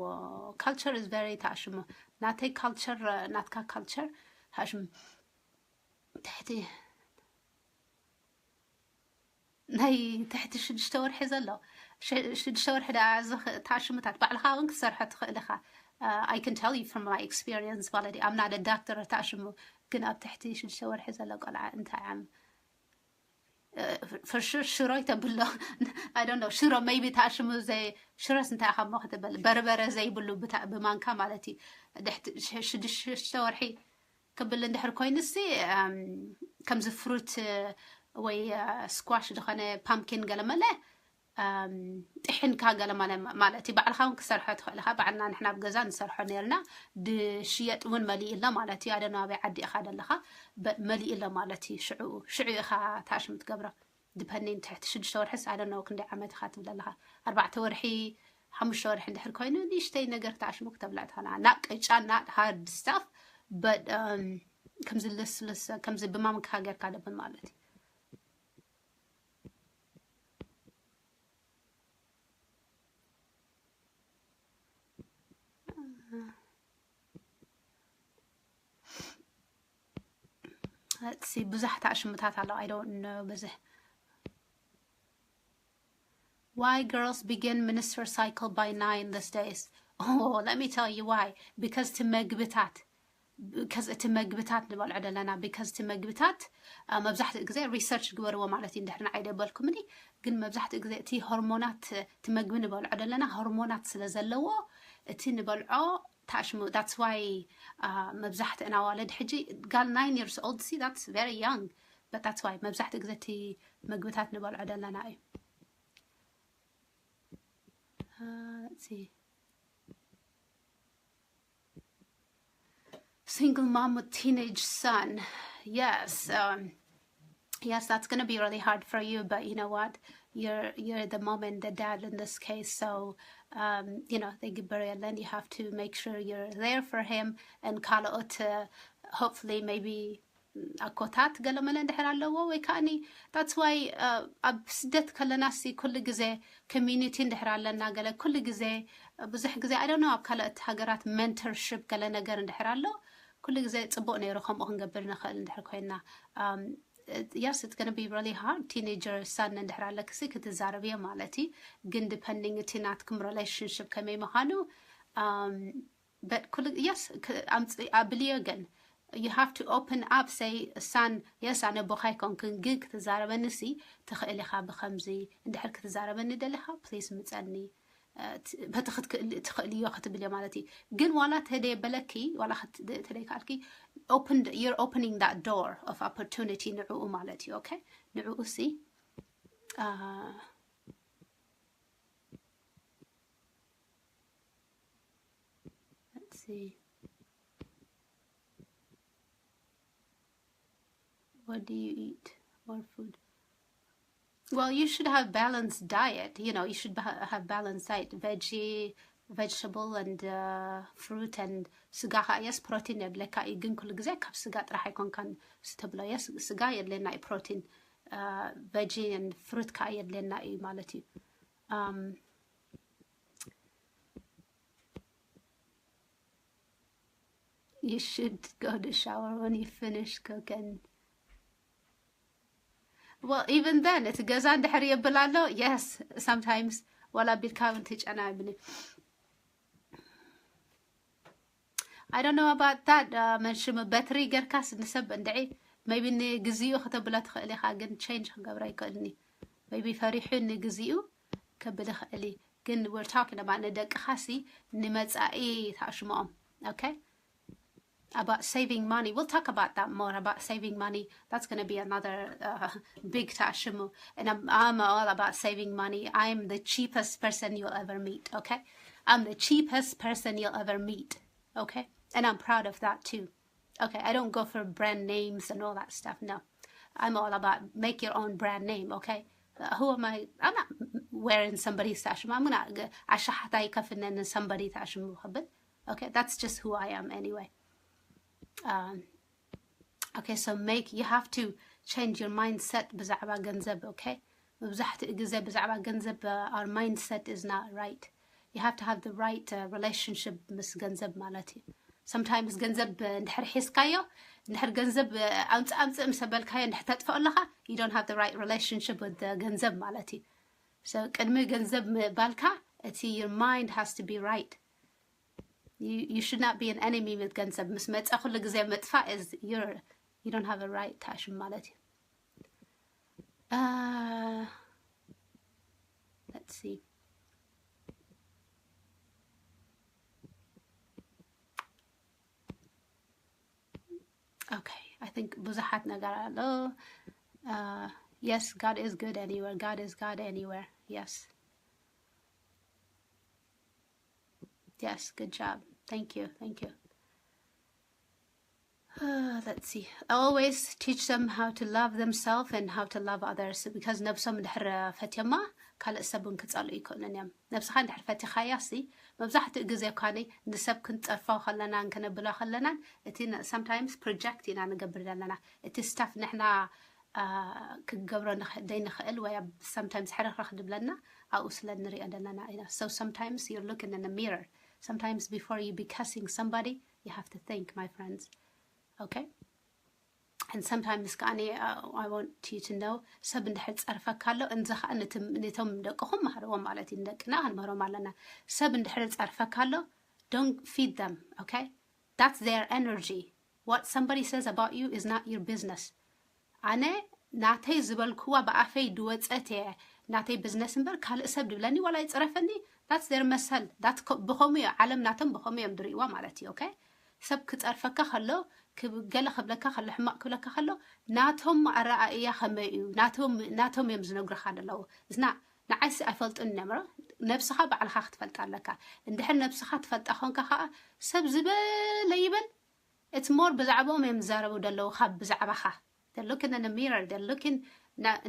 ካልቸር is very ታሽሙ። ናተይ ካልቸር፣ ናትካ ካልቸር ታሽሙ። ትሕቲ ናይ ትሕቲ ሽዱሽተ ወርሒ ዘሎ፣ ሽ-፣ ሽዱሽተ ወርሒ ደኣ ዝኽ-፣ ታሽሙታት ባዕልኻ እውን ክትሰርሖ ትኽእል ኢኻ። Uh, I can tell you from my experience ማለት እዩ። I'm not a doctor ታሽሙ፣ ግን ኣብ ትሕቲ ሽዱሽተ ወርሒ ዘሎ ቆልዓ እንታይ ዓም፣ uh, for sure ሽሮ ይተብሎ። I don't know፣ ሽሮ maybe ታሽሙ ዘይ-፣ ሽሮስ እንታይ ኢኻ እሞ ክትብል፣ በርበረ ዘይብሉ ብታ-፣ ብማንካ ማለት እዩ። ድሕቲ ሽ-፣ ሽዱሽተ ወርሒ ክብል እንድሕር ኮይኑሲ፣ እም፣ ከምዚ ፍሩት ወይ፣ እ፣ ስኳሽ ዝኾነ ፓምኪን ገለመለ፣ እም፣ ጥሒንካ ገለመለ ማ-፣ ማለት እዩ። ባዕልኻ እውን ክሰርሖ ትኽእል ኢኻ። ባዕልና ንሕና ኣብ ገዛ ንሰርሖ ነርና፣ ድሽየጥ እውን መሊኡ ኣሎ ማለት እዩ። ኣደነ ኣበይ ዓዲ ኢኻ ዘለኻ፣ በ-፣ መሊኡ ኣሎ ማለት እዩ። ሽዑ፣ ሽዑ ኢኻ ታሽሙ ትገብሮ። ዲፐንዲንግ ትሕቲ ሽዱሽተ ወርሕስ፣ I don't know፣ ክንደይ ዓመት ኢኻ ትብል ኣለኻ? ኣርባዕተ ወርሒ፣ ሓሙሽተ ወርሒ እንድሕር ኮይኑ፣ ንእሽተይ ነገር ታሽሙ ክተብልዕ ትኽእላ። Not ቅጫ፣ not hard stuff፣ but፣ um፣ ከምዚ ልስልስ፣ ከምዚ ብማንካ ጌርካ ደብል ማለት እዩ። Let's see፣ ብዙሕ ታሽሙታት ኣሎ። I don't know፣ ብዙሕ። Why girls begin menstrual cycle by nine these days? Oh, let me tell you why. Because እቲ መግብታት፣ because እቲ መግብታት ንበልዖ ዘለና፣ because እቲ መግብታት፣ አ፣ መብዛሕትኡ ግዜ ሪሰርች ግበርዎ ማለት እዩ፣ እንድሕር ንዓይ ደበልኩምኒ። ግን መብዛሕትኡ ግዜ እቲ ሆርሞናት፣ እቲ መግቢ ንበልዖ ዘለና ሆርሞናት ስለ ዘለዎ፣ እቲ ንበልዖ ታሽሙ። That's why, አ፣ መብዛሕትእን ኣዋልድ ሕጂ፣ ጋል nine years old፣ see, that's very young, but that's why መብዛሕትኡ ግዜ እቲ መግብታት ንበልዖ ዘለና እዩ። Uh, let's see. Single mom with teenage son. Yes. Um, yes, that's going to be really hard for you, but you know what? You're you're the mom and the dad in this case, so, um, you know, they give burial, and you have to make sure you're there for him. And ካልኦት, uh, hopefully, maybe ኣኮታት ገለመለ እንድሕር ኣለዎ፣ ወይ ከዓኒ that's why፣ uh, ኣብ ስደት ከለና ሲ ኩሉ ግዜ ኮሚዩኒቲ እንድሕር ኣለና፣ ገለ ኩሉ ግዜ፣ ብዙሕ ግዜ፣ I don't know፣ ኣብ ካልኦት ሃገራት ሜንተርሽፕ ገለ ነገር እንድሕር ኣሎ፣ ኩሉ ግዜ ጽቡቕ ነይሩ ከምኡ ክንገብር ንኽእል እንድሕር ኮይና። Um, yes, it's going to be really hard. Teenager son እንድሕር ኣለክሲ ክትዛረብዮ ማለት እዩ። ግን depending እቲ ናትኩም ሪሌሽንሽፕ ከመይ ምዃኑ፣ um, but ኩሉ፣ yes፣ ክ-፣ ኣምጽ-፣ ኣብልዮ ግን you have to open up, say, son, yes፣ ኣነ ኣቦኻ ኣይኮንክን፣ ግን ክትዛረበኒ ሲ ትኽእል ኢኻ ብኸምዚ። እንድሕር ክትዛረበኒ ደሊኻ፣ ፕሊዝ ምጸኒ። እ፣ ት-፣ በቲ ክትክእል-፣ ትኽእልዮ ክትብልዮ ማለት እዩ። ግን ዋላ ተደየበለኪ፣ ዋላ ክት-፣ ተደይካልኪ፣ open, you're opening that door of opportunity ንዕኡ ማለት እዩ። ኦኬ? ንዕኡ ሲ፣ አ፣ let's see. What do you eat? What food? Well, you should have balanced diet. You know, you should ha-, have balanced diet. Veggie, vegetable, and, uh, fruit, and ስጋ ከኣ፣ yes፣ ፕሮቲን የድለካ እዩ፣ ግን ኩሉ ግዜ ካብ ስጋ ጥራሕ ኣይኮንካን ዝተብሎ። Yes፣ ስጋ የድለና እዩ፣ ፕሮቲን፣ uh, veggie and fruit ከኣ የድለና እዩ ማለት እዩ። Um, you should go to shower when you finish cooking. Well, even then, እቲ ገዛ እንድሕር የብል ኣሎ፣ yes, sometimes ዋላ ቢልካ እውን ትጨና ይብኒ። I don't know about that, uh, መን ሽሙ በትሪ ገርካስ ንሰብ እንድዒ፣ maybe ንግዚኡ ከተብሎ ትኽእል ኢኻ፣ ግን ቼንጅ ክገብሮ ኣይክእልኒ። Maybe ፈሪሑ ንግዚኡ ከብል ይኽእል እዩ። ግን we're talking about ንደቅኻሲ ንመጻኢ ታሽሞኦም። Okay? About saving money. We'll talk about that more, about saving money. That's going to be another, uh, big ታሽሙ. And I'm, I'm all about saving money. I'm the cheapest person you'll ever meet, okay? I'm the cheapest person you'll ever meet, okay? And I'm proud of that too. Okay, I don't go for brand names and all that stuff, no. I'm all about make your own brand name, okay? Uh, who am I? I'm not wearing somebody's ታሽሙ. I'm not ኣሻሓታይ ከፍነን somebody ታሽሙ ክብል. Okay, that's just who I am anyway. Um, okay, so make, you have to change your mindset ብዛዕባ ገንዘብ, okay? መብዛሕትኡ ግዜ ብዛዕባ ገንዘብ፣ uh, our mindset is not right. You have to have the right, uh, relationship ምስ ገንዘብ ማለት እዩ። Sometimes ገንዘብ፣ uh, እንድሕር ሒዝካዮ፣ እንድሕር ገንዘብ፣ uh, ኣምጽእ ኣምጽእ ምስ በልካዮ እንድሕር ተጥፍኦ ኣለኻ፣ you don't have the right relationship with the ገንዘብ ማለት እዩ። So ቅድሚ ገንዘብ ምባልካ እቲ your mind has to be right. You, you should not be an enemy with ገንዘብ። ምስ መጸ ኩሉ ግዜ ምጥፋእ is your, you don't have a right ታሽም ማለት እዩ። Uh, let's see. Okay, I think ብዙሓት ነገር ኣሎ። Uh, yes, God is good anywhere. God is God anywhere. Yes. Yes, good job. Thank you. Thank you. Uh, let's see. Always teach them how to love themselves and how to love others. Because ነብሶም እንድሕር ፈትዮማ፣ ካልእ ሰብ እውን ክጸልኡ ይክእሉን እዮም። ነብስኻ እንድሕር ፈቲኻያ ሲ፣ መብዛሕትኡ ግዜ እኳ ንሰብ ክንጸርፎ ከለናን ክነብሎ ከለናን፣ እቲ ነ-፣ sometimes project ኢና ንገብር ዘለና። እቲ ስታፍ ንሕና፣ አ፣ ክንገብሮ ንኽ-፣ ዘይንኽእል ወይ ኣብ sometimes ሕርኽርኽ ድብለና ኣብኡ ስለ ንሪኦ ዘለና ኢና። So sometimes you're looking in a mirror. Sometimes before you be cussing somebody, you have to think, my friends. Okay? And sometimes ከዓኒ I want you to know ሰብ እንድሕር ጸርፈካ ኣሎ እንዚ ከዓ ነቶም ደቅኹም መሃርዎም ማለት እዩ። ንደቅና ክንምህሮም ኣለና። ሰብ እንድሕር ጸርፈካ ኣሎ don't feed them, okay? That's their energy. What somebody says about you is not your business. ኣነ ናተይ ዝበልክዋ ብኣፈይ ድወፀት እየ ናተይ ቢዝነስ እምበር ካልእ ሰብ ድብለኒ ዋላ ይፅረፈኒ that's their መሰል። ብኸምኡ እዮ ዓለም ናቶም ብኸምኡ እዮም ድርእይዋ ማለት እዩ። Okay? ሰብ ክፀርፈካ ከሎ ገለ ክብለካ ከሎ ሕማቕ ክብለካ ከሎ ናቶም ኣረኣእያ ከመይ እዩ ናቶም እዮም ዝነግርኻ ዘለዉ። It's not ንዓይሲ ኣይፈልጡን ነምሮ ነብስኻ ባዕልኻ ክትፈልጣ ኣለካ። እንድሕር ነብስኻ ትፈልጣ ኮንካ ከዓ ሰብ ዝበለ ይበል it's more ብዛዕባኦም እዮም ዝዛረቡ ዘለዉ ካብ ብዛዕባኻ። They're looking in the mirror, they're looking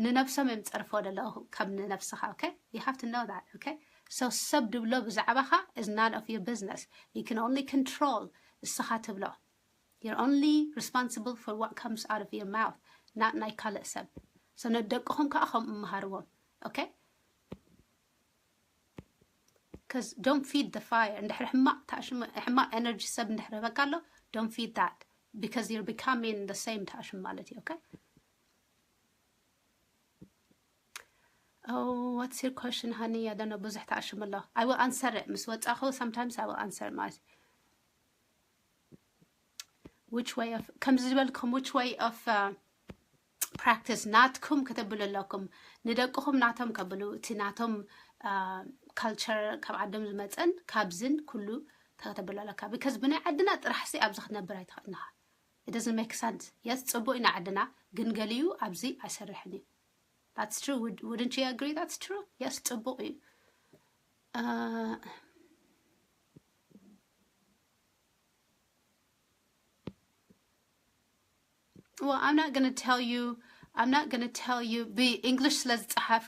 ንነብሶም እዮም ዝፀርፎ ዘለዉ ካብ ንነብስኻ። Okay? You have to know that, okay? So ሰብ ድብሎ ብዛዕባኻ is none of your business. You can only control እስኻ ትብሎ። You're only responsible for what comes out of your mouth, not ናይ ካልእ ሰብ። So ንደቅኹም ከዓ ከምኡ መሃርዎም። Okay? Because don't feed the fire. እንድሕር ሕማቕ ታሽም ሕማቕ energy ሰብ እንድሕር ህበካ ኣሎ don't feed that because you're becoming the same ታሽም ማለት እዩ። Okay? Oh, what's your question, honey? I don't know. ብዙሕ ታሽም ኣሎ። I will answer it ምስ ወጻኹ። Sometimes I will answer ማለት which way of ከምዚ ዝበልኩም which way of practice ናትኩም ከተብሉ ኣለኩም። ንደቅኹም ናቶም ከብሉ እቲ ናቶም culture ካብ ዓዶም ዝመፀን ካብዝን ኩሉ ከተብሉ ኣለካ። Because ብናይ ዓድና ጥራሕ ሲ ኣብዚ ክትነብር ኣይትኽእልንኻ። It doesn't make sense. Yes, ፅቡቅ ኢና ዓድና ግን ገሊኡ ኣብዚ ኣይሰርሕን እዩ። That's true. Wouldn't you agree that's true? Yes, ፅቡቅ እዩ። Well, I'm not going to tell you, I'm not going to tell you, be English ስለዝፀሓፍ,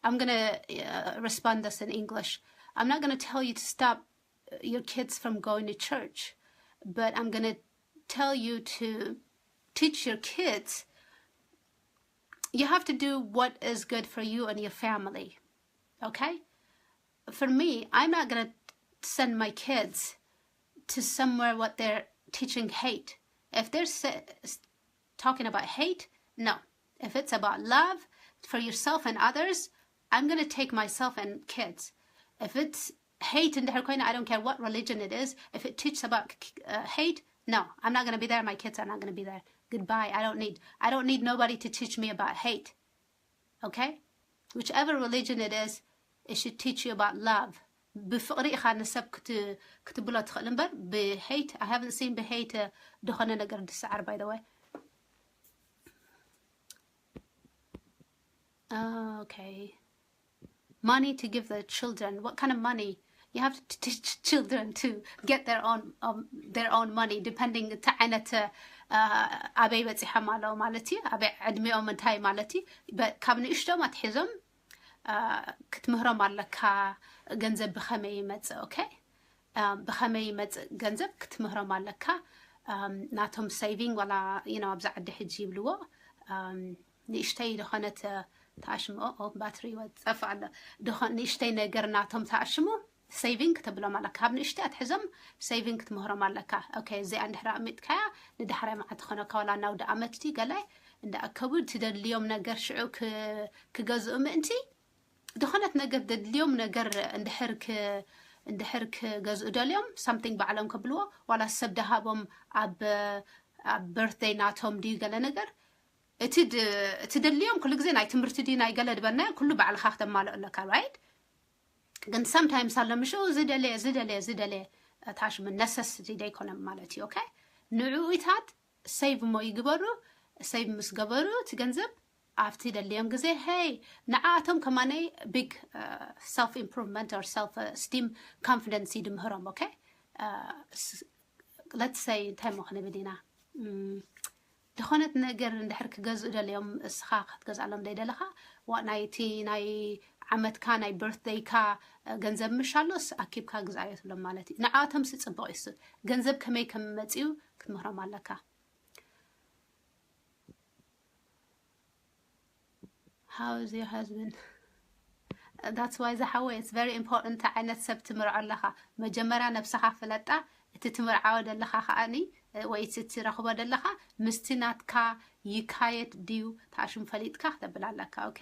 I'm going to uh, respond this in English. I'm not going to tell you to stop uh, your kids from going to church, but I'm going to tell you to teach your kids. You have to do what is good for you and your family, okay? For me, I'm not going to send my kids to somewhere what they're teaching hate. If they're talking about hate, no. If it's about love for yourself and others, I'm going to take myself and kids. If it's hate እንድሕር ኮይና, I don't care what religion it is, if it teaches about uh, hate, no, I'm not going to be there. My kids are not going to be there. Goodbye. I don't need, I don't need nobody to teach me about hate. Okay? Whichever religion it is, it should teach you about love. ብፍቕሪ ኢኻ ንሰብ ክትብሎ ትኽእል እምበር ብሄይት I haven't seen ብሄይት ዝኾነ ነገር ድሰዓር by the way. Okay. Money to give the children. What kind of money? You have to teach children to get their own um, their own money depending እንታይ ዓይነት ኣበይ በፂሖም ኣለዉ ማለት እዩ። ኣበይ ዕድሚኦም እንታይ ማለት እዩ። ካብ ንእሽቶም ኣትሒዞም ክትምህሮም ኣለካ። ገንዘብ ብኸመይ ይመፅእ? Okay? ብኸመይ ይመፅእ ገንዘብ ክትምህሮም ኣለካ። ናቶም saving ዋላ you know ኣብዛ ዓዲ ሕጂ ይብልዎ ንእሽተይ ዝኾነት ተኣሽምኦ ባትሪ ይወፀፍ ኣሎ። ንእሽተይ ነገር ናቶም ተኣሽሙ saving ክተብሎም ኣለካ። ካብ ንእሽተይ ኣትሕዞም saving ክትምህሮም ኣለካ። Okay? እዚኣ እንድሕር ኣሚጥካያ ንዳሕራይ መዓልቲ ክኾነካ ዋላ ናውዲ ኣመት ድዩ ገላይ እንዳኣከቡ ትደልዮም ነገር ሽዑ ክገዝኡ ምእንቲ ዝኾነት ነገር ደድልዮም ነገር እንድሕር እንድሕር ክገዝኡ ደልዮም something ባዕሎም ከብልዎ ዋላ ሰብ ደሃቦም ኣብ ኣብ birthday ናቶም ድዩ ገለ ነገር እቲ እቲ ደልዮም ኩሉ ግዜ ናይ ትምህርቲ ድዩ ናይ ገለ ድበልናዮ ኩሉ ባዕልኻ ክተማልኦ ኣለካ። Right? ግን sometimes ኣሎ ምሽ ዝደለየ ዝደለየ ዝደለየ ታሽም necessity ደይኮነ ማለት እዩ። Okay? ንዕኡታት save እሞ ይግበሩ። Save ምስ ገበሩ እቲ ገንዘብ ኣብቲ ደልዮም ግዜ hey ንዓኣቶም ከማነይ big self improvement or self esteem confidence ድምህሮም። Okay? Let's say እንታይ ሞ ክንብል ኢና ዝኾነት ነገር እንድሕር ክገዝኡ ደልዮም እስኻ ክትገዝኣሎም ዘይደለኻ ናይቲ ናይ ዓመትካ ናይ birthday ካ ገንዘብ ምሽ ኣሎስ ኣኪብካ ግዛዮ ትብሎም ማለት እዩ። ንዓኣቶም ሲ ፅቡቅ እዩ። ገንዘብ ከመይ ከም መፅኡ ክትምህሮም ኣለካ። How is your husband? That's why ዝሓወይ it's very important እንታይ ዓይነት ሰብ ትምርዖ ኣለኻ። መጀመርያ ነብስኻ ፍለጣ። እቲ ትምርዓዎ ደለኻ ከዓኒ ወይ እቲ ትረኽቦ ደለኻ ምስቲ ናትካ ይካየድ ድዩ ተኣሽሙ ፈሊጥካ ክተብል ኣለካ። ኦኬ፣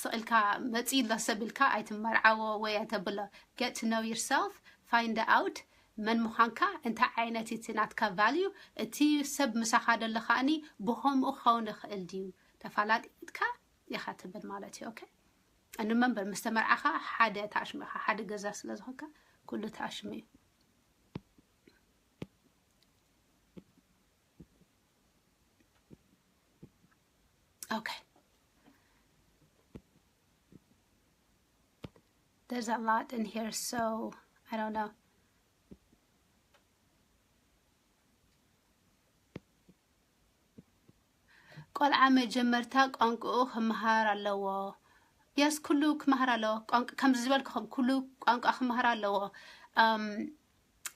ስቕ ኢልካ መፂ ኣሎ ሰብ ኢልካ ኣይትመርዓዎ ወይ ኣይተብሎ። Get to know yourself, find out መን ምዃንካ፣ እንታይ ዓይነት እቲ ናትካ value፣ እቲ ሰብ ምሳኻ ደሎ ከኣኒ ብኸምኡ ክኸውን ይኽእል ድዩ ተፈላጢጥካ ኢኻ ትብል ማለት እዩ። ኦኬ፣ and remember፣ ምስ ተመርዓኻ ሓደ ተኣሽሙ ኢኻ፣ ሓደ ገዛ ስለ ዝኾንካ ኩሉ ተኣሽሙ እዩ። Okay. There's a lot in here, so I don't know. ቆልዓ መጀመርታ ቋንቋኡ ክመሃር ኣለዎ። የስ፣ ኩሉ ክመሃር ኣለዎ። ቋንቋ፣ ከምዚ ዝበልኩኹም፣ ኩሉ ቋንቋ ክመሃር ኣለዎ። እም፣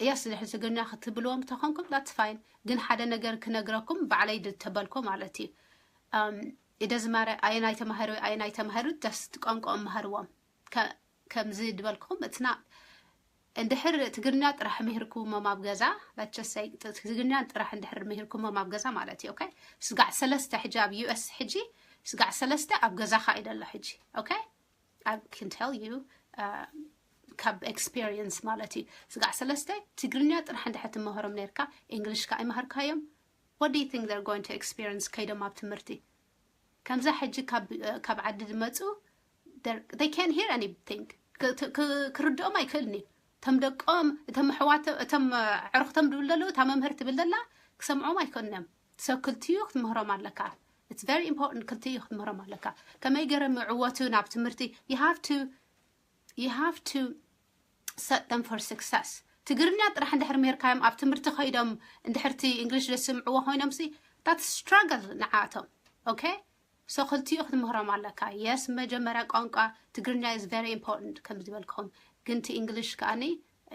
የስ፣ ድሕሪ ትግርኛ ክትብልዎም ተኾንኩም that's fine፣ ግን ሓደ ነገር ክነግረኩም፣ ባዕለይ ድተበልኮ ማለት እዩ። እም፣ it doesn't matter ኣየናይ ተማሃሪ ወይ ኣየናይ ተማሃሪ፣ just ቋንቋኦም መሃርዎም። ከ-፣ ከምዚ ድበልኩም፣ it's not፣ እንድሕር ትግርኛ ጥራሕ ምሂርኩሞም ኣብ ገዛ፣ let's just say፣ ት-፣ ትግርኛ ጥራሕ እንድሕር ምሂርኩሞም ኣብ ገዛ ማለት እዩ። ኦኬ፣ ስጋዕ ሰለስተ ሕጂ ኣብ ዩ ኤስ ሕጂ፣ ስጋዕ ሰለስተ ኣብ ገዛኻ እዩ ደሎ ሕጂ። ኦኬ፣ I can tell you, uh, ካብ experience ማለት እዩ። ስጋዕ ሰለስተ ትግርኛ ጥራሕ እንድሕር ትመሃሮም ነርካ፣ እንግሊሽ ከኣ ኣይመሃርካዮም፣ what do you think they're going to experience ከይዶም ኣብ ትምህርቲ? ከምዛ ሕጂ ካብ፣ ካብ ዓዲ ዝመጹ፣ they're- they can't hear anything። ክ-፣ ክ-፣ ክርድኦም ኣይክእልን እዩ። እቶም ደቆም፣ እቶም ኣሕዋት፣ እቶም ኣዕሩኽቶም ድብል ዘለዉ፣ እታ መምህር ትብል ዘላ ክሰምዖም ኣይክእልን እዮም። So ክልቲኡ ክትምህሮም ኣለካ። It's very important፣ ክልቲኡ ክትምህሮም ኣለካ። ከመይ ገይሮም ይዕወቱ ናብ ትምህርቲ? You have to, you have to set them for success። ትግርኛ ጥራሕ እንድሕር ሜርካዮም ኣብ ትምህርቲ ከይዶም እንድሕርቲ እንግሊሽ ዘስምዕዎ ኮይኖም ሲ፣ that's struggle ንዓቶም። ኦኬ፣ so ክልቲኡ ክትምህሮም ኣለካ። የስ፣ መጀመርያ ቋንቋ ትግርኛ is very important ከም ዝበልኩም፣ ግን እቲ እንግሊሽ ከኣኒ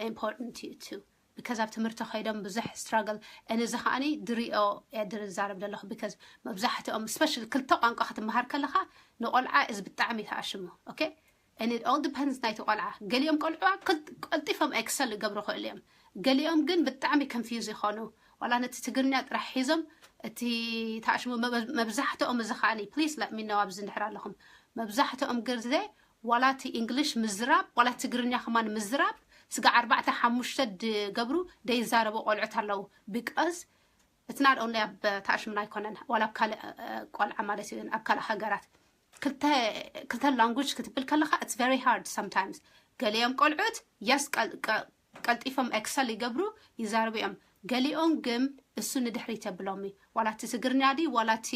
important እዩ too፣ because ኣብ ትምህርቲ ከይዶም ብዙሕ struggle። እን እዚ ከኣኒ ድሪኦ እየ ድርዛረብ ዘለኹ፣ because መብዛሕትኦም፣ especially ክልተ ቋንቋ ክትመሃር ከለኻ፣ ንቆልዓ እዚ ብጣዕሚ ተኣሽሙ። ኦኬ፣ and it all depends ናይቲ ቆልዓ። ገሊኦም ቆልዑ ክል-፣ ቀልጢፎም ኤክሰል ይገብሩ ክእሉ እዮም። ገሊኦም ግን ብጣዕሚ confuse ይኾኑ። ዋላ ነቲ ትግርኛ ጥራሕ ሒዞም፣ እቲ ተኣሽሙ መብ-፣ መብዛሕትኦም እዚ ከኣኒ፣ please let me know ኣብዚ እንድሕር ኣለኹም። መብዛሕትኦም ግዜ ዋላ እቲ እንግሊሽ ምዝራብ፣ ዋላ ትግርኛ ከማን ምዝራብ፣ ስጋዕ ኣርባዕተ ሓሙሽተ ድገብሩ ደይዛረቡ ቆልዑት ኣለዉ። Because it's not only ኣብ ተኣሽሙና ኣይኮነን፣ ዋላ ኣብ ካልእ፣ እ፣ ቆልዓ ማለት እዩ፣ ኣብ ካልእ ሃገራት። ክልተ፣ ክልተ ላንጉጅ ክትብል ከለኻ፣ it's very hard sometimes። ገሊኦም ቆልዑት፣ የስ፣ ቀል-፣ ቀ-፣ ቀልጢፎም ኤክሰል ይገብሩ፣ ይዛረቡ እዮም። ገሊኦም ግን እሱ ንድሕሪት የብሎም እዩ። ዋላ እቲ ትግርኛ ድዩ፣ ዋላ እቲ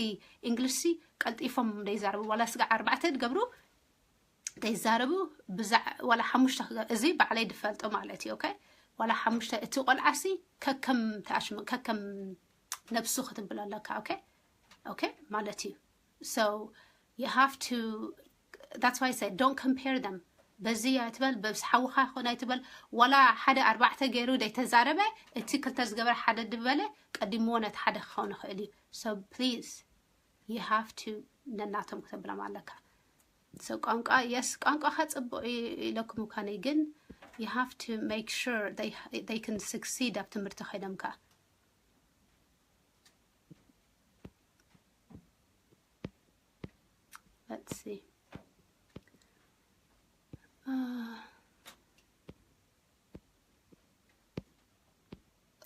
እንግሊሽ ሲ፣ ቀልጢፎም ደይዛረቡ። ዋላ ስጋዕ ኣርባዕተ ድገብሩ፣ ደይዛረቡ፣ ብዛዕ-፣ ዋላ ሓሙሽተ ክገ-፣ እዚ ባዕለይ ድፈልጦ ማለት እዩ። ኦኬ፣ ዋላ ሓሙሽተ፣ እቲ ቆልዓ ሲ ከከም ተኣሽሙ፣ ከከም ነብሱ ክትብል ኣለካ። ኦኬ፣ ኦኬ ማለት እዩ። So you have to, that's why I say don't compare them። በዚ ኣይትበል፣ በብስ ሓውኻ ይኾን ኣይትበል። ዋላ ሓደ ኣርባዕተ ገይሩ ደይተዛረበ፣ እቲ ክልተ ዝገበረ ሓደ ድበለ ቀዲምዎ ነቲ ሓደ ክኸውን ይኽእል እዩ። So please, you have to ነናቶም ክተብሎም ኣለካ። So ቋንቋ፣ የስ፣ ቋንቋኻ ጽቡቕ ኢ-፣ ኢለኩም እኳ ነይ፣ ግን you have to make sure they, they can succeed ኣብ ትምህርቲ ከይዶም ከኣ። Let's see. Uh,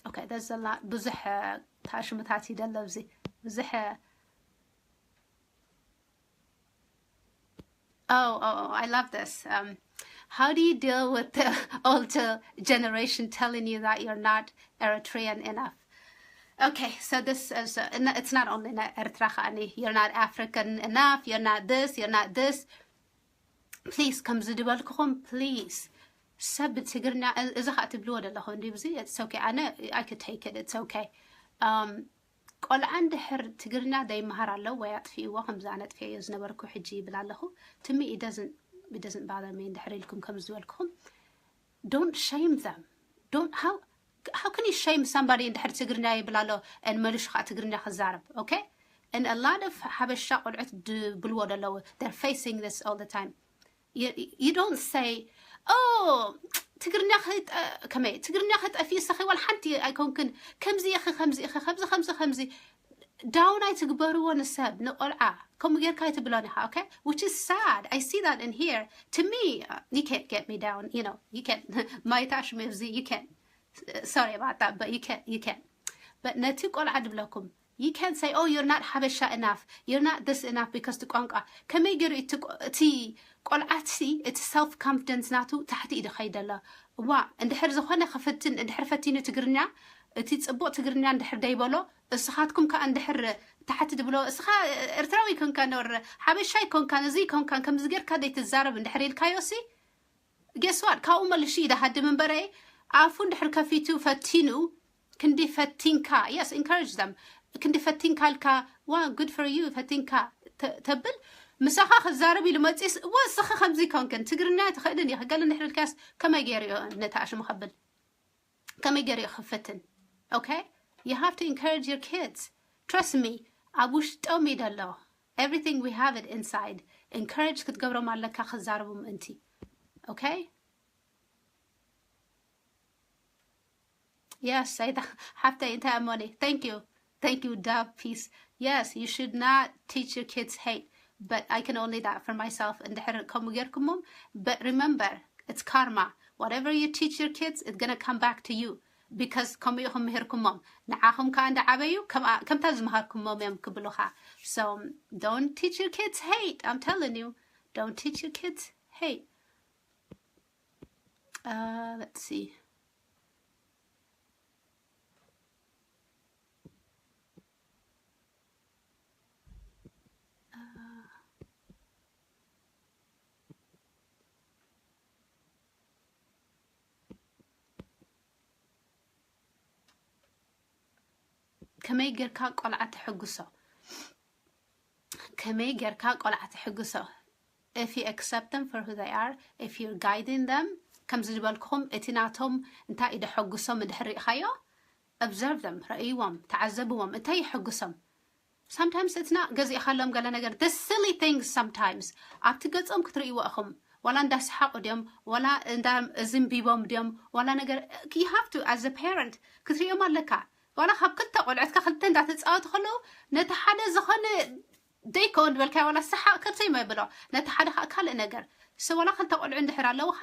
okay, there's a lot. ብዙሕ፣ እ፣ ታሽምታት ይደለ ኣብዚ። ብዙሕ፣ እ፣ Oh, oh, oh, I love this. Um, how do you deal with the older generation telling you that you're not Eritrean enough? Okay, so this is, uh, n-, it's not only not Eritrea, ከኣኒ, you're not African enough, you're not this, you're not this. Please፣ ከምዚ ድበልኩኹም፣ please። ሰብ ትግርኛ፣ እ-፣ እዚ ኸኣ ትብልዎ ዘለኹም፣ እንዲ፣ ብዙ፣ it's okay። ኣነ፣ I could take it, it's okay። Um, ቆልዓ እንድሕር ትግርኛ ደይመሃር ኣሎ ወይ ኣጥፊእዎ፣ ከምዚ ኣነ ኣጥፊኤዮ ዝነበርኩ ሕጂ ይብል ኣለኹ። To me, it doesn't, it doesn't bother me እንድሕር ኢልኩም ከም ዝበልኩኹም። Don't shame them. Don't, how, how can you shame somebody እንድሕር ትግርኛ ይብል ኣሎ and መሊሹ ከዓ ትግርኛ ክዛረብ? Okay? And a lot of ሓበሻ ቆልዑት ድብልዎ ደለዉ። They're facing this all the time. You, you don't say, "Oh, ትግርኛ ከይጠ-፣ ከመይ፣ ትግርኛ ከጠፊ፣ ንስኺ ዋላ ሓንቲ ኣይኮንክን፣ ከምዚ ኢኺ፣ ከምዚ ኢኺ፣ ከምዚ፣ ከምዚ፣ ከምዚ." down ኣይትግበርዎ ንሰብ፣ ንቆልዓ ከምኡ ጌርካ ኣይትብሎን ኢኻ። Okay, which is sad. I see that in here. To me, uh, you can't get me down, you know, you can't. ማይታ ሽሜብዚ, you can't. Sorry about that, but you can't, you can't. But ነቲ ቆልዓ ድብለኩም, you can't say, oh, you're not ሓበሻ enough, you're not this enough, because እቲ ቋንቋ ከመይ ገይሩ እቲ ቆ- እቲ ቆልዓትሲ እቲ self confidence ናቱ ታሕቲ እዩ ዝኸይድ ዘሎ። እዋ፣ እንድሕር ዝኾነ ክፍትን እንድሕር ፈቲኑ ትግርኛ፣ እቲ ጽቡቕ ትግርኛ እንድሕር ደይበሎ፣ እስኻትኩም ከኣ እንድሕር ታሕቲ ድብሎ፣ እስኻ ኤርትራዊ ኮንካ ነር ሓበሻ ይኮንካን እዚ ይኮንካን ከምዚ ጌርካ ደይትዛረብ እንድሕር ኢልካዮ ሲ፣ guess what? ካብኡ መልሹ ይደሃድም እምበረ፣ ኣፉ እንድሕር ከፊቱ ፈቲኑ፣ ክንዲ ፈቲንካ፣ yes, encourage them። ክንዲ ፈቲንካ ኢልካ፣ ዋ፣ good for you፣ ፈቲንካ ተ- ተብል፣ ምሳኻ ክዛረብ ኢሉ መጺስ፣ እዋ፣ እስኺ ከምዚ ኮንክን ትግርኛ ትኽእልን ኢኺ፣ ገለ እንድሕር ኢልካስ ከመይ ገይሩ እዩ ነቲ ኣሽሙ ከብል? ከመይ ገይሩ እዩ ክፍትን? Okay? You have to encourage your kids. Trust me, ኣብ ውሽጦም እዩ ዘሎ። Everything we have it inside. Encourage ክትገብሮም ኣለካ ክዛረቡ ምእንቲ። Okay? Yes, ኣይታ ሓፍተይ እንታይ ኣሞኒ? Thank you. Thank you, Dove Peace. Yes, you should not teach your kids hate. But I can only that for myself. እንድሕር ከምኡ ጌርኩሞም፣ but remember, it's karma. Whatever you teach your kids, it's gonna come back to you. Because ከምኡ ኢኹም ምሂርኩሞም። ንዓኹም ከዓ እንዳዓበዩ ከምኣ- ከምታ ዝመሃርኩሞም እዮም ክብሉኻ። So don't teach your kids hate. I'm telling you, don't teach your kids hate. Uh, let's see. Uh, ከመይ ጌርካ ቆልዓ ተሐጉሶ? ከመይ ጌርካ ቆልዓ ተሐጉሶ? If you accept them for who they are, if you're guiding them፣ ከምዚ ዝበልኩኹም እቲ ናቶም እንታይ እዩ ደሐጉሶም እንድሕር ርኢኻዮ፣ observe them፣ ረእይዎም፣ ተዓዘብዎም፣ እንታይ የሐጉሶም? Sometimes it's not ገዚእኻሎም ገለ ነገር፣ the silly things sometimes ኣብቲ ገጾም ክትርእይዎ ኢኹም። ዋላ እንዳሰሓቑ ድዮም፣ ዋላ እንዳ ዝንቢቦም ድዮም፣ ዋላ ነገር፣ you have to, as a parent ክትርእዮም ኣለካ። ዋላ ካብ ክልተ ቆልዑትካ ክልተ እንዳተጻወቱ ከለዉ ነቲ ሓደ ዝኾነ ደይከውን ዝበልካዮ ዋላ ሰሓቕ ከብሰይ መብሎ፣ ነቲ ሓደ ከዓ ካልእ ነገር። So ዋላ ክልተ ቆልዑ እንድሕር ኣለውኻ፣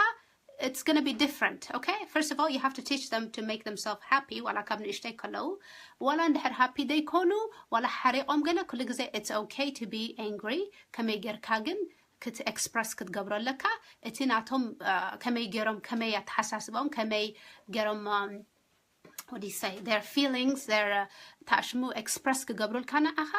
it's gonna be different, okay? First of all, you have to teach them to make themselves happy. ዋላ ካብ ንእሽተይ ከለዉ ዋላ እንድሕር ሃፒ ደይኮኑ፣ ዋላ ሓሪቖም ገለ፣ ኩሉ ግዜ it's okay to be angry። ከመይ ጌርካ ግን ክት express ክትገብሮ ኣለካ? እቲ ናቶም አ፣ ከመይ ገይሮም፣ ከመይ ኣተሓሳስቦም፣ ከመይ ገይሮም um, what do you say, their feelings, their uh, ታሽሙ express ክገብሩልካ ንዓኻ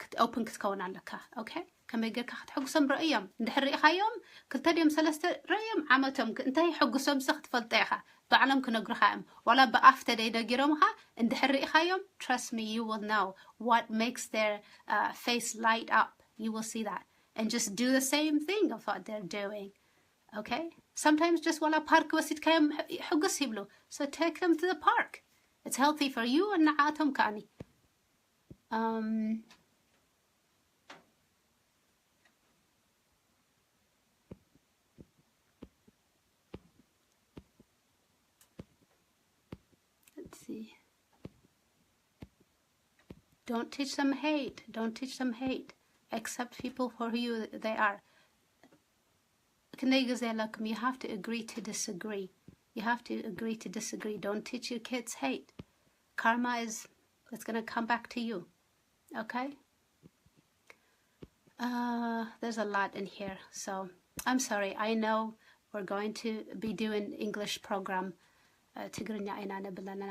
ክት open ክትከውን ኣለካ። Okay? ከመይ ጌርካ ክትሕጉሶም ረእዮም። እንድሕር ርኢኻዮም ክልተ ድዮም ሰለስተ ረእዮም ዓመቶም ክ- እንታይ ሕጉሶም ሲ ክትፈልጦ ኢኻ። ባዕሎም ክነግሩኻ እዮም። ዋላ ብኣፍ ተደይነጊሮምኻ እንድሕር ርኢኻዮም, trust me, you will know what makes their uh, face light up. You will see that. And just do the same thing of what they're doing. Okay? Sometimes just ዋላ ፓርክ ወሲድካዮም ሕ- ሕጉስ ይብሉ. So take them to the park. It's healthy for you and ንዓቶም ከኣኒ. Um, let's see. Don't teach them hate. Don't teach them hate. Accept people for who they are. ክንደይ ግዜ ኣለኩም? You have to agree to disagree. You have to agree to disagree. Don't teach your kids hate. Karma is, it's gonna come back to you. Okay? Uh, there's a lot in here. So I'm sorry. I know we're going to be doing English program. Uh, ትግርኛ ኢና ነብለና።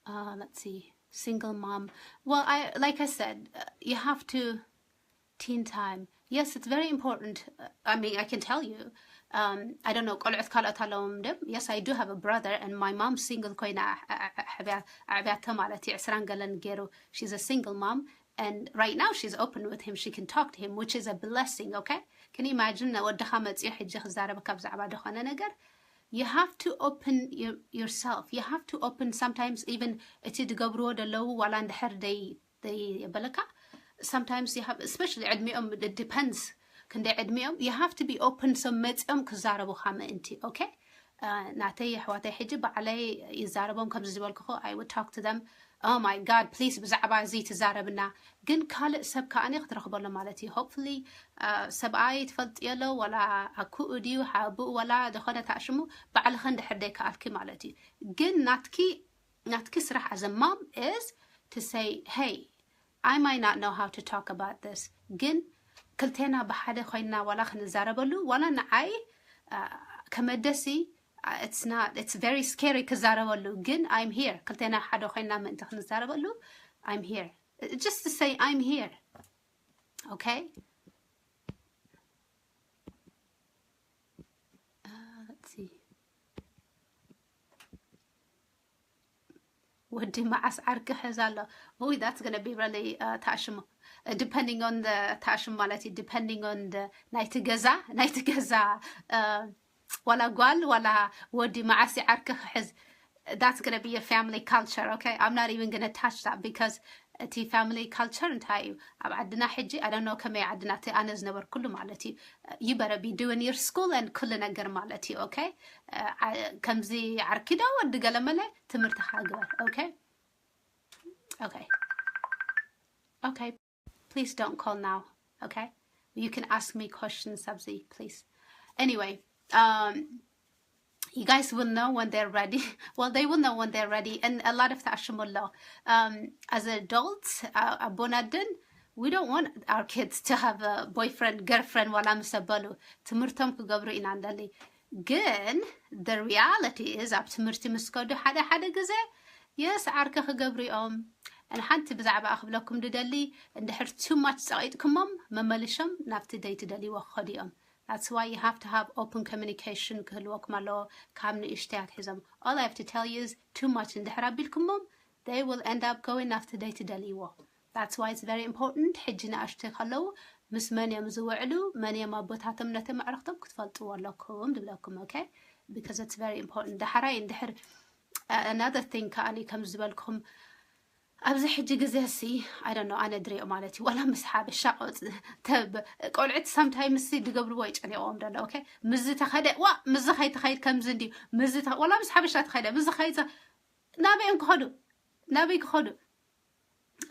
Uh, let's see. Single mom. Well, I like I said, uh, you have to teen time. Yes, it's very important. Uh, I mean, I can tell you. Um, I don't know. ቆልዑት ካልኦት ኣለዎም ድም? Yes, I do have a brother, and my mom single ኮይና ኣዕብያተ ማለት እዩ። ዕስራን ገለን ገይሩ. She's a single mom, and right now she's open with him. She can talk to him, which is a blessing. Okay? Can you imagine? ወድኻ መፅዮ ሕጂ ክዛረበካ ብዛዕባ ዝኾነ ነገር you have to open your, yourself. You have to open sometimes even እቲ ድገብርዎ ደለዉ ዋላ እንድሕር ደይ ደይ የበለካ። Sometimes you have, especially ዕድሚኦም, it depends ክንደይ ዕድሚኦም, you have to be open. So መፅኦም ክዛረቡኻ ምእንቲ። Okay? ናተይ ኣሕዋተይ ሕጂ ባዕለይ ይዛረቦም። ከምዚ ዝበልኩኹ I would talk to them. Oh my God, please ብዛዕባ እዚ ትዛረብና። ግን ካልእ ሰብ ከኣኒ ክትረኽበሉ ማለት እዩ። Hopefully ሰብኣይ ትፈልጥዮ ኣሎ፣ ዋላ ኣኩኡ ድዩ ሓብኡ፣ ዋላ ዝኾነ ታሽሙ ባዕልኸ እንድሕር ደይከኣልኪ ማለት እዩ። ግን ናትኪ ናትኪ ስራሕ as a mom is to say, hey, I might not know how to talk about this, ግን ክልቴና ብሓደ ኮይና ዋላ ክንዛረበሉ ዋላ ንዓይ ከመደሲ it's not, it's very scary ክዛረበሉ። ግን I'm here፣ ክልቴና ሓደ ኮይና ምእንቲ ክንዛረበሉ I'm here. Just to say I'm here. Okay? Uh, let's see. ወዲ መዓስ ዓርኪ ሕዝ ኣሎ? Ooh, that's gonna be really ታሽሙ። Depending on the ታሽሙ ማለት እዩ። Depending on the ናይቲ ገዛ ናይቲ ገዛ ዋላ ጓል ዋላ ወዲ መዓስ ዓርኪ ክሕዝ? That's gonna be a family culture. Okay, I'm not even gonna touch that because እቲ family culture እንታይ እዩ ኣብ ዓድና ሕጂ? I don't know ከመይ ዓድና እቲ ኣነ ዝነበርኩሉ ማለት እዩ። You better be doing your school and ኩሉ ነገር ማለት እዩ። Okay, ከምዚ ዓርኪ ዶ ወዲ ገለመለ ትምህርትኻ ግበር። Okay? Okay. Okay. Please don't call now. Okay? You can ask me questions ኣብዚ, please. Anyway, um, you guys will know when they're ready. Well, they will know when they're ready. And a lot of ታሽሙ ኣሎ. Um, as adults, ኣቦን ኣደን, we don't want our kids to have a boyfriend, girlfriend ዋላ ምስ ኣበሉ። ትምህርቶም ክገብሩ ኢና እንደሊ። ግን the reality is ኣብ ትምህርቲ ምስ ከዱ ሓደ ሓደ ግዜ yes ዓርኪ ክገብሩ እዮም። And ሓንቲ ብዛዕባ ክብለኩም ድደሊ፣ እንድሕር too much ጸቒጥኩሞም መመልሾም ናብቲ ደይ ትደልይዎ ክኸዱ እዮም። That's why you have to have open communication ክህልወኩም ኣለዎ ካብ ንእሽተይ ኣትሒዞም። All I have to tell you is too much እንድሕር ኣቢልኩሞም they will end up going ናብቲ ደይ ትደልይዎ። That's why it's very important ሕጂ ንኣሽተይ ከለዉ ምስ መን እዮም ዝውዕሉ፣ መን እዮም ኣቦታቶም፣ ነቲ መዕርኽቶም ክትፈልጥዎ ኣለኩም ድብለኩም። Okay? Because it's very important። ዳሕራይ እንድሕር another thing ከኣኒ ከም ዝበልኩም ኣብዚ ሕጂ ግዜ ሲ I don't know ኣነ ድሪኦ ማለት እዩ ዋላ ምስ ሓበሻ ቆልዕት sometimes ሲ ድገብርዎ ይጨኒቕዎም ደሎ። Okay? ምዚ ተኸደ ዋ ምዚ ከይትኸይድ ከምዚ እንዲ ምዚ ዋላ ምስ ሓበሻ ተኸደ ምዚ ከይት ናበይ እዮም ክኸዱ ናበይ ክኸዱ?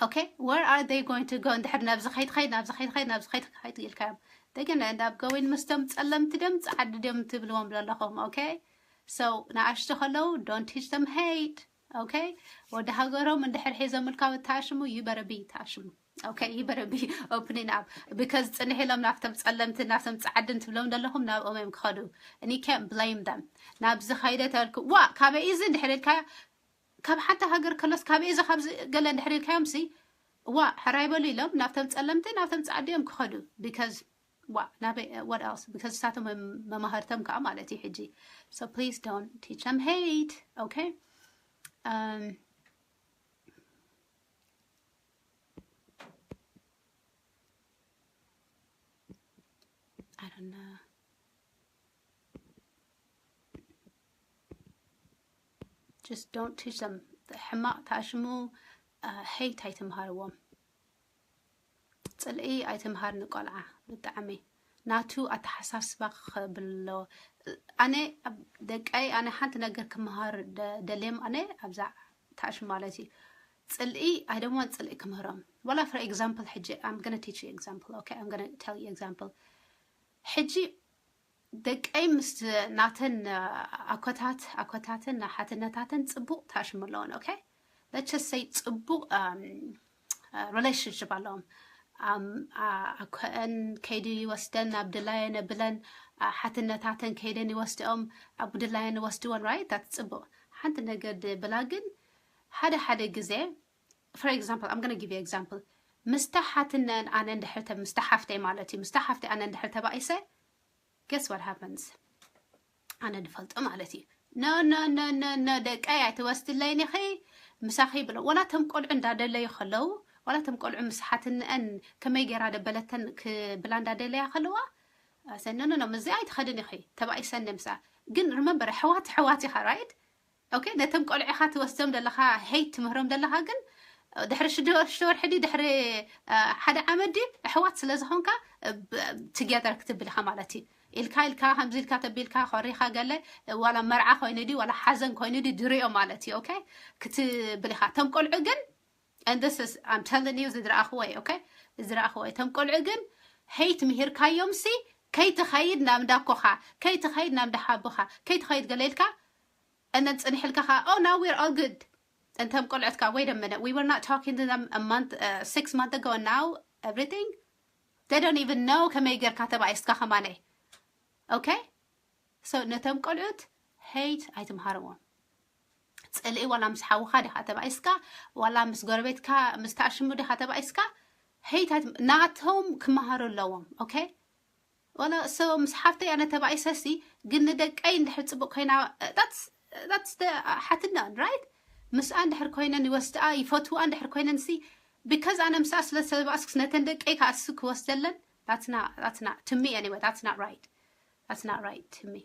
Okay, where are they going to go? እንድሕር ናብዚ ከይትኸይድ ናብዚ ከይትኸይድ ናብዚ ከይትኸይድ ኢልካዮም they gonna end up going ምስቶም ጸለምቲ ድዮም ጻዕዲ ድዮም ትብልዎም ዘለኹም። Okay? So ንኣሽቱ ከለዉ don't teach them hate. Okay? ወዲ ሃገሮም እንድሕር ሒዞምልካ ታሽሙ you better be ታሽሙ። Okay, you better be opening up because ጽንሕ ኢሎም ናብቶም ጸለምቲ ናብቶም ጻዕድን ትብሎም ዘለኹም ናብኦም እዮም ክኸዱ። And you can't blame them. ናብዚ ከይደ ተልኩ ዋ ካበይ እዚ እንድሕር ኢልካ ካብ ሓንቲ ሃገር ከሎስ ካበይ እዚ ካብዚ ገለ እንድሕር ኢልካዮም ሲ ዋ ሕራይ በሉ ኢሎም ናብቶም ጸለምቲ ናብቶም ጻዕዲ እዮም ክኸዱ። Because ዋ ናበይ what else? Because እሳቶም መማህርቶም ከዓ ማለት እዩ ሕጂ። So please don't teach them hate. Okay? Um, I don't know. Just don't teach them. ሕማቕ ታሽሙ hate ኣይትምሃርዎም። ጽልኢ ኣይትምሃር ንቆልዓ ብጣዕሚ ናቱ ኣተሓሳስባ ክብል ኣለዎ። ኣነ ደቀይ ኣነ ሓንቲ ነገር ክምሃር ደልዮም ኣነ ኣብዛ ታሽሙ ማለት እዩ ጽልኢ ኣይደሞን ጽልኢ ክምህሮም ወላ for example ሕጂ I'm gonna teach you example. Okay, I'm gonna tell you example. ሕጂ ደቀይ ምስ ናተን ኣኮታት ኣኮታትን ሓትነታትን ጽቡቕ ታሽሙ ኣለዎን። Okay, let's just say ጽቡቕ relationship ኣለዎም። ኣኮአን ከይዱ ይወስደን ኣብ ድላየን የብለን። ሓትነታተን ከይደን ይወስድኦም ኣብ ድላየን ይወስድወን። Right? That's ጽቡቕ። ሓንቲ ነገር ድብላ ግን ሓደ ሓደ ግዜ for example I'm gonna give you example. ምስታ ሓትነን ኣነ እንድሕር ምስታ ሓፍተይ ማለት እዩ ምስታ ሓፍተይ ኣነ እንድሕር ተባኢሰ guess what happens? ኣነ ድፈልጦ ማለት እዩ። No, no, no, no, no, ደቀይ ኣይትወስድለይን ኢኺ ምሳኺ ይብሎ። ወላ ቶም ቆልዑ እንዳደለዩ ከለዉ ወላ ቶም ቆልዑ ምስ ሓትነአን ከመይ ገይራ ደበለተን ክብላ እንዳደለያ ከለዋ ሰነኖ ኖ ምዚ ኣይትኸድን ኢኺ ተባኢሰኒ ምሳ ግን remember ኣሕዋት ኣሕዋት ኢኻ። Right? Okay? ነቶም ቆልዑኻ ትወስዶም ደለኻ hate ትምህሮም ደለኻ ግን ድሕሪ ሽዱሽተ ወርሒ ድዩ ድሕሪ ሓደ ዓመት ድዩ ኣሕዋት ስለ ዝኾንካ together ክትብል ኢኻ ማለት እዩ። ኢልካ ኢልካ ከምዚ ኢልካ ተቢልካ ኮሪኻ ገለ ዋላ መርዓ ኮይኑ ድዩ ዋላ ሓዘን ኮይኑ ድዩ ድሪኦ ማለት እዩ። Okay ክትብል ኢኻ። እቶም ቆልዑ ግን and this is I'm telling you ዝድረኣኽዎ እዩ። Okay ዝድረኣኽዎ እዩ። እቶም ቆልዑ ግን hate ምሂርካዮም ሲ ከይትኸይድ ናብ እንዳኮኻ ከይትኸይድ ናብ እንዳሓቦኻ ከይትኸይድ ገለ ኢልካ and then ጽንሕልካ ኸዓ oh now we're all good። እንቶም ቆልዑትካ wait a minute we were not talking to them a month uh, six months ago and now everything they don't even know ከመይ ጌርካ ተባኢስካ ከማነይ። Okay so ነቶም ቆልዑት hate ኣይትምሃርዎም። ጽልኢ ዋላ ምስ ሓውኻ ዲኻ ተባኢስካ ዋላ ምስ ጎረቤትካ ምስ ተኣሽሙ ዲኻ ተባኢስካ hate ናቶም ክመሃሩ ኣለዎም። Okay ዋላ so ምስ ሓፍተይ ኣነ ተባኢሰሲ ግን ንደቀይ እንድሕር ጽቡቅ ኮይና that's that's the ሓትናን right ምስኣ እንድሕር ኮይነን ይወስድኣ ይፈትዋ እንድሕር ኮይነን ሲ because ኣነ ምስኣ ስለ ዝተባእስኩስ ነተን ደቀይ ከኣሱ ክወስደለን that's not that's not to me anyway that's not right that's not right to me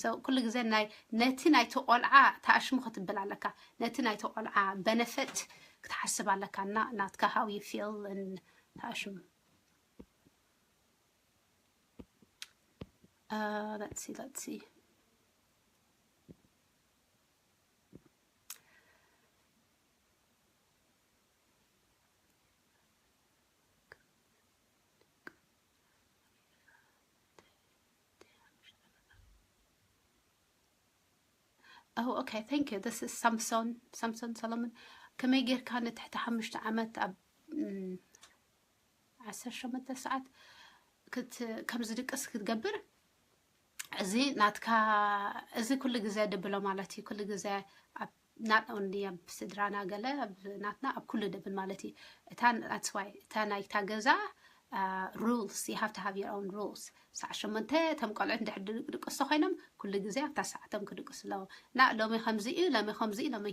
so ኩሉ ግዜ ናይ ነቲ ናይቲ ቆልዓ ተኣሽሙ ክትብል ኣለካ ነቲ ናይቲ ቆልዓ benefit ክትሓስብ ኣለካ እና ናትካ how you feel and ተኣሽሙ Uh, let's see, let's see. Oh, okay, thank you. This is Samson, Samson Solomon. ከመይ ጌርካ ንትሕቲ ሓሙሽተ ዓመት ኣብ ዓሰርተ ሸሞንተ ሰዓት ከም ዝድቅስ ክትገብር እዚ ናትካ እዚ ኩሉ ግዜ ድብሎ ማለት እዩ ኩሉ ግዜ not only ኣብ ስድራና ገለ ናትና ኣብ ኩሉ ድብል ማለት እዩ እታ that's why እታ ናይታ ገዛ rules you have to have your own rules ሰዓ ሸሞንተ እቶም ቆልዑት እንድሕር ድቅሱ ኮይኖም ኩሉ ግዜ ኣብታ ሰዓቶም ክድቅሱ ኣለዎም እና ሎሚ ከምዚ እዩ ሎሚ ከምዚ እዩ ሎሚ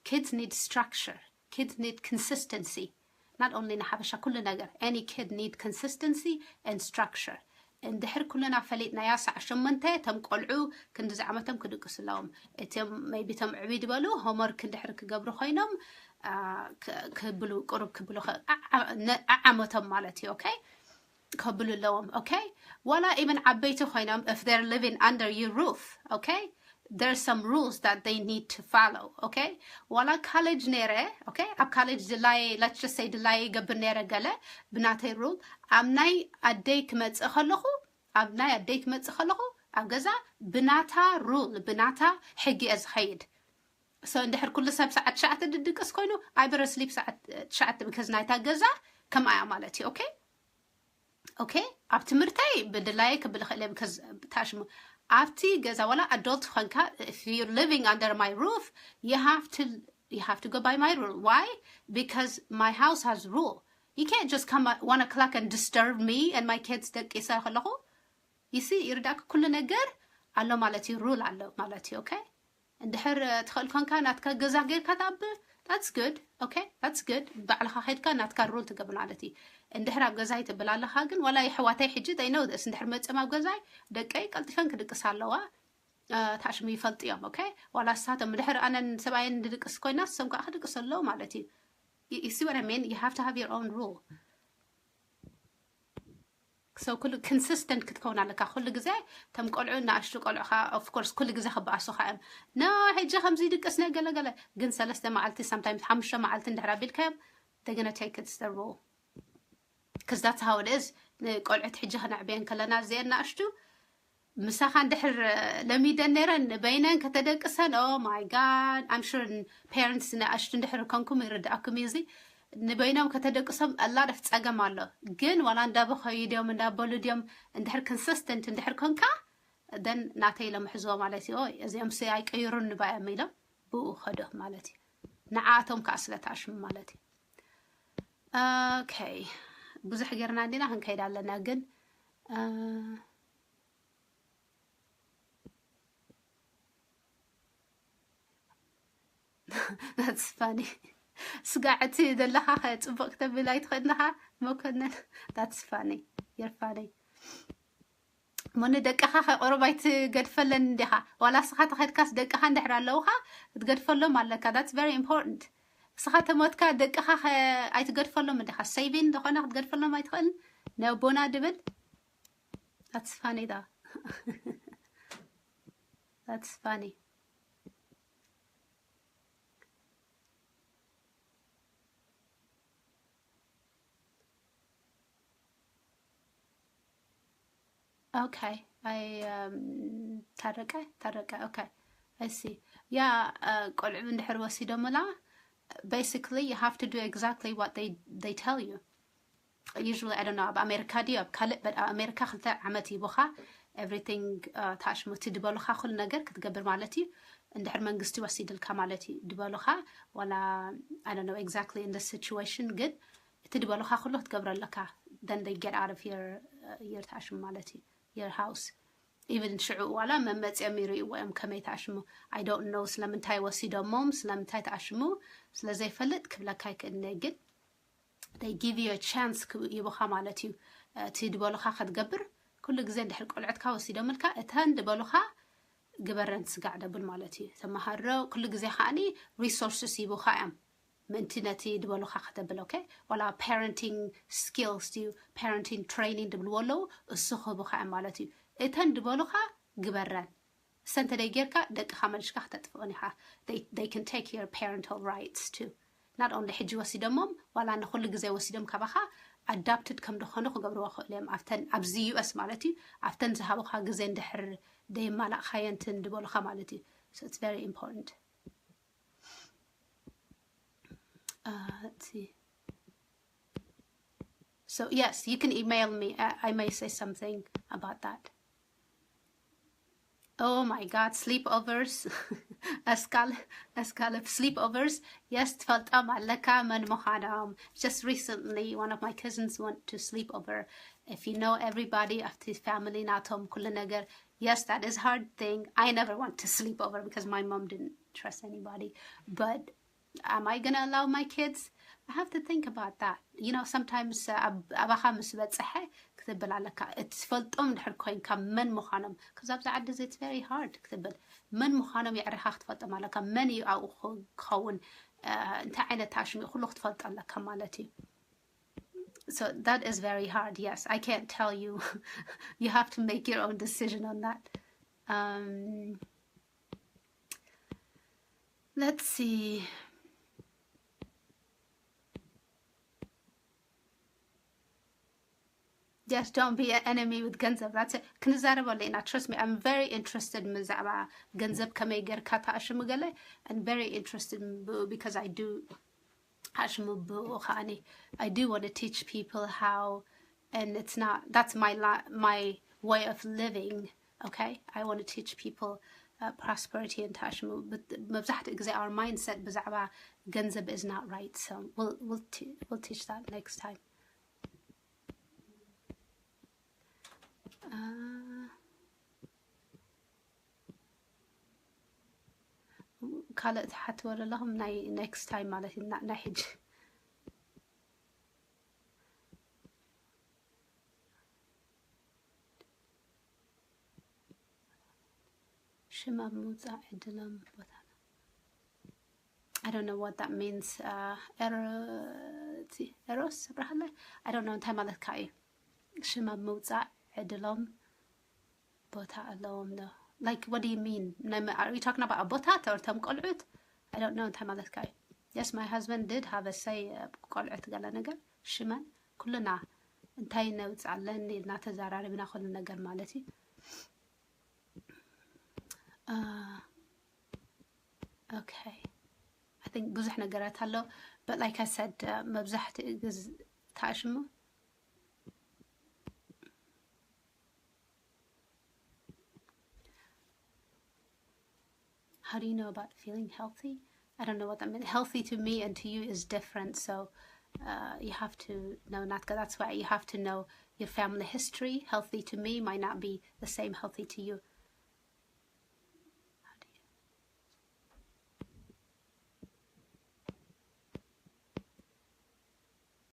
kids need structure kids need consistency not only ንሓበሻ ኩሉ ነገር any kid need consistency and structure እንድሕር ኩልና ፈሊጥናያ ሰዓ ሸሞንተ እቶም ቆልዑ ክንዲ ዝዓመቶም ክድቅሱ ኣለዎም እቶም maybe እቶም ዕብይ ዝበሉ homework እንድሕር ክገብሩ ኮይኖም ክብሉ ቁሩብ ክብሉ ዓዓመቶም ማለት እዩ okay ከብሉ ኣለዎም okay ዋላ even ዓበይቲ ኮይኖም if they're living under your roof okay there's some rules that they need to follow okay ዋላ college ነረ okay ኣብ college ድላይ let's just say ድላይ ገብር ነረ ገለ ብናተይ rule ኣብ ናይ ኣደይ ክመጽእ ከለኹ ኣብ ናይ ኣደይ ክመጽእ ከለኹ ኣብ ገዛ ብናታ rule ብናታ ሕጊ እየ ዝኸይድ so እንድሕር ኩሉ ሰብ ሰዓት ትሽዓተ ድድቅስ ኮይኑ I better sleep ሰዓት ትሽዓተ because ናይታ ገዛ ከምኣያ ማለት እዩ okay okay ኣብ ትምህርተይ ብድላየ ክብል ክእል because ታሽሙ ኣብቲ ገዛ ዋላ adult ኮንካ if you're living under my roof you have to you have to go by my rule why because my house has rule you can't just come at one o'clock and disturb me and my kids ደቂሰ ከለኹ you see ይርዳእካ ኩሉ ነገር ኣሎ ማለት እዩ rule ኣሎ ማለት እዩ okay እንድሕር ትኽእል ኮንካ ናትካ ገዛ ጌርካ ትኣብ that's good okay that's good ባዕልኻ ከድካ ናትካ rule ትገብር ማለት እዩ እንድሕር ኣብ ገዛይ ትብል ኣለኻ ግን ዋላ የሕዋተይ ሕጂ they know this እንድሕር መፅም ኣብ ገዛይ ደቀይ ቀልጢፈን ክድቅስ ኣለዋ ታሽሙ ይፈልጡ እዮም okay ዋላ ንሳቶም እንድሕር ኣነን ሰብኣየን ንድቅስ ኮይና ንሶም ከዓ ክድቅስ ኣለዎ ማለት እዩ you see what I mean you have to have your own rule so ኩሉ consistent ክትከውን ኣለካ ኩሉ ግዜ ተም ቆልዑ ንኣሽቱ ቆልዑ ከ of course ኩሉ ግዜ ክበኣሱኻ እዮም no ሕጂ ከምዚ ድቅስ ናይ ገለገለ ግን ሰለስተ መዓልቲ sometimes ሓሙሽተ መዓልቲ እንድሕር ኣቢልካዮም they're gonna take it the rule because that's how it is ቆልዑት ሕጂ ከነዕብየን ከለና እዚአን ንኣሽቱ ምሳኻ እንድሕር ለሚደን ነይረን ንበይነን ከተደቅሰን oh my god I'm sure parents ንኣሽቱ እንድሕር ኮንኩም ይርድኣኩም እዩ እዚ ንበይኖም ከተደቅሶም a lot of ጸገም ኣሎ ግን ዋላ እንዳበኸዩ ድዮም እንዳበሉ ድዮም እንድሕር consistent እንድሕር ኮንካ then ናተይ ኢሎም ሕዝዎ ማለት እዩ እዚኦም ሲ ኣይቀይሩን ንባዮም ኢሎም ብኡ ከዶ ማለት እዩ ንዓኣቶም ከዓ ስለ ተኣሽሙ ማለት እዩ okay ብዙሕ ጌርና እንዲና ክንከይድ ኣለና ግን that's funny ስጋዕቲ ዘለኻ ጽቡቅ ክተብል ኣይትኽእልንኻ መኮነን that's funny you're funny ሞኒ ደቅኻ ከቆረብ ኣይትገድፈለን እንዲኻ ዋላ ስኻ ተኸድካስ ደቅኻ እንድሕር ኣለውኻ ክትገድፈሎም ኣለካ that's very important ስኻ ተሞትካ ደቅኻ ኣይትገድፈሎም እንዲኻ saving ዝኾነ ክትገድፈሎም ኣይትኽእልን ናይ ኣቦና ድብል? That's funny though. That's funny. Okay. I um ታረቀ ታረቀ okay. I see. Yeah, uh, ቆልዑ እንድሕር ወሲዶምላ, basically you have to do exactly what they they tell you. Usually, I don't know, ኣብ ኣሜሪካ ድዩ ኣብ ካልእ፣ but ኣብ ኣሜሪካ ክልተ ዓመት ሂቡኻ everything, uh, ታሽሙ እቲ ድበሉኻ ኩሉ ነገር ክትገብር ማለት እዩ። እንድሕር መንግስቲ ወሲድልካ ማለት እዩ ድበሉኻ፣ ዋላ I don't know exactly in the situation፣ ግን እቲ ድበሉኻ ኩሉ ክትገብሮ ኣለካ። Then they get out of your, uh, your ታሽሙ ማለት እዩ፣ your house. Even ሽዑ ዋላ መመፅኦም ይርእይዎ እዮም ከመይ ታሽሙ። I don't know ስለምንታይ ወሲዶሞም ስለምንታይ ታሽሙ ስለ ዘይፈልጥ ክብለካ ኣይክእልነ፣ ግን they give you a chance ይቡኻ ማለት እዩ። እቲ ድበሉኻ ክትገብር ኩሉ ግዜ እንድሕር ቆልዕትካ ወሲዶምልካ እተን ድበሉኻ ግበረን ስጋዕ ደብል ማለት እዩ። ተመሃሮ ኩሉ ግዜ ከዓኒ resources ይቡኻ እዮም ምእንቲ ነቲ ድበሉኻ ከተብል። Okay፣ ዋላ parenting skills ድዩ parenting training ድብልዎ ኣለዉ፣ እሱ ክህቡኻ እዮም ማለት እዩ። እተን ድበሉኻ ግበረን። እሰን እንተ ደይ ጌርካ ደቅኻ መልሽካ ክተጥፍኦን ኢኻ። They, they can take your parental rights too. Not only ሕጂ ወሲዶሞም ዋላ ንኹሉ ግዜ ወሲዶም ካባኻ adopted ከም ዝኾኑ ክገብርዎ ክእሉ እዮም ኣብተን ኣብዚ ዩ ኤስ ማለት እዩ። ኣብተን ዝሃቡኻ ግዜ እንድሕር ደየማላእኻየን እንትን ድበሉኻ ማለት እዩ። So it's very important. Uh, let's see. So yes, you can email me. I, I may say something about that. Oh my God, sleepovers. Askal, Askalef sleepovers. Yes, ትፈልጦም ኣለካ መን ምዃኖም. Just recently, one of my cousins went to sleepover. If you know everybody ኣብቲ family ናቶም ኩሉ ነገር, yes, that is hard thing. I never went to sleepover because my mom didn't trust anybody. But am I gonna allow my kids? I have to think about that. You know, sometimes, uh, ኣብ- ኣባኻ ምስ በፅሐ ክትብል ኣለካ። እትፈልጦም ድሕር ኮይንካ መን ምዃኖም፣ ከዛ ኣብዚ ዓዲ እዚ it's very hard ክትብል፣ መን ምዃኖም የዕሪኻ ክትፈልጦም ኣለካ። መን እዩ ኣብኡ ክኸውን፣ uh, እንታይ ዓይነት ታሽሚ ኩሉ ክትፈልጦ ኣለካ ማለት እዩ። So that is very hard. Yes, I can't tell you. You have to make your own decision on that. Um, let's see. Just don't be an enemy with ገንዘብ። That's it. ክንዛረበሉ ኢና። Trust me, I'm very interested ብዛዕባ ገንዘብ ከመይ ጌርካ ተኣሽሙ ገለ። I'm very interested ብኡ because I do ኣሽሙ ብኡ ከዓኒ I do want to teach people how, and it's not, that's my li- my way of living. Okay, I want to teach people, uh, prosperity and ታሽሙ. But መብዛሕትኡ ግዜ our mindset ብዛዕባ ገንዘብ is not right. So we'll we'll t- we'll teach that next time. Uh, ካልእ ትሓትዎ ዘለኹም ናይ next time ማለት እዩ፣ ናይ ሕጂ። ሽም ኣብ ምውፃእ ዕድሎም ቦታ I don't know what that means. Uh, ero- ቲ- ኤሮስ ኣብርሃለ I don't know እንታይ ማለትካ እዩ። ሽም ኣብ ምውፃእ ዕድሎም ቦታ ኣለዎም ዶ? Like, what do you mean? ናይ መ- are you talking about ኣቦታት or እቶም ቆልዑት? I don't know እንታይ ማለትካ እዩ። Yes, my husband did have a say, uh, ቆልዑት ገለ ነገር ሽመን ኩልና እንታይ ነውፅኣለን ኢልና ተዘራሪብና ኩሉ ነገር ማለት እዩ። Uh, okay. I think ብዙሕ ነገራት ኣሎ, but like I said, uh, መብዛሕትኡ ግዜ ታሽሙ How do you know about feeling healthy? I don't know what that means. Healthy to me and to you is different. So, uh, you have to know ናትካ. That's why you have to know your family history. Healthy to me might not be the same healthy to you.